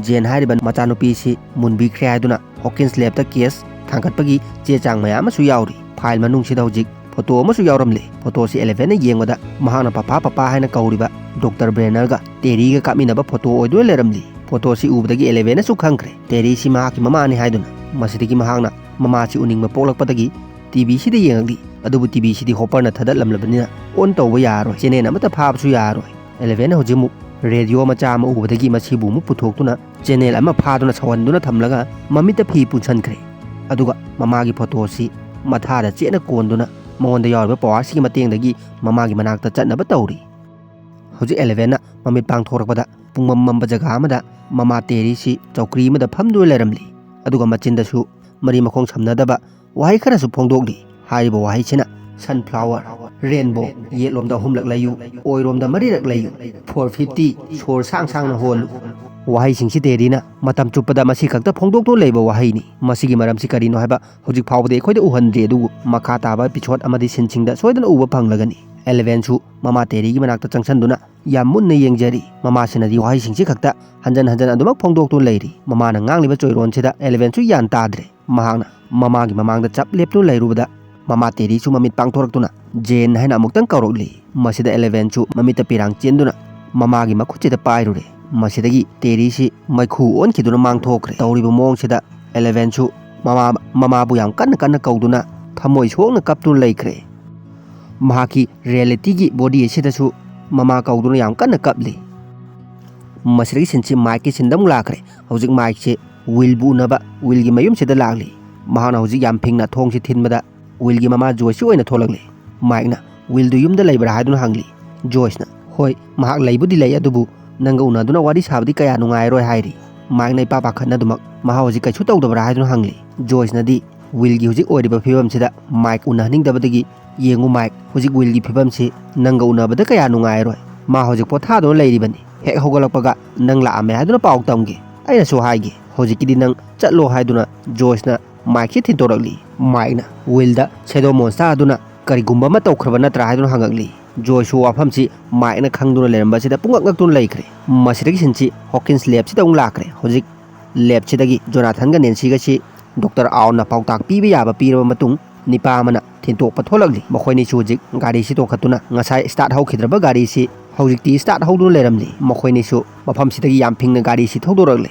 ꯖꯦꯟ ꯍꯥꯏꯔꯤꯕ ꯃꯆꯥꯅꯨꯄꯤꯁꯤ ꯃꯨꯟꯕꯤꯈ꯭ꯔꯦ ꯍꯥꯏꯗꯨꯅ ꯍꯣꯀꯤꯟꯁ ꯂꯦꯕꯇ ꯀꯦꯁ ꯊꯥꯡꯒꯠꯄꯒꯤ ꯆꯦ ꯆꯥꯡ ꯃꯌꯥꯝ ꯑꯃꯁꯨ ꯌꯥꯎꯔꯤ꯫ ꯐꯥꯏꯜ ꯃꯅꯨꯡꯁꯤꯗ ꯍꯧꯖꯤꯛ ꯐꯣꯇꯣ ꯑꯃꯁꯨ ꯌꯥꯎꯔꯝꯂꯦ꯫ ꯐꯣꯇꯣꯁꯤ ꯑꯦꯂꯦꯚꯦꯟꯅ ꯌꯦꯡꯕꯗ ꯃꯍꯥꯛꯅ "ꯄꯄꯥ, ꯄꯄꯥ" ꯍꯥꯏꯅ ꯀꯧꯔꯤꯕ ꯗꯣꯛꯇꯔ ꯕ꯭ꯔꯦꯅꯔꯒ ꯇꯦꯔꯤꯒ ꯀꯥꯞꯃꯤꯟꯅꯕ ꯐꯣꯇꯣ ꯑꯣꯏꯗꯨꯅ ꯂꯩꯔꯝꯂꯤ꯫ ꯐꯣꯇꯣꯁꯤ ꯎꯕꯗꯒꯤ ꯑꯦꯂꯦꯚꯦꯟꯅꯁꯨ ꯈꯪꯈ꯭ꯔꯦ ꯇꯦꯔꯤꯁꯤ ꯃꯍꯥꯛꯀꯤ ꯃꯃꯥꯅꯤ ꯍꯥꯏꯗꯨꯅ꯫ ꯃꯁꯤꯗꯒꯤ ꯃꯍꯥꯛꯅ ꯃꯃꯥꯁꯤ ꯎꯅꯤꯡꯕ ꯄꯣꯛꯂꯛꯄꯗꯒꯤ ꯇꯤꯚꯤꯁꯤꯗ ꯌꯦꯡꯉꯛꯂꯤ꯫ ꯑꯗꯨꯕꯨ ꯇꯤꯚꯤꯁꯤꯗꯤ ꯍꯣꯄꯔꯅ ꯊꯥꯗꯠꯂꯝꯂꯕꯅꯤꯅ ꯑꯣꯟ ꯇꯧꯕ ꯌꯥꯔꯔꯣꯏ꯫ ꯆꯦꯅꯦꯜ ꯑꯃꯠꯇ ꯐꯥꯕꯁꯨ ꯌꯥꯔꯔꯣꯏ꯫ ꯑꯦꯂꯦꯚꯦꯟꯅ ꯍꯧꯖꯤꯛ ꯑꯃꯨꯛ ꯔꯦꯗꯤꯑꯣ ꯃꯆꯥ ꯑꯃ ꯎꯕꯗꯒꯤ ꯃꯁꯤꯕꯨ ꯑꯃꯨꯛ ꯄꯨꯊꯣꯛꯇꯨꯅ ꯆꯦꯅꯦꯜ ꯑꯃ ꯐꯥꯗꯨꯅ ꯁꯧꯍꯟꯗꯨꯅ ꯊꯝꯂꯒ ꯃꯃꯤꯠꯇ ꯐꯤ ꯄꯨꯟꯁꯟꯈ꯭ꯔꯦ꯫ ꯑꯗꯨꯒ ꯃꯃꯥꯒꯤ ꯐꯣꯇꯣꯁꯤ ꯃꯊꯥꯗ ꯆꯦꯠꯅ ꯀꯣꯟꯗꯨꯅ ꯃꯉꯣꯟꯗ ꯌꯥꯎꯔꯤꯕ ꯄꯋꯥꯔꯁꯤꯒꯤ ꯃꯇꯦꯡꯗꯒꯤ ꯃꯃꯥꯒꯤ ꯃꯅꯥꯛꯇ ꯆꯠꯅꯕ ꯇꯧꯔꯤ꯫ ꯍꯧꯖꯤꯛ ꯑꯦꯂꯦꯚꯦꯟꯅ ꯃꯃꯤꯠ ꯄꯥꯡꯊꯣꯔꯛꯄꯗ ꯄꯨꯡꯃꯝ ꯃꯝꯕ ꯖꯒꯥ ꯑꯃꯗ ꯃꯃꯥ ꯇꯦꯔꯤꯁꯤ ꯆꯧꯀ꯭ꯔꯤ ꯑꯃꯗ ꯐꯝꯗꯨꯅ ꯂꯩꯔꯝꯂꯤ꯫ ꯑꯗꯨꯒ ꯃꯆꯤꯟꯗꯁꯨ ꯃꯔꯤ ꯃꯈꯣꯡ ꯁꯝꯅꯗꯕ ꯋꯥꯍꯩ ꯈꯔꯁꯨ ꯐꯣꯡꯗꯣꯛꯂꯤ꯫ ꯍꯥꯏꯔꯤꯕ ꯋꯥꯍꯩꯁꯤꯅ "ꯁꯟꯐ꯭ꯂꯥꯋꯔ", "ꯔꯦꯟꯕꯣ", "ꯌꯦꯠꯂꯣꯝꯗ ꯑꯍꯨꯝꯂꯛ ꯂꯩꯌꯨ", "ꯑꯣꯏꯔꯣꯝꯗ ꯃꯔꯤꯔꯛ ꯂꯩꯌꯨ", "ꯐꯣꯔ ꯐꯤꯐꯇꯤ", "ꯁꯣꯔ ꯁꯥꯡ ꯁꯥꯡꯅ ꯍꯣꯜꯂꯨ"꯫ ꯋꯥꯍꯩꯁꯤꯡꯁꯤ ꯇꯦꯔꯤꯅ ꯃꯇꯝ ꯆꯨꯞꯄꯗ ꯃꯁꯤ ꯈꯛꯇ ꯐꯣꯡꯗꯣꯛꯇꯨꯅ ꯂꯩꯕ ꯋꯥꯍꯩꯅꯤ꯫ ꯃꯁꯤꯒꯤ ꯃꯔꯝꯁꯤ ꯀꯔꯤꯅꯣ ꯍꯥꯏꯕ ꯍꯧꯖꯤꯛ ꯐꯥꯎꯕꯗꯤ ꯑꯩꯈꯣꯏꯗ ꯎꯍꯟꯗ꯭ꯔꯤ, ꯑꯗꯨꯕꯨ ꯃꯈꯥ ꯇꯥꯕ ꯑꯦꯄꯤꯁꯣꯗ ꯑꯃꯗꯤ ꯁꯤꯟꯁꯤꯡꯗ ꯁꯣꯏꯗꯅ ꯎꯕ ꯐꯪꯂꯒꯅꯤ꯫ ꯑꯦꯂꯦꯚꯦꯟꯁꯨ ꯃꯃꯥ ꯇꯦꯔꯤꯒꯤ ꯃꯅꯥꯛꯇ ꯆꯪꯁꯤꯟꯗꯨꯅ ꯌꯥꯝ ꯃꯨꯟꯅ ꯌꯦꯡꯖꯔꯤ꯫ ꯃꯃꯥꯁꯤꯅꯗꯤ ꯋꯥꯍꯩꯁꯤꯡꯁꯤ ꯈꯛꯇ ꯍꯟꯖꯟ ꯍꯟꯖꯟ ꯑꯗꯨꯃꯛ ꯐꯣꯡꯗꯣꯛꯇꯨꯅ ꯂꯩꯔꯤ꯫ ꯃꯃꯥꯅ ꯉꯥꯡꯂꯤꯕ ꯆꯣꯏꯔꯣꯟꯁꯤꯗ ꯑꯦꯂꯦꯚꯦꯟꯁꯨ ꯒ꯭ꯌꯥꯟ ꯇꯥꯗ꯭ꯔꯦ꯫ ꯃꯍꯥꯛꯅ ꯃꯃꯥꯒꯤ ꯃꯃꯥꯡꯗ ꯆꯞ ꯂꯦꯞꯇꯨꯅ ꯂꯩꯔꯨꯕꯗ ꯃꯃꯥ ꯇꯦꯔꯤꯁꯨ ꯃꯃꯤꯠ ꯄꯥꯡꯊꯣꯔꯛꯇꯨꯅ ꯖꯦꯟ ꯍꯥꯏꯅ ꯑꯃꯨꯛꯇꯪ ꯀꯧꯔꯛꯂꯤ꯫ ꯃꯁꯤꯗ ꯑꯦꯂꯦꯚꯦꯟꯁꯨ ꯃꯃꯤꯠꯇ ꯄꯤꯔꯥꯡ ꯆꯦꯟꯗꯨꯅ ꯃꯃꯥꯒꯤ ꯃꯈꯨꯠꯁꯤꯗ ꯄꯥꯏꯔꯨꯔꯦ꯫ ꯃꯁꯤꯗꯒꯤ ꯇꯦꯔꯤꯁꯤ ꯃꯩꯈꯨ ꯑꯣꯟꯈꯤꯗꯨꯅ ꯃꯥꯡꯊꯣꯛꯈ꯭ꯔꯦ꯫ ꯇꯧꯔꯤꯕ ꯃꯑꯣꯡꯁꯤꯗ ꯑꯦꯂꯦꯚꯦꯟꯁꯨ ꯃꯃꯥ, ꯃꯃꯥꯕꯨ ꯌꯥꯝ ꯀꯟꯅ ꯀꯟꯅ ꯀꯧꯗꯨꯅ ꯊꯃꯣꯏ ꯁꯣꯛꯅ ꯀꯞꯇꯨꯅ ꯂꯩꯈ꯭ꯔꯦ꯫ ꯃꯍꯥꯛꯀꯤ ꯔꯤꯌꯦꯂꯤꯇꯤꯒꯤ ꯕꯣꯗꯤ ꯑꯁꯤꯗꯁꯨ ꯃꯃꯥ ꯀꯧꯗꯨꯅ ꯌꯥꯝ ꯀꯟꯅ ꯀꯞꯂꯤ꯫ ꯃꯁꯤꯗꯒꯤ ꯁꯤꯟꯁꯤ ꯃꯥꯏꯛꯀꯤ ꯁꯤꯟꯗ ꯑꯃꯨꯛ ꯂꯥꯛꯈ꯭ꯔꯦ꯫ ꯍꯧꯖꯤꯛ ꯃꯥꯏꯛꯁꯦ ꯋꯤꯜꯕꯨ ꯎꯅꯕ ꯋꯤꯜꯒꯤ ꯃꯌꯨꯝꯁꯤꯗ ꯂꯥꯛꯂꯤ꯫ ꯃꯍꯥꯛꯅ ꯍꯧꯖꯤꯛ ꯌꯥꯝ ꯐꯤꯡꯅ ꯊꯣꯡꯁꯤ ꯊꯤꯟꯕꯗ ꯋꯤꯜꯒꯤ ꯃꯃꯥ ꯖꯣꯏꯁꯁꯤ ꯑꯣꯏꯅ ꯊꯣꯛꯂꯛꯂꯤ꯫ ꯃꯥꯏꯛꯅ, "ꯋꯤꯜꯗꯨ ꯌꯨꯝꯗ ꯂꯩꯕ꯭ꯔꯥ?" ꯍꯥꯏꯗꯨꯅ ꯍꯪꯂꯤ꯫ ꯖꯣꯏꯁꯅ, "ꯍꯣꯏ, ꯃꯍꯥꯛ ꯂꯩꯕꯨꯗꯤ ꯂꯩ, ꯑꯗꯨꯕꯨ ꯅꯪꯒ ꯎꯅꯗꯨꯅ ꯋꯥꯔꯤ ꯁꯥꯕꯗꯤ ꯀꯌꯥ ꯅꯨꯡꯉꯥꯏꯔꯣꯏ" ꯍꯥꯏꯔꯤ꯫ ꯃꯥꯏꯛꯅ ꯏꯄꯥ ꯄꯥꯈꯠꯅꯗꯨꯃꯛ, "ꯃꯍꯥꯛ ꯍꯧꯖꯤꯛ ꯀꯩꯁꯨ ꯇꯧꯗꯕ꯭ꯔꯥ?" ꯍꯥꯏꯗꯨꯅ ꯍꯪꯂꯤ꯫ ꯖꯣꯏꯁꯅꯗꯤ ꯋꯤꯜꯒꯤ ꯍꯧꯖꯤꯛ ꯑꯣꯏꯔꯤꯕ ꯐꯤꯕꯝꯁꯤꯗ ꯃꯥꯏꯛ ꯎꯅꯍꯟꯅꯤꯡꯗꯕꯗꯒꯤ, "ꯌꯦꯡꯉꯨ ꯃꯥꯏꯛ, ꯍꯧꯖꯤꯛ ꯋꯤꯜꯒꯤ ꯐꯤꯕꯝꯁꯤ ꯅꯪꯒ ꯎꯅꯕꯗ ꯀꯌꯥ ꯅꯨꯡꯉꯥꯏꯔꯣꯏ꯫ ꯃꯥ ꯍꯧꯖꯤꯛ ꯄꯣꯊꯥꯗꯨꯅ ꯂꯩꯔꯤꯕꯅꯤ꯫ ꯍꯦꯛ ꯍꯧꯒꯠꯂꯛꯄꯒ ꯅꯪ ꯂꯥꯛꯑꯝꯃꯦ ꯍꯥꯏꯗꯨꯅ ꯄꯥꯎ ꯇꯝꯒꯦ꯫ ꯑꯩꯅꯁꯨ ꯍꯥꯏꯒꯦ, ꯍꯧꯖꯤꯛꯀꯤꯗꯤ ꯅꯪ ꯆꯠꯂꯣ" ꯍꯥꯏꯗꯨꯅ ꯖꯣꯏꯁꯅ ꯃꯥꯏꯛꯁꯤ ꯊꯤꯟꯇꯣꯔꯛꯂꯤ꯫ ꯃꯥꯏꯛꯅ ꯋꯤꯜꯗ ꯁꯦꯗꯣ ꯃꯣꯟꯁꯇꯔ ꯑꯗꯨꯅ ꯀꯔꯤꯒꯨꯝꯕ ꯑꯃ ꯇꯧꯈ꯭ꯔꯕ ꯅꯠꯇ꯭ꯔꯥ ꯍꯥꯏꯗꯨꯅ ꯍꯪꯉꯛꯂꯤ꯫ ꯖꯣꯏꯁꯁꯨ ꯋꯥꯐꯝꯁꯤ ꯃꯥꯏꯛꯅ ꯈꯪꯗꯨꯅ ꯂꯩꯔꯝꯕꯁꯤꯗ ꯄꯨꯡꯉꯛ ꯉꯛꯇꯨꯅ ꯂꯩꯈ꯭ꯔꯦ꯫ ꯃꯁꯤꯗꯒꯤ ꯁꯤꯟꯁꯤ ꯍꯣꯀꯤꯟꯁ ꯂꯦꯕꯁꯤꯗ ꯑꯃꯨꯛ ꯂꯥꯛꯈ꯭ꯔꯦ꯫ ꯍꯧꯖꯤꯛ ꯂꯦꯕꯁꯤꯗꯒꯤ ꯖꯣꯅꯥꯊꯟꯒ ꯅꯦꯟꯁꯤꯒꯁꯤ ꯗꯣꯛꯇꯔ ꯑꯥꯎꯟꯅ ꯄꯥꯎꯇꯥꯛ ꯄꯤꯕ ꯌꯥꯕ ꯄꯤꯔꯕ ꯃꯇꯨꯡ, ꯅꯤꯄꯥ ꯑꯃꯅ ꯊꯤꯟꯇꯣꯛꯄ ꯊꯣꯛꯂꯛꯂꯤ꯫ ꯃꯈꯣꯏꯅꯤꯁꯨ ꯍꯧꯖꯤꯛ ꯒꯥꯔꯤꯁꯤ ꯇꯣꯡꯈꯠꯇꯨꯅ ꯉꯁꯥꯏ ꯁ꯭ꯇꯥꯔꯠ ꯍꯧꯈꯤꯗ꯭ꯔꯕ ꯒꯥꯔꯤꯁꯤ ꯍꯧꯖꯤꯛꯇꯤ ꯁ꯭ꯇꯥꯔꯠ ꯍꯧꯗꯨꯅ ꯂꯩꯔꯝꯂꯤ꯫ ꯃꯈꯣꯏꯅꯤꯁꯨ ꯃꯐꯝꯁꯤꯗꯒꯤ ꯌꯥꯝ ꯐꯤꯡꯅ ꯒꯥꯔꯤꯁꯤ ꯊꯧꯗꯣꯔꯛꯂꯤ꯫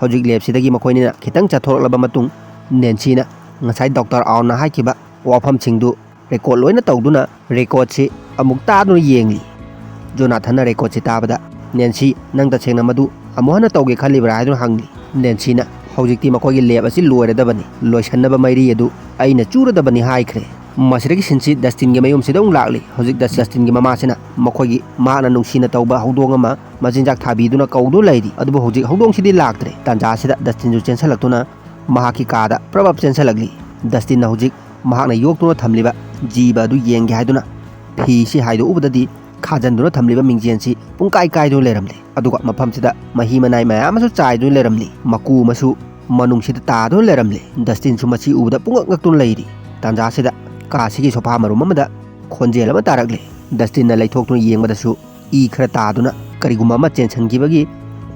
ꯍꯧꯖꯤꯛ ꯂꯦꯕꯁꯤꯗꯒꯤ ꯃꯈꯣꯏꯅꯤꯅ ꯈꯤꯇꯪ ꯆꯠꯊꯣꯔꯛꯂꯕ ꯃꯇꯨꯡ, ꯅꯦꯟꯁꯤꯅ ꯉꯁꯥꯏ ꯗꯣꯛꯇꯔ ꯑꯥꯎꯟꯅ ꯍꯥꯏꯈꯤꯕ ꯋꯥꯐꯝꯁꯤꯡꯗꯨ ꯔꯦꯀꯣꯔꯗ ꯂꯣꯏꯅ ꯇꯧꯗꯨꯅ ꯔꯦꯀꯣꯔꯗꯁꯤ ꯑꯃꯨꯛ ꯇꯥꯗꯨꯅ ꯌꯦꯡꯂꯤ꯫ ꯖꯣꯅꯥꯊꯟꯅ ꯔꯦꯀꯣꯔꯗꯁꯤ ꯇꯥꯕꯗ, "ꯅꯦꯟꯁꯤ, ꯅꯪ ꯇꯁꯦꯡꯅ ꯃꯗꯨ ꯑꯃꯨꯛ ꯍꯟꯅ ꯇꯧꯒꯦ ꯈꯜꯂꯤꯕ꯭ꯔꯥ?" ꯍꯥꯏꯗꯨꯅ ꯍꯪꯂꯤ꯫ ꯅꯦꯟꯁꯤꯅ, "ꯍꯧꯖꯤꯛꯇꯤ ꯃꯈꯣꯏꯒꯤ ꯂꯦꯕ ꯑꯁꯤ ꯂꯣꯏꯔꯗꯕꯅꯤ, ꯂꯣꯏꯁꯟꯅꯕ ꯃꯩꯔꯤ ꯑꯗꯨ ꯑꯩꯅ ꯆꯨꯔꯗꯕꯅꯤ" ꯍꯥꯏꯈ꯭ꯔꯦ꯫ ꯃꯁꯤꯗꯒꯤ ꯁꯤꯟꯁꯤ ꯗꯁꯇꯤꯟꯒꯤ ꯃꯌꯨꯝꯁꯤꯗ ꯑꯃꯨꯛ ꯂꯥꯛꯂꯤ꯫ ꯍꯧꯖꯤꯛ ꯗꯁ-, ꯗꯁꯇꯤꯟꯒꯤ ꯃꯃꯥꯁꯤꯅ ꯃꯈꯣꯏꯒꯤ, ꯃꯍꯥꯛꯅ ꯅꯨꯡꯁꯤꯅ ꯇꯧꯕ ꯍꯧꯗꯣꯡ ꯑꯃ ꯃꯆꯤꯟꯖꯥꯛ ꯊꯥꯕꯤꯗꯨꯅ ꯀꯧꯗꯨꯅ ꯂꯩꯔꯤ꯫ ꯑꯗꯨꯕꯨ ꯍꯧꯖꯤꯛ ꯍꯧꯗꯣꯡꯁꯤꯗꯤ ꯂꯥꯛꯇ꯭ꯔꯦ꯫ ꯇꯥꯟꯖꯥꯁꯤꯗ ꯗꯁꯇꯤꯟꯁꯨ ꯆꯦꯟꯁꯤꯜꯂꯛꯇꯨꯅ ꯃꯍꯥꯛꯀꯤ ꯀꯥꯗ ꯄ꯭ꯔꯞ ꯄ꯭ꯔꯞ ꯆꯦꯟꯁꯤꯜꯂꯛꯂꯤ꯫ ꯗꯁꯇꯤꯟꯅ ꯍꯧꯖꯤꯛ ꯃꯍꯥꯛꯅ ꯌꯣꯛꯇꯨꯅ ꯊꯝꯂꯤꯕ ꯖꯤꯕ ꯑꯗꯨ ꯌꯦꯡꯒꯦ ꯍꯥꯏꯗꯨꯅ ꯐꯤꯁꯤ ꯍꯥꯏꯗꯣꯛꯎꯕꯗꯗꯤ ꯈꯥꯖꯟꯗꯨꯅ ꯊꯝꯂꯤꯕ ꯃꯤꯡꯖꯦꯜꯁꯤ ꯄꯨꯡꯀꯥꯏ ꯀꯥꯏꯗꯨꯅ ꯂꯩꯔꯝꯂꯤ꯫ ꯑꯗꯨꯒ ꯃꯐꯝꯁꯤꯗ ꯃꯍꯤ ꯃꯅꯥꯏ ꯃꯌꯥꯝ ꯑꯃꯁꯨ ꯆꯥꯏꯗꯨꯅ ꯂꯩꯔꯝꯂꯤ꯫ ꯃꯀꯨ ꯑꯃꯁꯨ ꯃꯅꯨꯡꯁꯤꯗ ꯇꯥꯗꯨꯅ ꯂꯩꯔꯝꯂꯤ꯫ ꯗꯁꯇꯤꯟꯁꯨ ꯃꯁꯤ ꯎꯕꯗ ꯄꯨꯡꯉꯛ ꯉꯛꯇꯨꯅ ꯂꯩꯔꯤ꯫ ꯇꯥꯟꯖꯥꯁꯤꯗ ꯀꯥꯁꯤꯒꯤ ꯁꯣꯐꯥ ꯃꯔꯨꯝ ꯑꯃꯗ ꯈꯣꯟꯖꯦꯜ ꯑꯃ ꯇꯥꯔꯛꯂꯤ꯫ ꯗꯁꯇꯤꯟꯅ ꯂꯩꯊꯣꯛꯇꯨꯅ ꯌꯦꯡꯕꯗꯁꯨ ꯏ ꯈꯔ ꯇꯥꯗꯨꯅ ꯀꯔꯤꯒꯨꯝꯕ ꯑꯃ ꯆꯦꯟꯁꯤꯟꯈꯤꯕꯒꯤ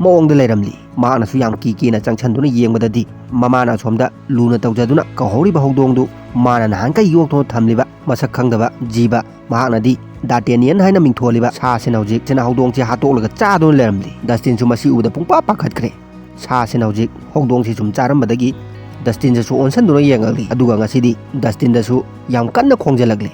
ꯃꯑꯣꯡꯗ ꯂꯩꯔꯝꯂꯤ꯫ ꯃꯍꯥꯛꯅꯁꯨ ꯌꯥꯝ ꯀꯤ ꯀꯤꯅ ꯆꯪꯁꯤꯟꯗꯨꯅ ꯌꯦꯡꯕꯗꯗꯤ ꯃꯃꯥꯅ ꯑꯁꯣꯝꯗ ꯂꯨꯅ ꯇꯧꯖꯗꯨꯅ ꯀꯧꯍꯧꯔꯤꯕ ꯍꯧꯗꯣꯡꯗꯨ ꯃꯥꯅ ꯅꯍꯥꯟꯈꯩ ꯌꯣꯛꯇꯨꯅ ꯊꯝꯂꯤꯕ ꯃꯁꯛ ꯈꯪꯗꯕ ꯖꯤꯕ, ꯃꯍꯥꯛꯅꯗꯤ ꯗꯥꯇꯦꯅꯤꯌꯟ ꯍꯥꯏꯅ ꯃꯤꯡꯊꯣꯜꯂꯤꯕ ꯁꯥꯁꯤꯅ ꯍꯧꯖꯤꯛ ꯁꯤꯅ ꯍꯧꯗꯣꯡꯁꯤ ꯍꯥꯠꯇꯣꯛꯂꯒ ꯆꯥꯗꯨꯅ ꯂꯩꯔꯝꯂꯤ꯫ ꯗꯁꯇꯤꯟꯁꯨ ꯃꯁꯤ ꯎꯕꯗ ꯄꯨꯡꯄꯥ ꯄꯥꯈꯠꯈ꯭ꯔꯦ꯫ ꯁꯥꯁꯤꯅ ꯍꯧꯖꯤꯛ ꯍꯧꯗꯣꯡꯁꯤꯁꯨ ꯆꯥꯔꯝꯕꯗꯒꯤ ꯗꯁꯇꯤꯟꯗꯁꯨ ꯑꯣꯟꯁꯤꯟꯗꯨꯅ ꯌꯦꯡꯉꯛꯂꯤ꯫ ꯑꯗꯨꯒ ꯉꯁꯤꯗꯤ ꯌꯥꯝ ꯀꯟꯅ ꯈꯣꯡꯖꯤꯜꯂꯛꯂꯤ꯫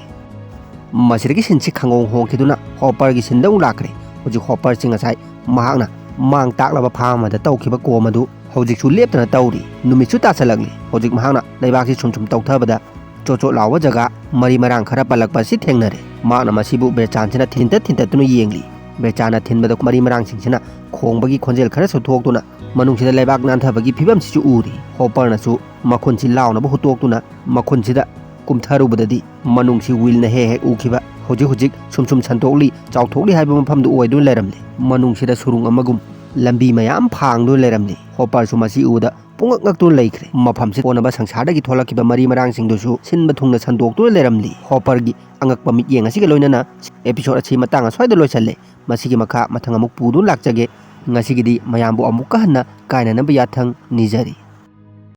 ꯃꯁꯤꯗꯒꯤ ꯁꯤꯟꯁꯤ ꯈꯪꯍꯣꯡ ꯍꯣꯡꯈꯤꯗꯨꯅ ꯍꯣꯄꯔꯒꯤ ꯁꯤꯟꯗ ꯑꯃꯨꯛ ꯂꯥꯛꯈ꯭ꯔꯦ꯫ ꯍꯧꯖꯤꯛ ꯍꯣꯄꯔꯁꯤ ꯉꯁꯥꯏ ꯃꯍꯥꯛꯅ ꯃꯥꯡ ꯇꯥꯛꯂꯕ ꯐꯥꯝ ꯑꯃꯗ ꯇꯧꯈꯤꯕ ꯀꯣꯝ ꯑꯗꯨ ꯍꯧꯖꯤꯛꯁꯨ ꯂꯦꯞꯇꯅ ꯇꯧꯔꯤ꯫ ꯅꯨꯃꯤꯠꯁꯨ ꯇꯥꯁꯜꯂꯛꯂꯤ꯫ ꯍꯧꯖꯤꯛ ꯃꯍꯥꯛꯅ ꯂꯩꯕꯥꯛꯁꯤ ꯁꯨꯝ ꯁꯨꯝ ꯇꯧꯊꯕꯗ ꯆꯣꯠ ꯆꯣꯠ ꯂꯥꯎꯕ ꯖꯒꯥ ꯃꯔꯤ ꯃꯔꯥꯡ ꯈꯔ ꯄꯜꯂꯛꯄ ꯑꯁꯤ ꯊꯦꯡꯅꯔꯦ꯫ ꯃꯍꯥꯛꯅ ꯃꯁꯤꯕꯨ ꯕꯦꯔꯆꯥꯟꯁꯤꯅ ꯊꯤꯟꯇꯠ ꯊꯤꯟꯇꯠꯇꯨꯅ ꯌꯦꯡꯂꯤ꯫ ꯕꯦꯔꯆꯥꯟꯅ ꯊꯤꯟꯕꯗ ꯃꯔꯤ ꯃꯔꯥꯡꯁꯤꯡꯁꯤꯅ ꯈꯣꯡꯕꯒꯤ ꯈꯣꯟꯖꯦꯜ ꯈꯔꯁꯨ ꯊꯣꯛꯇꯨꯅ ꯃꯅꯨꯡꯁꯤꯗ ꯂꯩꯕꯥꯛ ꯅꯥꯟꯊꯕꯒꯤ ꯐꯤꯕꯝꯁꯤꯁꯨ ꯎꯔꯤ꯫ ꯍꯣꯄꯔꯅꯁꯨ ꯃꯈꯨꯟꯁꯤ ꯂꯥꯎꯅꯕ ꯍꯨꯠꯇꯣꯛꯇꯨꯅ ꯃꯈꯨꯟꯁꯤꯗ ꯀꯨꯝꯊꯔꯨꯕꯗꯗꯤ ꯃꯅꯨꯡꯁꯤ ꯋꯤꯜꯅ ꯍꯦꯛ ꯍꯦꯛ ꯎꯈꯤꯕ ꯍꯧꯖꯤꯛ ꯍꯧꯖꯤꯛ ꯁꯨꯝ ꯁꯨꯝ ꯁꯟꯗꯣꯛꯂꯤ, ꯆꯥꯎꯊꯣꯛꯂꯤ ꯍꯥꯏꯕ ꯃꯐꯝꯗꯨ ꯑꯣꯏꯗꯨꯅ ꯂꯩꯔꯝꯂꯤ꯫ ꯃꯅꯨꯡꯁꯤꯗ ꯁꯨꯔꯨꯡ ꯑꯃꯒꯨꯝ ꯂꯝꯕꯤ ꯃꯌꯥꯝ ꯐꯥꯡꯗꯨꯅ ꯂꯩꯔꯝꯂꯤ꯫ ꯍꯣꯄꯔꯁꯨ ꯃꯁꯤ ꯎꯕꯗ ꯄꯨꯡꯉꯛ ꯉꯛꯇꯨꯅ ꯂꯩꯈ꯭ꯔꯦ꯫ ꯃꯐꯝꯁꯤ ꯀꯣꯟꯅꯕ ꯁꯪꯁꯥꯔꯗꯒꯤ ꯊꯣꯛꯂꯛꯈꯤꯕ ꯃꯔꯤ ꯃꯔꯥꯡꯁꯤꯡꯗꯨꯁꯨ ꯁꯤꯟꯕ ꯊꯨꯡꯅ ꯁꯟꯗꯣꯛꯇꯨꯅ ꯂꯩꯔꯝꯂꯤ꯫ ꯍꯣꯄꯔꯒꯤ ꯑꯉꯛꯄ ꯃꯤꯠꯌꯦꯡ ꯑꯁꯤꯒ ꯂꯣꯏꯅꯅ episode ꯑꯁꯤ ꯃꯇꯥꯡ ꯑꯁ꯭ꯋꯥꯏꯗ ꯂꯣꯏꯁꯜꯂꯦ꯫ ꯃꯁꯤꯒꯤ ꯃꯈꯥ ꯃꯊꯪ ꯑꯃꯨꯛ ꯄꯨꯗꯨꯅ ꯂꯥꯛꯆꯒꯦ꯫ ꯉꯁꯤꯒꯤꯗꯤ ꯃꯌꯥꯝꯕꯨ ꯑꯃꯨꯛꯀ ꯍꯟꯅ ꯀꯥꯏꯅꯅꯕ ꯌꯥꯊꯪ ꯅꯤꯖꯔꯤ꯫